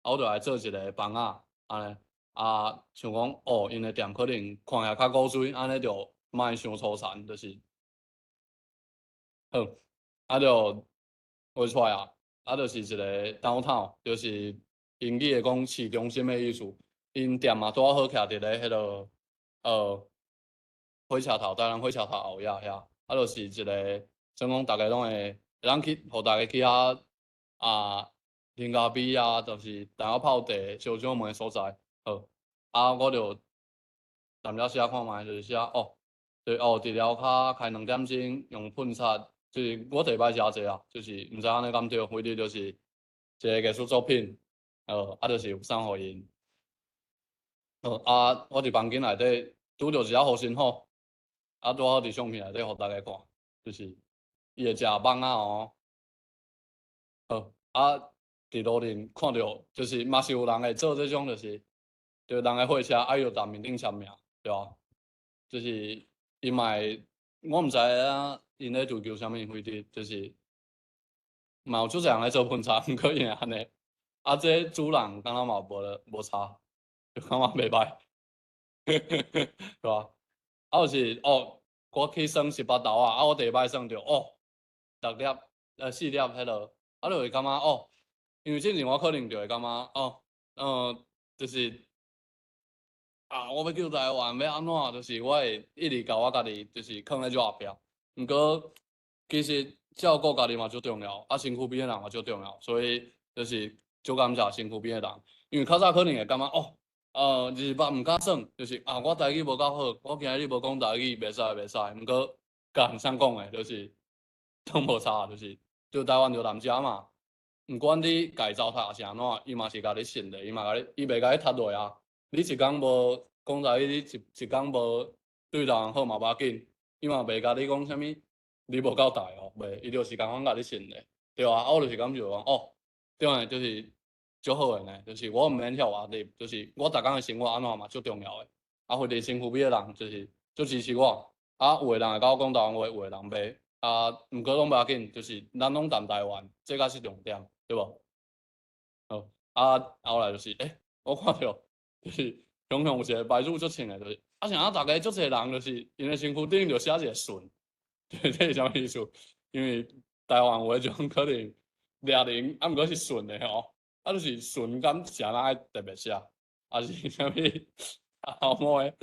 啊，我就來做一个枋仔，按呢，啊，想講哦，𪜶的店可能看起來較古錐，按呢就莫傷粗殘，就是，好，啊就畫出來啊，啊就是一个 downtown，就是英語會講市中心的意思，𪜶店嘛拄仔好徛佇咧彼个火車頭，台南火車頭後遐遐，啊就是一个，算講逐家攏會會當去，予逐家去遐啊，啉咖啡啊，就是淡仔泡茶、相相問的所在，好，啊我就踮遮寫看覓，就是寫哦，對哦，佇樓跤開2點鐘用噴漆，就是我第一擺寫這啊，就是毋知按呢敢對，反正就是一个藝術作品，啊就是有送予𪜶。好，啊，我佇房間內底拄著一隻護身符，啊，拄好佇相片內底予大家看，就是伊會食蠓仔哦。好，啊，佇路頂看著，就是嘛是有人會做這種，就是就人的貨車，啊，伊就佇面頂簽名，對吧？就是伊嘛會，我毋知影𪜶咧追求啥物，反正就是嘛有足濟人咧做噴漆，毋過𪜶會按呢。啊，這主人敢若嘛無咧無差，就感覺袂歹，對吧？啊，就是哦，我去算18豆仔，啊，我第一擺算著哦，六粒，四粒彼落，啊，就會感覺哦，因為之前我可能就會感覺哦，就是啊，我欲救台灣，欲按怎，就是我會一直共我家己就是囥咧足後壁。毋過其實照顧家己嘛足重要，啊，身軀邊的人嘛足重要，所以就是足感謝身軀邊的人，因為較早可能會感覺哦，28毋敢算，就是啊，我台語無夠好，我今日無講台語，袂使袂使。毋過共啥講的，就是攏無差，就是就台灣就南遮嘛。毋管你共伊糟蹋是按怎，伊嘛是共你信的，伊嘛共你，伊袂共你踢落啊。你一工無講台語，你一工無對人好嘛無要緊，伊嘛袂共你講啥物，你無夠台哦，袂，伊就是共款共你信的，對啊。啊，我就是感受講，哦，對啊，就是足好的呢，就是我毋免遐有壓力，就是我逐工的生活按怎嘛足重要的。啊，或者身軀邊的人就是足支持我，啊，有的人會共我講台灣話，有的人袂，啊，毋過攏無要緊，就是咱攏談台灣，這才是重點，對無？好，啊，後來就是，我看著就是雄雄有一個牌子足穿的，就是啊，啥啊，逐家足濟人就是𪜶的身軀頂就寫一個順，這是啥物意思？因為台灣話種可能掠人，啊，毋過是順的吼，啊，就是順敢是按怎愛特別寫，啊是啥物頭毛的，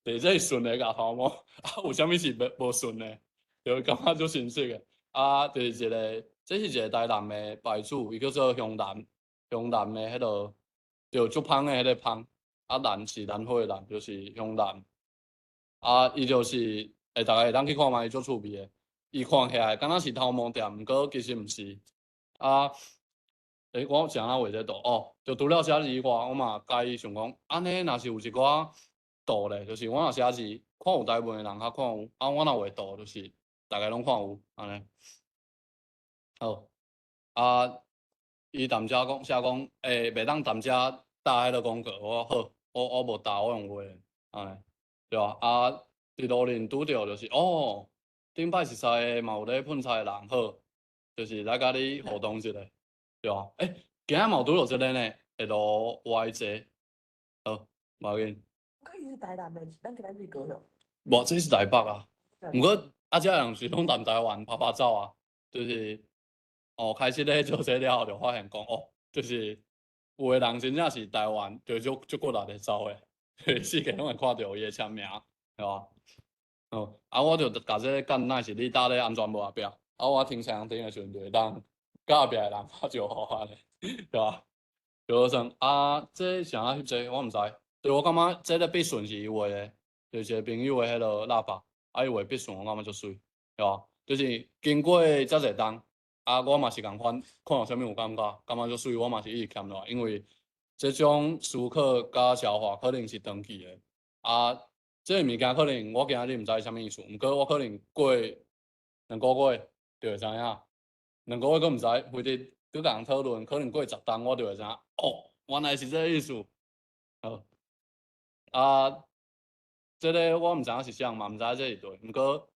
對，這是順的共頭毛，啊，有啥物是無順的，就感覺足親切的。啊，就是一個，這是一個台南的牌子，伊叫做香蘭，香蘭的彼個，就足芳的彼個芳，啊，蘭是蘭花的蘭，就是香蘭。啊，伊就是，逐家會當去看覓，伊足趣味的。伊看起來敢若是頭毛店，毋過其實毋是。啊，我是按怎畫這圖？哦，就除了寫字以外，我嘛佮意想講，按呢若是有一寡圖咧，就是我若寫字，看有台文的人較看有，啊，我若畫圖，就是逐家攏看有，按呢。好，啊，伊踮遮講寫講，袂當踮遮打彼个廣告，我講好，我無打，我用畫的，按呢，對吧？啊，佇路頂拄著就是，哦，頂擺熟似嘛有咧噴漆的人，好，就是來共你互動一下，對吧？今仔嘛有拄著這个呢，L Y J，好，無要緊。伊是台南的，咱今仔日高雄。無，這是台北啊。毋過啊，這人是攏南台灣拍拍走啊，就是哦，開始咧做這了後，就發現講哦，就是有的人真正是台灣，就足足骨力咧走的，四界攏會看著伊的簽名，對吧？哦，啊，我就共這個幹，若是你搭咧安全帽後壁，啊，我停青燈的時陣就會當佮後壁的人拍招呼按呢，對吧？就好耍啊，這啥翕這我毋知，對我感覺這个筆順是伊畫的，就是一個朋友的彼个喇叭，啊，伊畫筆順，我感覺足媠，對吧？就是經過遮濟冬，啊，我嘛是仝款，看到啥物有感覺，感覺足媠，我嘛是一直欠落來，因為這種思考佮消化可能是長期的，啊，這个物件可能我今仔日毋知啥物意思，毋過我可能過2個月就會知影，2個月閣毋知，非得閣共人討論，可能過10冬我就會知影，哦，原來是這个意思。好，啊，這个我毋知影是啥，嘛毋知這是對，毋過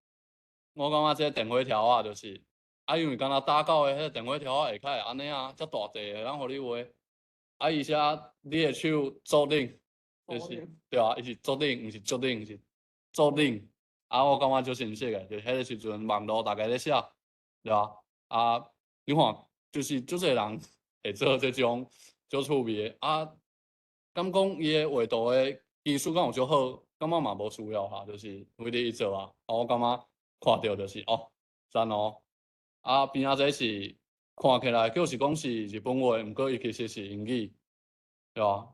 我感覺這個電火條仔就是，啊，因為敢若打狗的彼個電火條仔下跤會按呢啊，遮大塊的，通予你畫，啊，伊寫你的手做冷，就是對啊，伊是做冷，毋是足冷，是做冷。啊，我感覺足新鮮的，就彼個時陣網路逐家咧寫，對啊，啊，你看，就是足濟人會做這種足趣味的，啊，敢講伊的畫圖的技術敢有足好，感覺嘛無需要哈，就是為你做啊，啊，我感覺看著就是哦，讚哦，啊，邊仔這是看起來就是講是日本話，毋過伊其實是英語，對吧？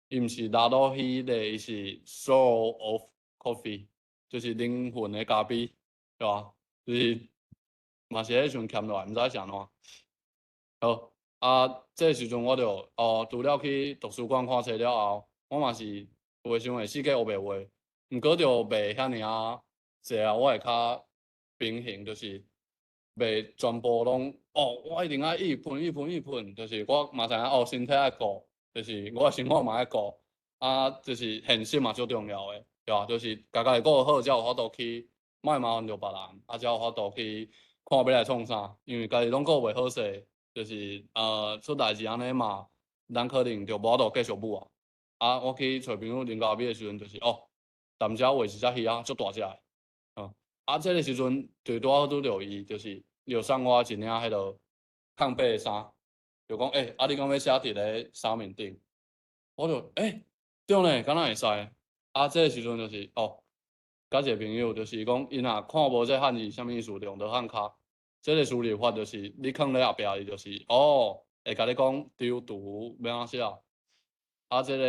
伊毋是拿落彼個，伊是 Soul of Coffee，就是靈魂的咖啡，對吧？就是嘛是彼時陣欠落來，毋知是按怎。好，啊，這個時陣我就哦，除了去圖書館看冊了後，我嘛是有的時陣會四界烏白畫，毋過就袂遐爾仔濟啊，我會較平衡，就是袂全部攏哦，我一定愛一直噴、一直噴、一直噴，就是我嘛知影哦，身體愛顧，就是我的生活嘛愛顧，啊，就是現實嘛足重要的，對吧？就是家家己顧好，才有法度去莫麻煩著別人，啊，才有法度去看欲來創啥，因為家己攏顧袂好勢，就是出代誌按呢嘛，咱可能就無法度繼續舞啊。啊，我去揣朋友啉咖啡的時陣，就是哦，踮遮畫一隻魚仔，足大隻的，嗯，啊，這个時陣就拄好拄著伊，就是伊就送我一領彼个空白的衫，就講欸，啊，你敢欲寫佇咧衫面頂？我就欸，對呢，敢若會使？啊，這个時陣就是哦，佮一個朋友就是講，伊若看無這漢字啥物意思，就用羅漢跤。這个輸入法就是你囥咧後壁，伊就是哦，會共你講丟圖欲按怎寫。啊，這个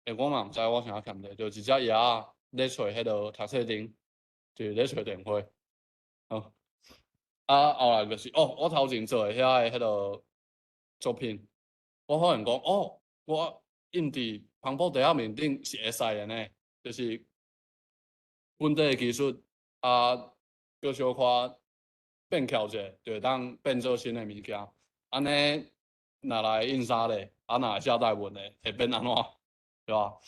欸，我嘛毋知我啥欠咧，就一隻鴨仔咧揣彼个讀冊燈，就是咧揣電話。好，啊，後來就是哦，我頭前做的遐个彼个作品，我發現講哦，我印佇帆布袋仔面頂是會使的呢，就是本地的技術啊，閣小可變巧者，就會當變做新的物件。按呢，若來印衫咧，啊，若會寫台文的，會變按怎？對吧？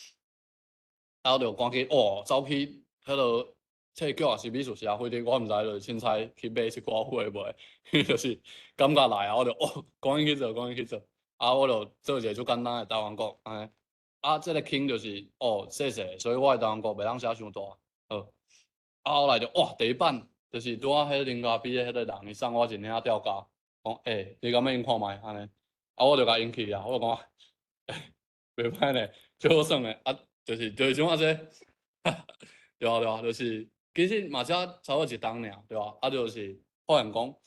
啊，我就趕緊哦，走去彼个冊局，也是美術社，反正我毋知，就是凊彩去買一寡貨無，就是感覺來啊，我就哦，趕緊去做，趕緊去做。啊，我就做一個足簡單的台灣國，按呢。啊，這个輕就是哦，細細，所以我的台灣國袂當寫傷大。好，啊，後來就哇，第一版就是拄仔彼啉咖啡的彼个人，伊送我一領吊膠，講欸，你敢欲用看覓按呢？啊，我就共用去啊，我就講，袂歹呢，足好耍的，啊，就是像這，對啊對啊，就是其實嘛才差不多一冬爾，對吧？啊，就是發現講，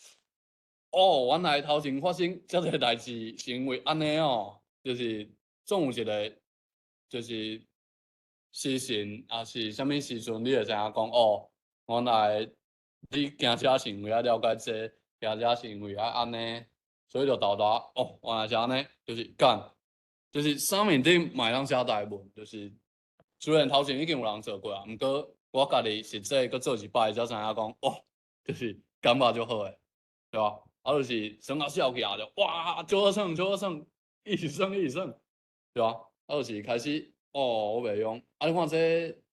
哦，原來頭前發生遮濟代誌是因為按呢哦，就是總有一個就是時辰，抑是啥物時陣，你會知影講哦，原來你行遮是因為愛了解這，行遮是因為愛按呢，所以就沓沓哦，原來是按呢，就是幹，就是衫面頂嘛會當寫台文，就是雖然頭前已經有人做過啊，毋過我家己實際閣做一擺才知影講，哦，就是感覺足好的，對吧？啊，就是耍甲笑起來就哇，足好耍，足好耍，一直耍，一直耍，對吧？啊，就是開始哦，我袂用，啊，你看這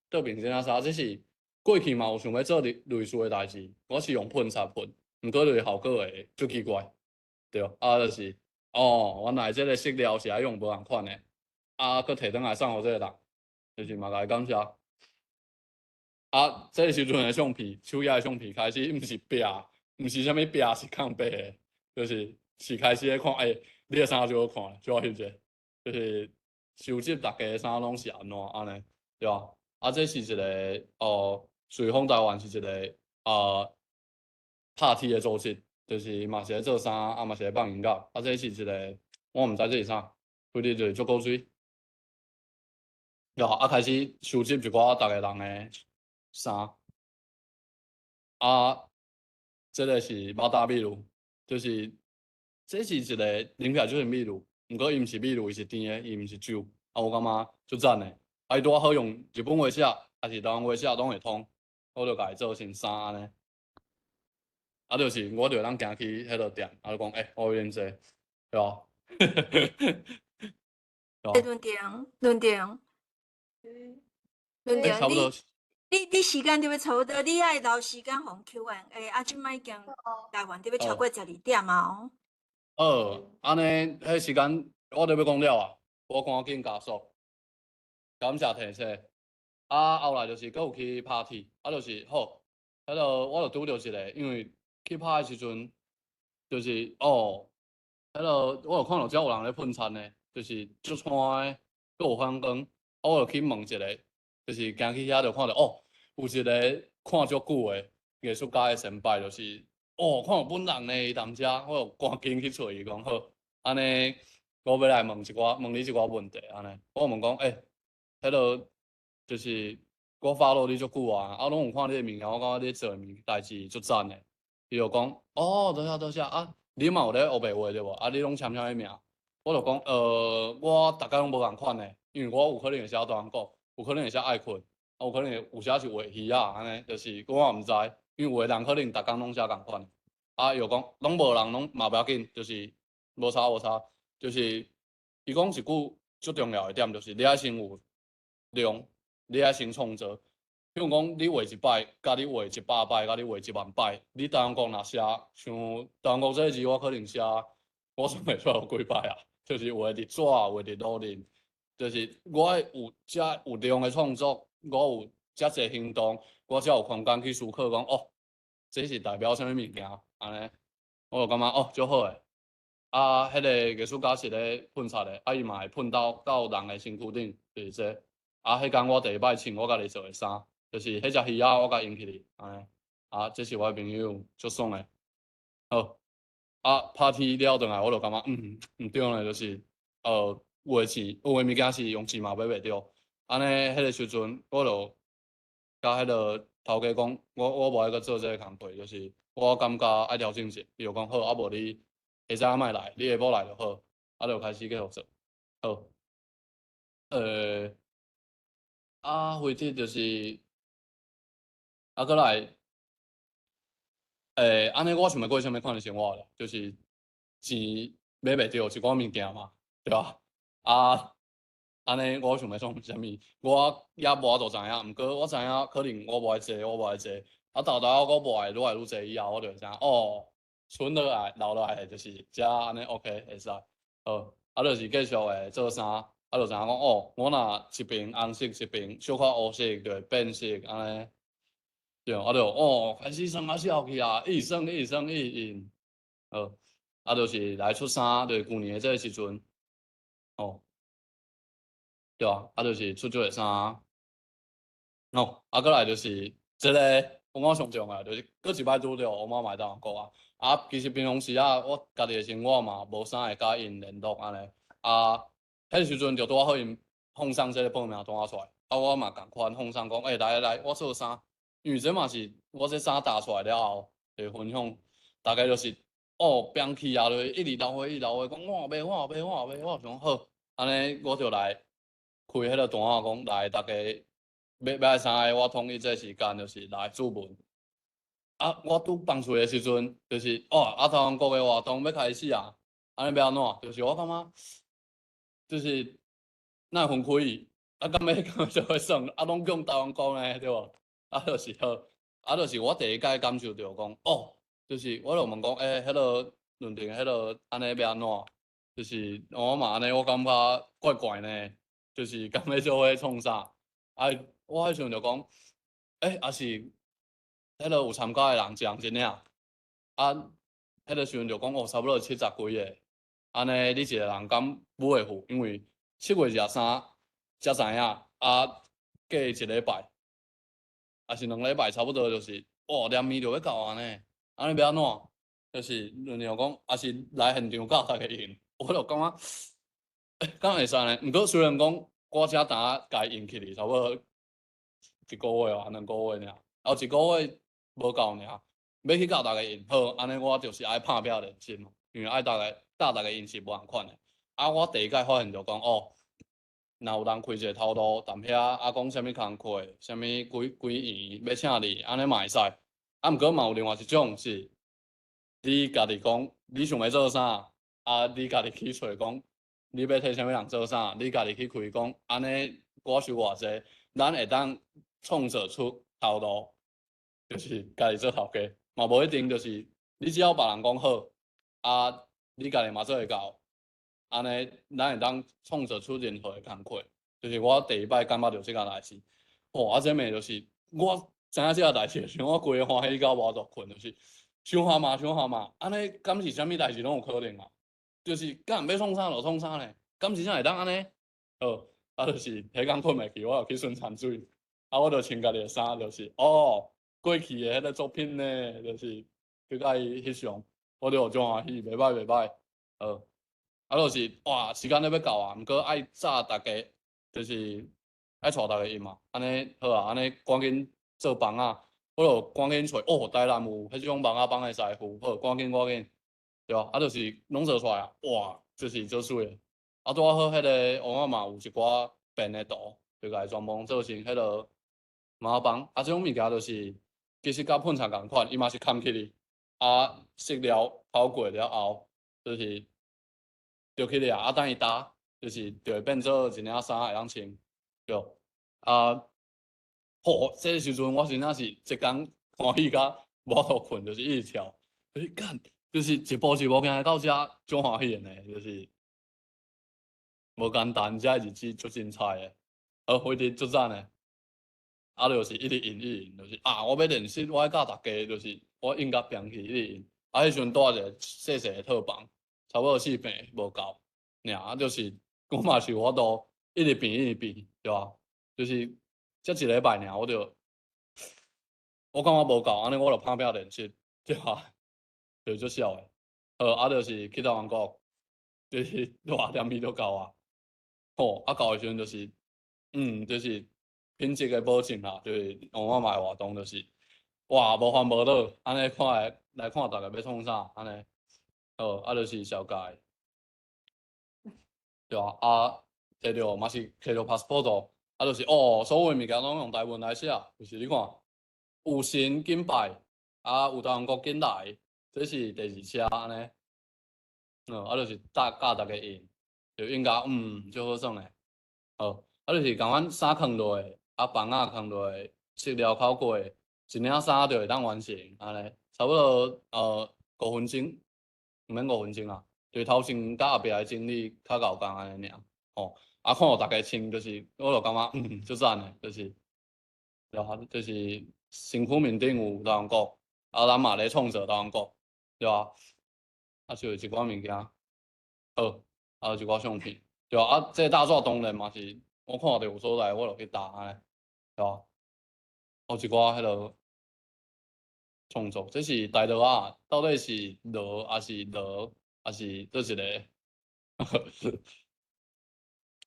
倒邊這領衫，這是過去嘛有想欲做類似的代誌，我是用噴漆噴，毋過就是效果會足奇怪，對，啊，就是哦，原來這个色料是愛用無仝款的，啊，閣提轉來送予這个人，就是嘛共伊感謝。啊，這个時陣的相片，手機的相片開始毋是壁，毋是啥物壁，是空白的，就是是開始咧看，欸，你的衫就好看，就好翕者，就是收集逐家的衫攏是按怎按呢，對吧？啊，這是一個哦，隨風台灣是一個拍鐵的組織，就是嘛是咧做衫，啊嘛是咧放音樂，啊這是一個我毋知這是啥，反正就是足古錐。對啊，開始收集一寡逐个人的衫，啊，這个是馬達秘魯，就是這是一個啉起來就是秘魯，毋過伊毋是秘魯，伊是甜的，伊毋是酒，啊，我感覺足讚的，啊，伊拄仔好用日本話寫，抑是台灣話寫攏會通，我就共伊做成衫按呢，啊，就是我就會當行去彼个店，啊，就講，欸，我欲啉這個，對吧？欸，論點，論點。論點，你你你時間就欲差不多，你愛留時間予 Q&A，啊，這擺已經台灣得欲超過12點啊。好，按呢，彼時間我著欲講了啊，我趕緊加速。感謝提醒。啊，後來就是閣有去拍鐵，啊，就是好，彼个我就拄著一個，因為去拍的時陣，就是哦，彼个我有看到遮有人咧噴漆呢，就是足穿的，閣有反光。啊，我就去問一個，就是行去遐就看著哦，有一個看足久的藝術家的先輩，就是哦，看到本人呢，伊踮遮，我就趕緊去揣伊講好，按呢，我欲來問一寡，問你一寡問題，按呢，我問講，欸，彼个就是我 follow 你足久啊，啊，攏有看你的物件，我感覺你做的物代誌足讚的。伊就講，哦，多謝多謝，啊，你嘛有咧烏白畫對無？啊，你攏簽啥物名？我就講，我逐工攏無仝款的。因為我有可能會寫大人國，有可能會寫愛睏，啊有可能有時是畫魚仔按呢，就是我嘛毋知，因為有的人可能逐工攏寫仝款，啊伊就講攏無人攏嘛無要緊，就是無差無差，就是伊講一句足重要的點，就是你愛先有量，你愛先創作。比如講你畫一擺，佮你畫100擺，佮你畫1萬擺，你台灣國若寫，像台灣國這个字，我可能寫，我算袂出來有幾擺啊，就是有的佇紙，有的佇路面。就是我有遮有量的創作，我有遮濟行動，我才有空間去思考講，哦，這是代表啥物物件，按呢，我就感覺哦，足好的。啊，彼个藝術家是咧噴漆的，啊，伊嘛會噴到到人的身軀頂，就是這。啊，彼工我第一擺穿我家己做的衫，就是彼隻魚仔我共用起來，按呢。啊，這是我的朋友，足爽的。好，啊，拍鐵了轉來，我就感覺，毋對呢，就是，有的錢，有的物件是用錢嘛買袂著。按呢，彼个時陣，我就共彼个頭家講，我無愛閣做這个工課，就是我感覺愛調整者。伊就講好，啊無你下早莫來，你下晡來就好，啊就開始繼續做。好，啊，回去就是，啊，閣來，按呢我想欲過啥物款的生活咧？就是錢買袂著一寡物件嘛，對吧？啊，按呢我想欲創啥物，我也無法度知影。毋過我知影，可能我無愛這，我無愛這。啊，沓沓仔我無愛愈來愈濟以後，我就會知影哦，存落來留落來的就是遮按呢 OK 會使。好，啊，就是繼續會做衫，啊，就知影講哦，我若一爿紅色，一爿小可烏色，就會變色按呢。對，啊就哦，開始算啊笑去啊，一算一算一印。好，啊，就是來出衫，就是舊年的這个時陣。哦，對啊，啊，就是出這个衫。哦，啊，閣來就是這个，我講上重要，就是閣一擺拄著我媽買台灣國啊。啊，其實平常時啊，我家己的生活嘛，無啥會佮𪜶聯絡按呢。啊，彼個時陣就拄仔好𪜶放送這个報名單出來，啊，我嘛仝款放送講，欸，來來來，我做衫，因為這嘛是我這衫踏出來了後，會分享，大概就是哦，變起啊，就是一直流血，一直流血，講我買，我買，我買，我想好，按呢我就來開彼个單仔，講來逐家欲欲愛啥个，我統一這時間就是來注文。啊，我拄放出的時陣，就是哦，啊，台灣國的活動欲開始啊，按呢欲按怎？就是我感覺，就是哪會分開？啊，敢欲做伙算？啊，攏講台灣國呢，對無？啊，就是好，啊，就是我第一擺感受著講，哦，就是我就問講，欸，彼个論壇，彼个按呢欲按怎？就是我嘛按呢，我感覺怪怪呢，就是敢欲做伙創啥？啊，我彼時陣就講，欸，抑是彼个有參加的人一人一領，啊，彼个時陣就講哦，差不多70幾個，按呢你一個人敢舞會赴？因為7月23才知影，啊，過一禮拜，抑是2禮拜，差不多就是，哇，連面就欲到啊呢，按呢欲按怎？就是輪流講，抑是來現場教大家印，我就感覺，欸，敢會使呢？毋過雖然講我才焦共伊印起來，差不多一個月啊，2個月爾，後一個月無夠爾，欲去教大家印，好，按呢我就是愛拍拼認真，因為愛大家教大家印是無仝款的。啊，我第一擺發現就講哦，若有人開一個頭路踮遐，啊，講啥物工課，啥物幾幾圓欲請你，按呢嘛會使。啊，毋過嘛有另外一種是，你家己講你想欲做啥，啊，你家己去揣講你欲替啥物人做啥，你家己去開講，按呢我收偌濟，咱會當創造出頭路，就是家己做頭家，嘛無一定就是你只要別人講好，啊，你家己嘛做會到，按呢咱會當創造出任何的工課，就是我第一擺感覺著這件代誌，吼，啊，這物就是我知影這個代誌的時陣，我規个歡喜到無法度睏，就是想看覓想看覓，按呢敢是啥物代誌攏有可能啊？就是敢欲創啥就創啥呢？敢是啥會當按呢？好，啊，就是彼工睏袂去，我就去巡田水，啊，我就穿家己的衫，就是哦，過去的彼个作品呢，就是去共伊翕相，我就足歡喜，袂歹袂歹，好，啊，就是哇，時間咧欲到啊，毋過愛早逐家，就是愛帶逐家印嘛，按呢好啊，按呢趕緊做房仔，我就趕緊揣，哦，台南有彼種網仔枋的師傅，好，趕緊趕緊，對吧？啊，就是攏做出來啊，哇，就是足媠的。啊，拄仔好彼个王仔嘛有一寡變的圖，就共伊全部做成彼个網仔枋。啊，這種物件就是其實佮噴漆仝款，伊嘛是崁起去，啊，色料泡過了後，就是著起來啊，等伊焦，就是就會變做一領衫會當穿，對。啊，吼，這個時陣我真正是一工歡喜甲無法度睏，就是一直跳，就是幹，就是一步一步行到遮，足歡喜的呢，就是無簡單，這日子足精彩的，好，非常足讚的。啊，就是一直印一直印，就是啊，我欲練習，我愛教逐家，就是我印甲平去一直印。啊，彼時陣帶一個細細的套房，差不多4平無夠，爾啊，就是我嘛是有法度一直變一直變，對吧？就是這一禮拜爾，我就我感覺無夠，按呢我就拍拼練習，對吧？就足痟的。好，啊，就是去台灣國，就是偌點米都夠啊。吼，啊到的時陣就是，就是品質的保證啦，就是我嘛的活動就是，哇，無煩無惱，按呢看來來看逐家欲創啥，按呢，好，啊，就是紹介，對啊，啊，摕著嘛是摕著 passport，啊，就是哦，所有物件攏用台文來寫，就是你看，有神緊拜，啊，有台灣國緊來，這是第二車按呢，啊，就是教教逐家印。就應該足好耍的，好，啊，就是仝款衫囥落去，啊，枋仔囥落去，色料口過，一領衫就會當完成，按呢，差不多5分鐘，毋免五分鐘啊，就是頭前佮後壁的整理較𠢕工按呢爾，吼，啊，看予逐家穿，就是我就感覺足讚的，就是，然後就是身軀面頂有台灣國，啊，咱嘛咧創造台灣國，對吧？啊，就一寡物件，好。啊，一寡相片，對啊，啊，這個大紙當然嘛是，我看著有所在，我就去搭按呢，對吧？有一寡彼个創作，這是大羅仔，到底是羅抑是羅，抑是佗一个？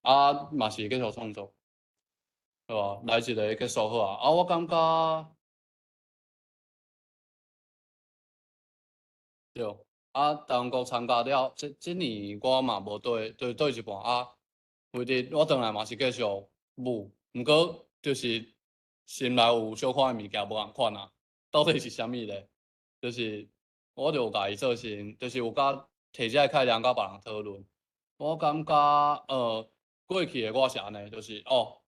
啊，嘛是繼續創作，對吧？來一个結束好啊！啊，我感覺，對。啊，台灣國參加了，這這年我嘛無對對對一半啊，為佇我轉來嘛是繼續舞，毋過就是心內有小可的物件無仝款啊，到底是啥物咧？就是我就有共伊做成，就是有佮提這個概念佮別人討論。我感覺過去的我是按呢，就是哦，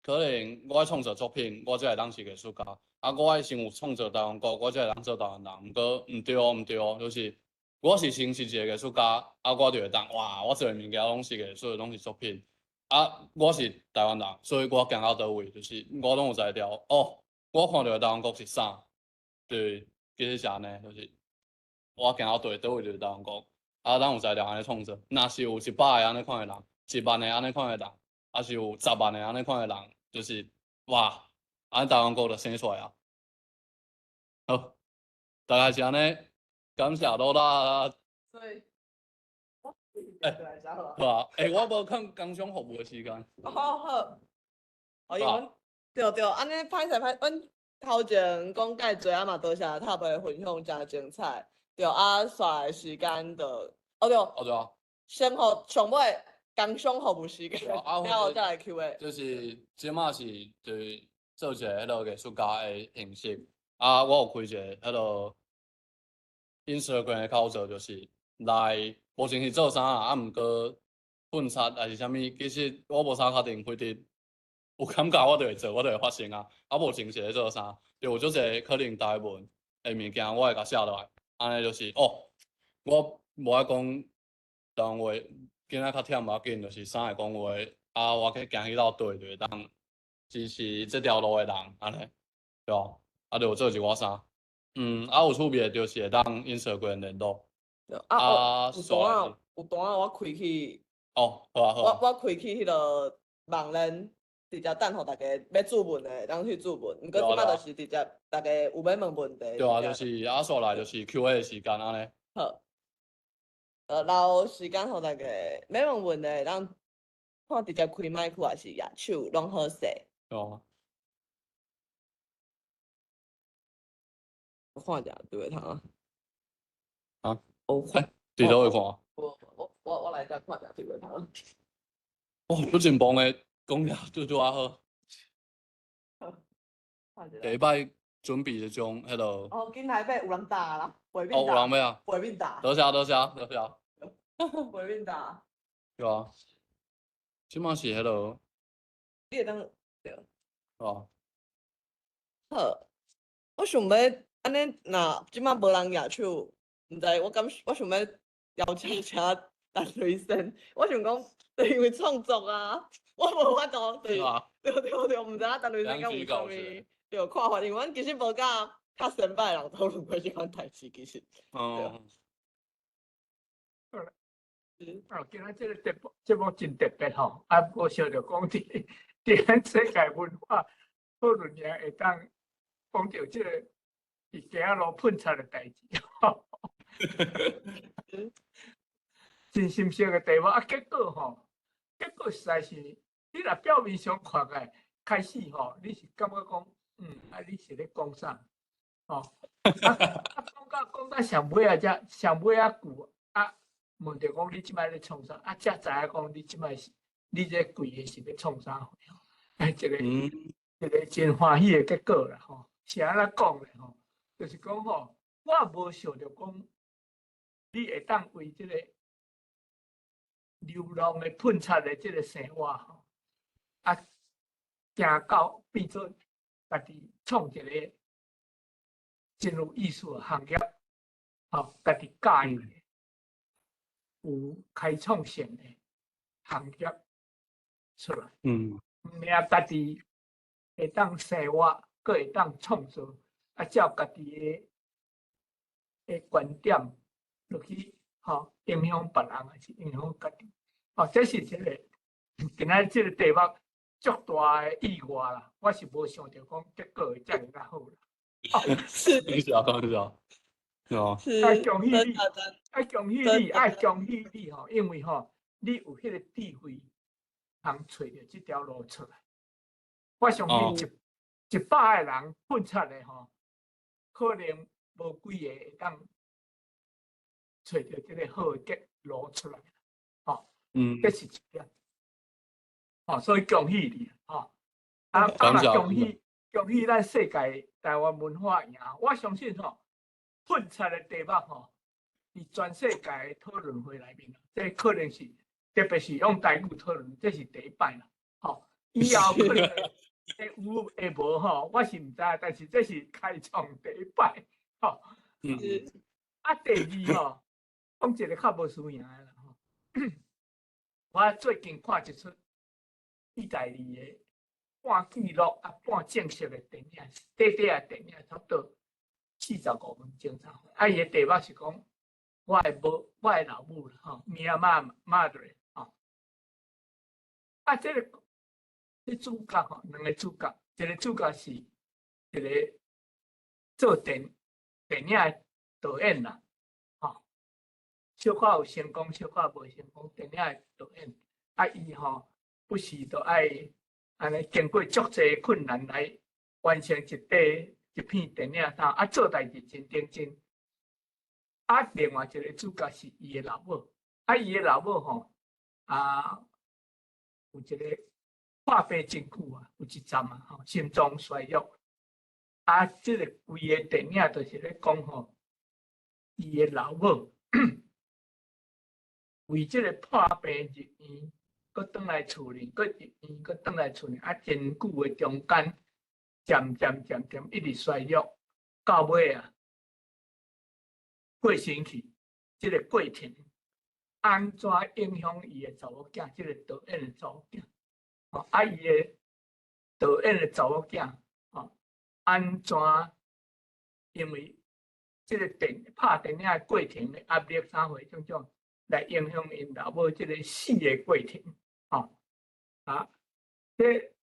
可能我愛創作作品，我才會當是藝術家。啊，我愛先有創造台灣國，我才會當做台灣人。毋過毋對哦，毋對哦，就是我是先是一個藝術家，啊，我就會當哇，我做的物件攏是藝術，攏是作品。啊，我是台灣人，所以我行到佗位，就是我攏有才調哦。我看著的台灣國是啥？對，其實是按呢，就是我行到佗佗位就是台灣國。啊，咱有才調按呢創作，若是有100個按呢款的人，1萬個按呢款的人，抑是有10萬個按呢款的人，就是哇，按呢台灣國就生出來啊。好，大概是按呢，感謝羅拉。所以，欸，好啊，欸，我無看工商服務的時間。好好，哦，因為對對，按呢歹勢歹，阮頭前講介濟啊嘛，多謝塔的分享誠精彩。對啊，煞的時間就，哦對，哦對啊，先予上尾工商服務時間，啊，了後再來 Q&A。就是這馬是就是做一个彼落藝術家的形式。啊，我有開一个彼落 Instagram 的口座，就是來無淨是做啥啊，啊，毋過噴漆抑是啥物，其實我無啥確定，非得有感覺我就會做，我就會發生啊。啊，無淨是咧做啥，就有足濟可能台文的物件，我會共寫落來。按呢就是哦，我無愛講台灣話，今仔較忝無要緊，就是啥會講話，啊，我去行去到佗就會當支持這條路的人，按呢，對吧？啊，就有做一寡啥，啊，有趣味的就是會當 Instagram 聯絡。啊，有當啊，有當啊，我開去。哦，好啊，好啊。我開去彼个網站，直接等予大家欲注文的，會當去注文。毋過這擺就是直接大家有欲問問題。對啊，就是啊，煞來就是 Q&A 的時間按呢。好。留時間予大家欲問問題，會當看直接開麥克還是舉手，攏好勢。哦。我看一下對袂通啊？啊？我欸，佇佗位看？我來遮看一下對袂通。哇，足真棒的，講了拄拄仔好。第一擺準備這種彼落。哦，緊來買有人打啦，畫面哦，有人欲啊？畫面打。多謝多謝多謝。畫面打。對啊。這馬是彼落。你會當對。哦。好，我想欲按呢，若這馬無人舉手，毋知我敢我想欲邀請請陳雷生，我想講，因為創作啊，我無法度，對對對對，毋知影陳雷生敢有啥物對看法，因為阮其實無佮較先擺的人討論過這款代誌，其實。哦。哦，今仔這个節目真特別吼，啊，無想著講佇咱世界文化討論爾會當講著這個佇街仔路噴漆的代誌，吼，真心酸的題目啊，結果吼，結果實在是，你若表面上看起來，開始吼，你是感覺講，啊，你是咧講啥？吼，啊，講到上尾仔才上尾仔句啊。問著講你這擺咧創啥？啊，才知影講你這擺是，你這規个是欲創啥貨？哎，一個真歡喜的結果啦吼。是按怎講咧吼？就是講吼，我無想著講，你會當為這個流浪的噴漆的這個生活吼，啊，行到變做家己創一個真有意思的行業，吼，家己佮意的。有開創性的行業出來，毋爾家己會當生活，閣會當創造，啊，照家己的觀點落去，吼，影響別人，還是影響家己？哦，這是一個今仔這個題目足大的意外啦！我是無想著講結果會遮爾仔好啦。是，是啊，是啊。愛恭喜你，愛恭喜你，愛恭喜你吼！因為吼，你有彼個智慧，通揣著這條路出來。我相信100個人噴漆的吼，可能無幾個會當揣著這個好的結路出來。吼，這是一點。吼，所以恭喜你，吼！啊啊！恭喜恭喜咱世界台灣文化贏，我相信吼。噴漆的題目吼，佇全世界的討論會內面，這可能是特別是用台語討論，這是第一擺啦。吼，以後可能會有會無吼，我是毋知，但是這是開創第一擺。吼，啊，第二吼，講一個較無輸贏的啦吼。我最近看一齣意大利的半記錄啊，半正式的電影，短短的電影，差不多45分鐘左右。啊，伊的題目是講我的母，我的老母啦，吼，Mi madre，吼。啊，這個這主角吼，兩個主角，一個主角是一個做電影的導演啦，吼，小可有成功，小可無成功，電影的導演，啊，伊吼不時都愛按呢經過足濟困難來完成一塊一片電影，啊，做代誌真認真。啊，另外一個主角是伊的老母，啊，伊的老母吼，啊，有一個破病真久啊，有一陣啊，吼，心臟衰弱。啊，這個規个電影就是咧講吼，伊的老母為這個破病入院，閣轉來厝裡，閣入院，閣轉來厝裡，啊，真久的中間，漸漸漸漸一直衰弱，到尾啊，過身去，這個過程按怎影響伊的查某囝，這個導演的查某囝，哦，啊，伊的導演的查某囝，哦，按怎因為這個拍電影的過程的壓力啥貨種種，來影響𪜶老母這個死的過程，哦，啊，這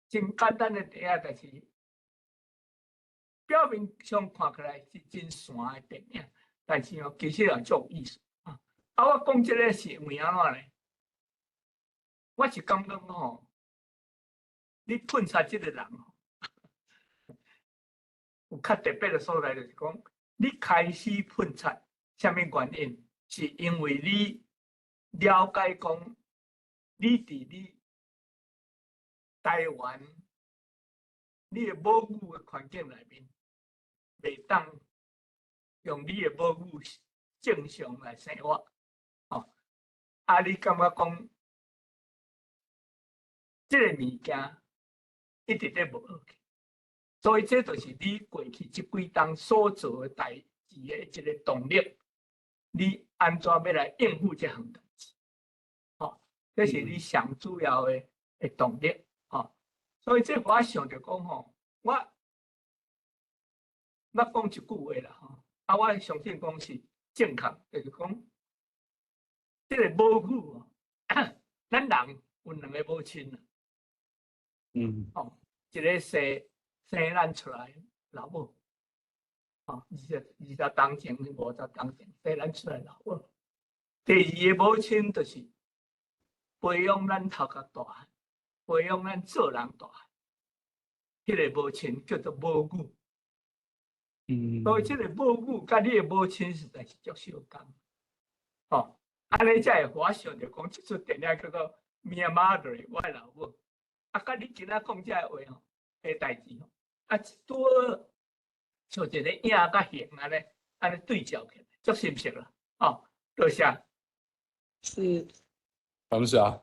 真簡單的電影，但是表面上看起來是真散的電影，但是哦，其實也足有意思啊。啊，我講這個是因為按怎呢？我是感覺吼，你噴漆這個人吼，有較特別的所在，就是講，你開始噴漆，啥物原因？是因為你了解講，你佇你台灣，你的母語的環境內面，袂當用你的母語正常來生活，哦，啊，你感覺講，這個物件一直咧無好去，所以這就是你過去這幾冬所做的代誌的一個動力。你按怎欲來應付這項代誌？哦，這是你上主要的動力，哦。所以這我想著講吼，我捌講一句話啦，吼，啊，我相信講是正確，就是講這個母語哦，咱人有兩個母親啊，哦，一個生咱出來老母，哦，20冬前、50冬前生咱出來老母。第二個母親就是培養咱頭殼大漢，培養咱做人大漢，彼個母親叫做母語。所以這個母語佮你的母親實在是足相仝。哦，按呢才會我想著講，這齣電影叫做《Mi Madre》，我的老母。啊，佮你今仔講這個話吼，的代誌吼，啊，拄好像一個影佮形按呢，按呢對照起來，足深刻啦。哦，多謝。是。感謝。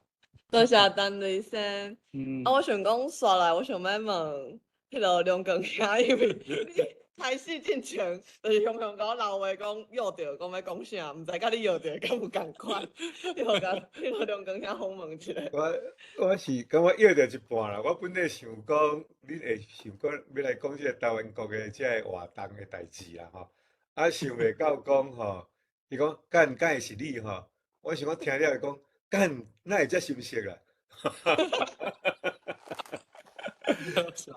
多謝陳雷生。啊，我想講煞來，我想欲問彼個梁光兄，因為你開始進前就是雄雄共我留話講約著，講欲講啥，毋知佮你約著敢有仝款，你予共彼個梁光兄訪問一下。我是感覺約著一半啦，我本來想講，你會想講欲來講這個台灣國的這個活動的代誌啦吼，啊想袂到講吼，伊講敢敢會是你吼，我想講聽了會講，幹哪會遮心熟啦？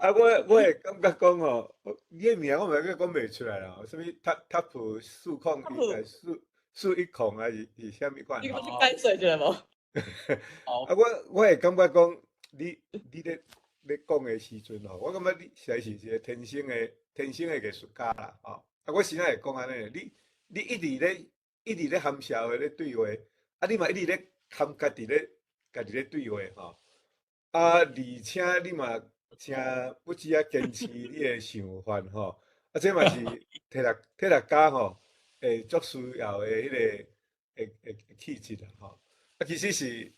啊，我會感覺講吼，你的名我嘛閣講袂出來啦，啥物 top 401 410還是啥物款？你閣去解釋一下無？啊，我會感覺講，你咧講的時陣吼，我感覺你實在是一個天生的藝術家啦，吼。啊，我是哪會講按呢？你一直咧含笑的咧對話，啊，你嘛一直咧含家己咧對話吼。啊，而且你嘛誠不止啊堅持你的想法吼，啊，這嘛是體力家吼，會足需要的彼個的氣質啦吼。啊，其實是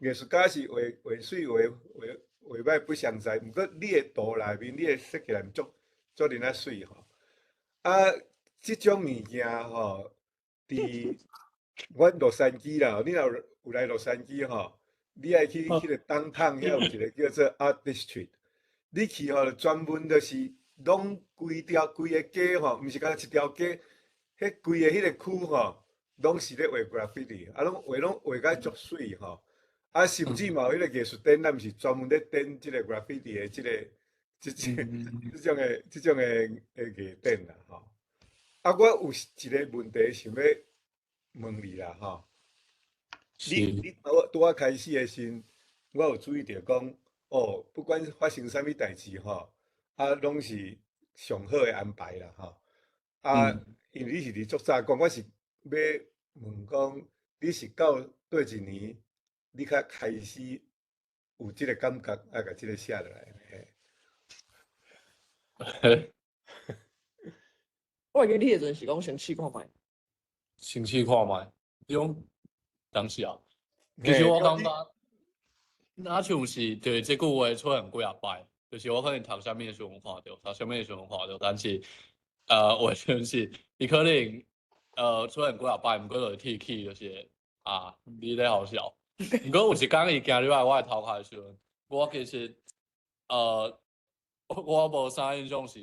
藝術家是畫畫媠畫畫歹不相在，毋過你的圖內面，你的設計內面足爾仔媠吼。啊，這種物件吼，佇阮洛杉磯啦，你若有來洛杉磯吼，你愛去彼個 downtown 遐有一個叫做 Art District，你去吼，專門就是攏規條規个街吼，毋是干焦一條街，彼規個彼個區吼，攏是咧畫 graffiti，啊，攏畫攏畫甲足媠吼，啊，甚至嘛有彼個藝術展覽是專門咧展這個 graffiti 的這個這這這種的藝展啦吼。啊，我有一個問題想欲問你啦吼。你我拄仔開始的時，我有注意著講，哦，不管發生啥物代誌吼，啊，攏是上好的安排啦吼。啊，因為你是佇足早講，我是欲問講，你是到佗一年，你較開始有這個感覺，啊，共這個寫落來嘿。我會記你彼陣是講先試看覓，先試看覓，你講當時啊，其實我感覺，若像是對這句話出現幾仔擺，就是我可能讀啥物的時陣看著，讀啥物的時陣看著，但是，有的時陣是伊可能，出現幾仔擺，毋過就會提起，就是啊，你咧好笑。毋過有一工伊行入來我的頭殼的時陣，我其實，我無啥印象是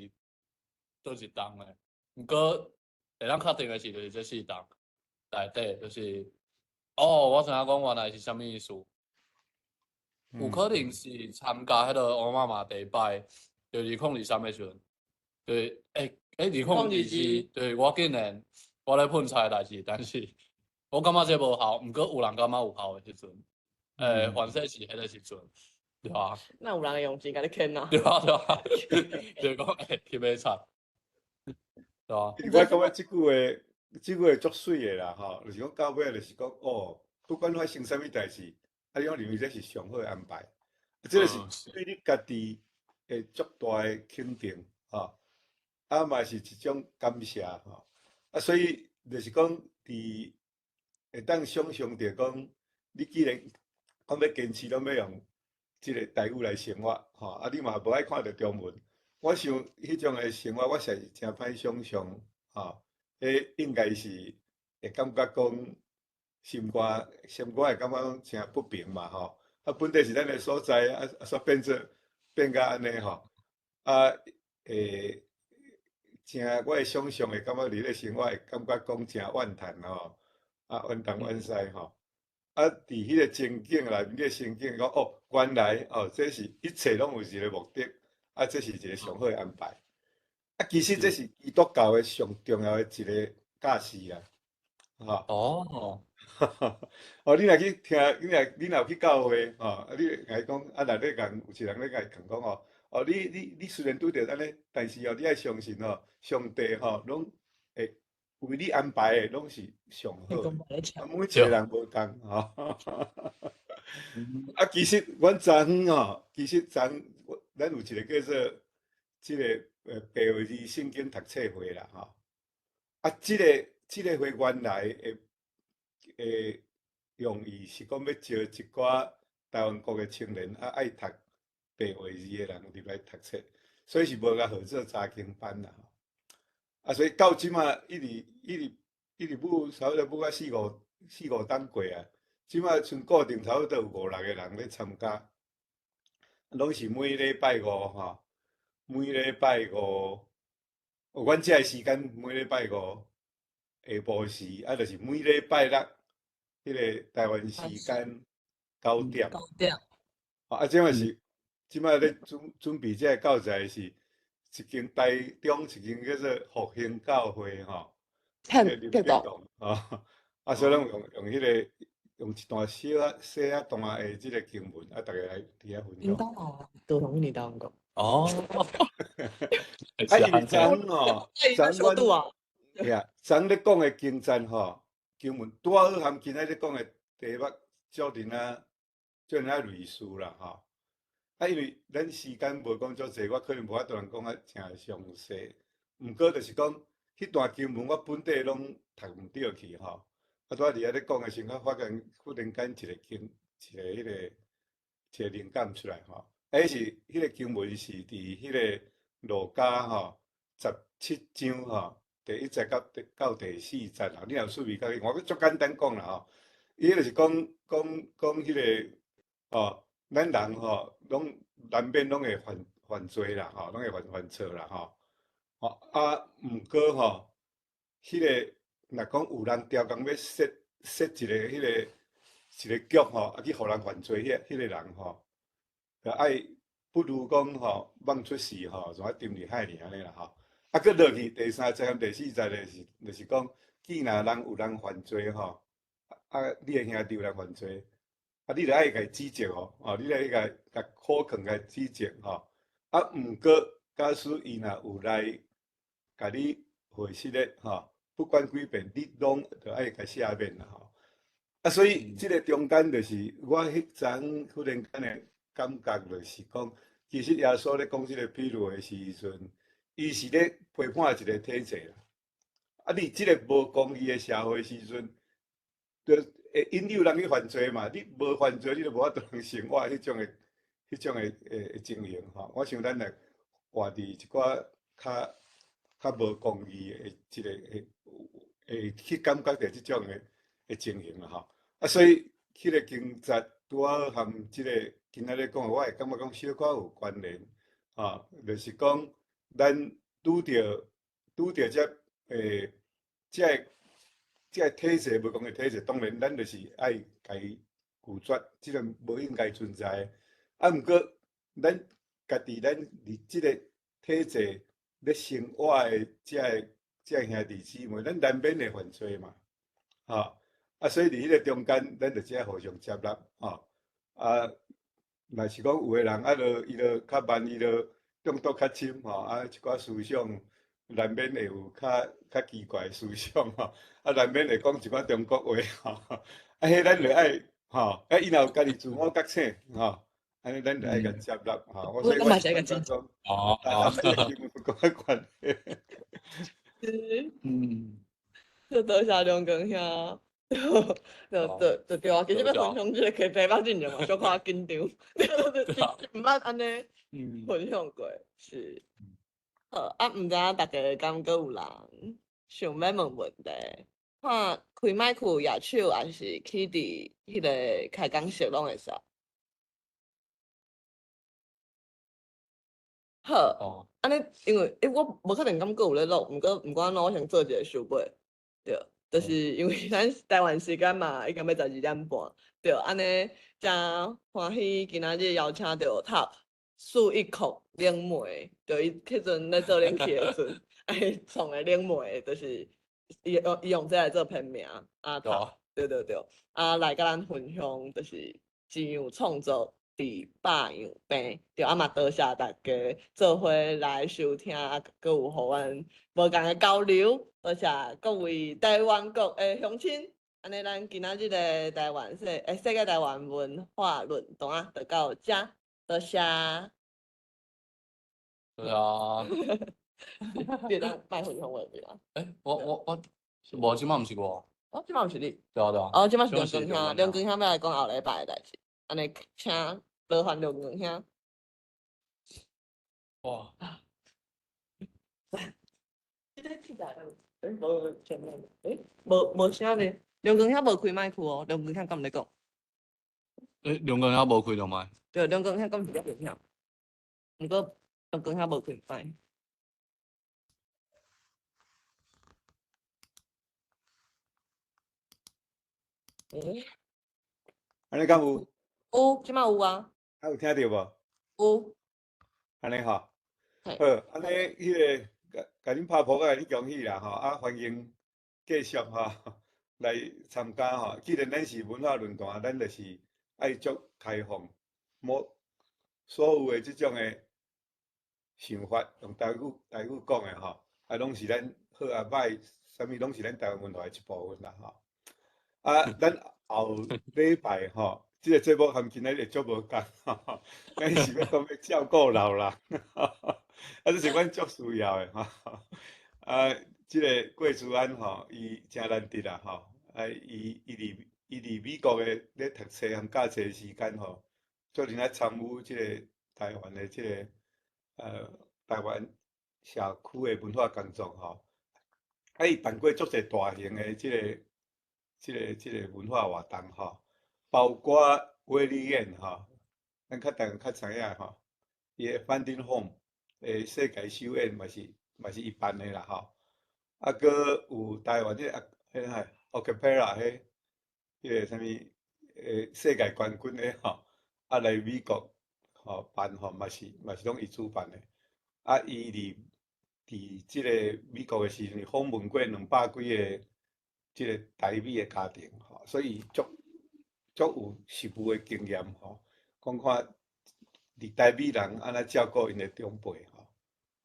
佗一冬的，毋過會當確定的是，就是這四冬內底，就是，哦，我知影講原來是啥物意思。有可能是參加彼個奧巴馬第一擺，就2023的時陣，對，2022，對，我竟然我咧噴菜的代誌，但是我感覺這無效，毋過有人感覺有效的時陣，反正是彼個時陣，對啊。那有人會用錢共你牽啊？對啊對啊，就是講去買菜，對啊。我感覺這句話，這句話足媠的啦吼，就是講到尾就是講哦，不管發生啥物代誌，啊，你攏認為這是上好的安排，這個是對你家己的足大的肯定吼，啊嘛是一種感謝吼，啊所以就是講佇會當想像著講，你既然講欲堅持攏欲用這個台語來生活吼，啊你嘛無愛看著中文，我想彼種的生活我實在是誠歹想像吼，彼應該是會感覺講心肝心肝會感覺講誠不平嘛吼，啊本底是咱的所在，啊啊煞變做變甲按呢吼，啊會誠我會想像會感覺佇咧生活會感覺講誠怨嘆吼，啊怨東怨西吼，啊佇彼個情景內面，個情景講哦，原來哦，這是一切攏有一個目的，啊這是一個上好的安排，啊其實這是基督教的上重要的一個教示啦，吼。哦。哦，你若去聽，你若有去教會，吼，啊，你會共伊講，啊，內底共有一人咧共伊講講吼，哦，你雖然拄著按呢，但是哦，你愛相信哦，上帝吼，攏會為你安排的，攏是上好的。啊，每一個人無仝，吼。啊，其實阮昨昏吼，其實昨昏咱有一個叫做這個白話字聖經讀冊會啦，吼。啊，這個會原來的用意是講欲招一寡台灣國的青年啊，愛讀白話字的人入來讀冊，所以是無共號做查經班啦。啊，所以到這馬一直一直一直舞，差不多舞到四五冬過啊。這馬賰固定差不多有五六個人咧參加，攏是每禮拜五吼，每禮拜五，阮遮的時間每禮拜五下晡時，啊，就是每禮拜六，彼個台灣時間9點。9點。啊，這馬是，這馬咧準備這個教材是一間台中一間叫做復興教會吼，聽聽懂。啊，啊，所以攏用彼個用一段小仔細仔段的這個經文，啊，逐家來佇遐分享。應當哦，都同你當講。哦。啊，因為昨昏吼，昨昏，對啊，昨昏咧講的經節吼，經文拄仔好含今仔日講的題目，足爾仔足爾仔類似啦吼。啊，因為咱時間無講足濟，我可能無法度通講啊誠詳細。毋過就是講，彼段經文我本底攏讀毋著去吼。啊，拄仔佇遐咧講的時陣，我發現忽然間一個經，一個彼個一個靈感出來吼。啊，彼是彼個經文是佇彼個路加吼17章吼第1節到第4節啦。你若有趣味，家己我閣足簡單講啦吼。伊彼個是講彼個。吼，咱人吼，攏難免攏會犯罪啦，吼，攏會犯錯啦，吼。吼啊，毋過吼，彼個若講有人刁工欲設一個彼個一個局吼，啊去予人犯罪，彼個人吼，就愛不如講吼，蠓出世吼，就愛沉佇海裡按呢啦吼。啊，閣落去第三節和第四節咧是，就是講，既然人有人犯罪吼，啊，你的兄弟有人犯罪，啊，你著愛共伊指責哦，哦，你著愛共共苦勸共指責吼。啊，毋過假使伊若有來共你回失咧吼，不管幾遍，你攏著愛共赦免啦吼。啊，所以這个中間就是我彼陣忽然間的感覺，就是講，其實耶穌咧講這个比喻的時陣，伊是咧批判一個體制啦。啊，你這个無公義的社會時陣，就會引誘人去犯罪嘛。你無犯罪，你就無法度通生活彼種的、彼種的情形吼。我想咱來活佇一寡較無公義的這个會去感覺著這種的情形啦吼。啊，所以彼个經節拄好含這个今仔日講的，我會感覺講小可有關聯，吼，就是講咱拄著這體制無公義體制，當然咱就是愛共伊拒絕，這个無應該存在的。啊，毋過咱家己咱佇這个體制咧生活的這个兄弟姊妹，咱難免會犯罪嘛，吼。啊，所以佇彼个中間，咱就只互相接納，吼。啊，若是講有的人啊，就伊就較慢，伊就中毒較深，吼。啊，一寡思想難免會有較奇怪的思想，吼。啊，難免會講一寡中國話，吼。啊，彼咱就愛，吼。啊，伊若有家己自我覺醒，吼。按呢，咱就愛共接納，吼。我所以我感覺講，哦，有關係。嗯，這多謝梁光兄。對對對對啊！其實欲分享這个題目進前嘛，小可緊張，對對對，毋捌按呢分享過，是。好，啊，毋知影大家敢閣有人想欲問問題？看開麥克舉手，抑是去佇彼个開講室攏會使。好，按呢，因為我無確定敢閣有咧錄，毋過毋管按怎，我先做一个收尾，對。就是因為咱台灣時間嘛，已經欲12點半，對，按呢誠歡喜今仔日邀請著 TOP 四一擴冷媒，對，伊彼陣咧做冷氣的時陣，愛創的冷媒，就是伊用這來做片名，啊 TOP，對對對，啊來佮咱分享，就是怎樣創作佇百樣病，對，啊嘛多謝大家做伙來收聽，啊閣有予阮無仝的交流。多謝各位台灣國的鄉親，按呢，咱今仔日的台灣世界台灣文化論壇就到這，多謝。對啊。你會當莫分享話對嗎？我無，這擺毋是我。哦，這擺毋是你。對啊對啊。哦，這擺是梁光兄，梁光兄欲來講後禮拜的代誌，按呢，請勞煩梁光兄。哇。無前面，無聲呢？梁光兄無開麥克哦，梁光兄敢毋咧講？梁光兄無開著麥。對，梁光兄敢是咧分享？毋過梁光兄無開麥。按呢敢有？有，這擺有啊。啊，有聽著無？有。按呢吼。好，按呢彼个。共恁拍噗仔，共恁恭喜啦吼！啊，歡迎繼續吼來參加吼。既然咱是文化論壇，咱就是愛足開放，無所有的這種的想法，用台語講的吼，啊，攏是咱好啊歹，啥物攏是咱台灣文化的一部分啦吼。啊，咱後禮拜吼，這个節目含今仔日足無仝，咱是欲講欲照顧老人。啊，這是阮足需要的吼。啊，這个郭慈安吼，伊誠難得啦吼。啊，伊佇美國的咧讀冊和教冊時間吼，做陣來參與這个台灣的這个台灣社區的文化工作吼。啊，伊辦過足濟大型的這个文化活動吼。包括威利燕吼，咱較逐個較知影吼，伊的 Finding Home 的世界首演嘛是伊辦的啦吼。啊，閣有台灣這個啊，彼個啥 Acapella 彼個啥物世界冠軍的吼，啊來美國吼辦吼，嘛是攏伊主辦的。啊，伊佇這個美國的時陣，訪問過200幾個這個台美的家庭吼，所以足足有實務的經驗吼。講看佇台美人按怎照顧𪜶的長輩吼，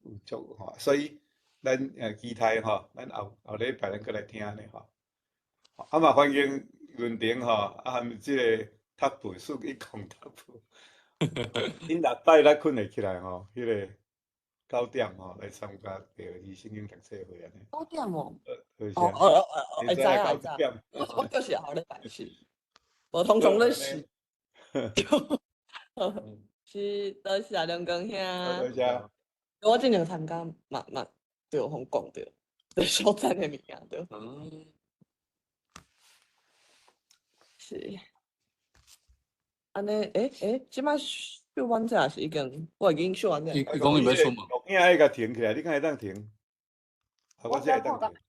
有足吼，所以咱期待吼，咱後後禮拜咱閣來聽咧吼。啊嘛歡迎潤婷吼，啊含這個塔布數一講塔布，恁六拜六睏會起來吼，彼個9點吼來參加第二聖經讀冊會按呢。 9點哦。多謝。哦，會知啊，會知。 9點。我就是後禮拜是，無通常咧是。是，多謝梁光兄。多謝。我之前參加嘛對，予講著，對所在的物件對。是。按呢，欸，這擺秀完這是已經，我已經秀完這。伊講伊欲出門。錄影愛共停起來，你敢會當停？啊，我才會當停。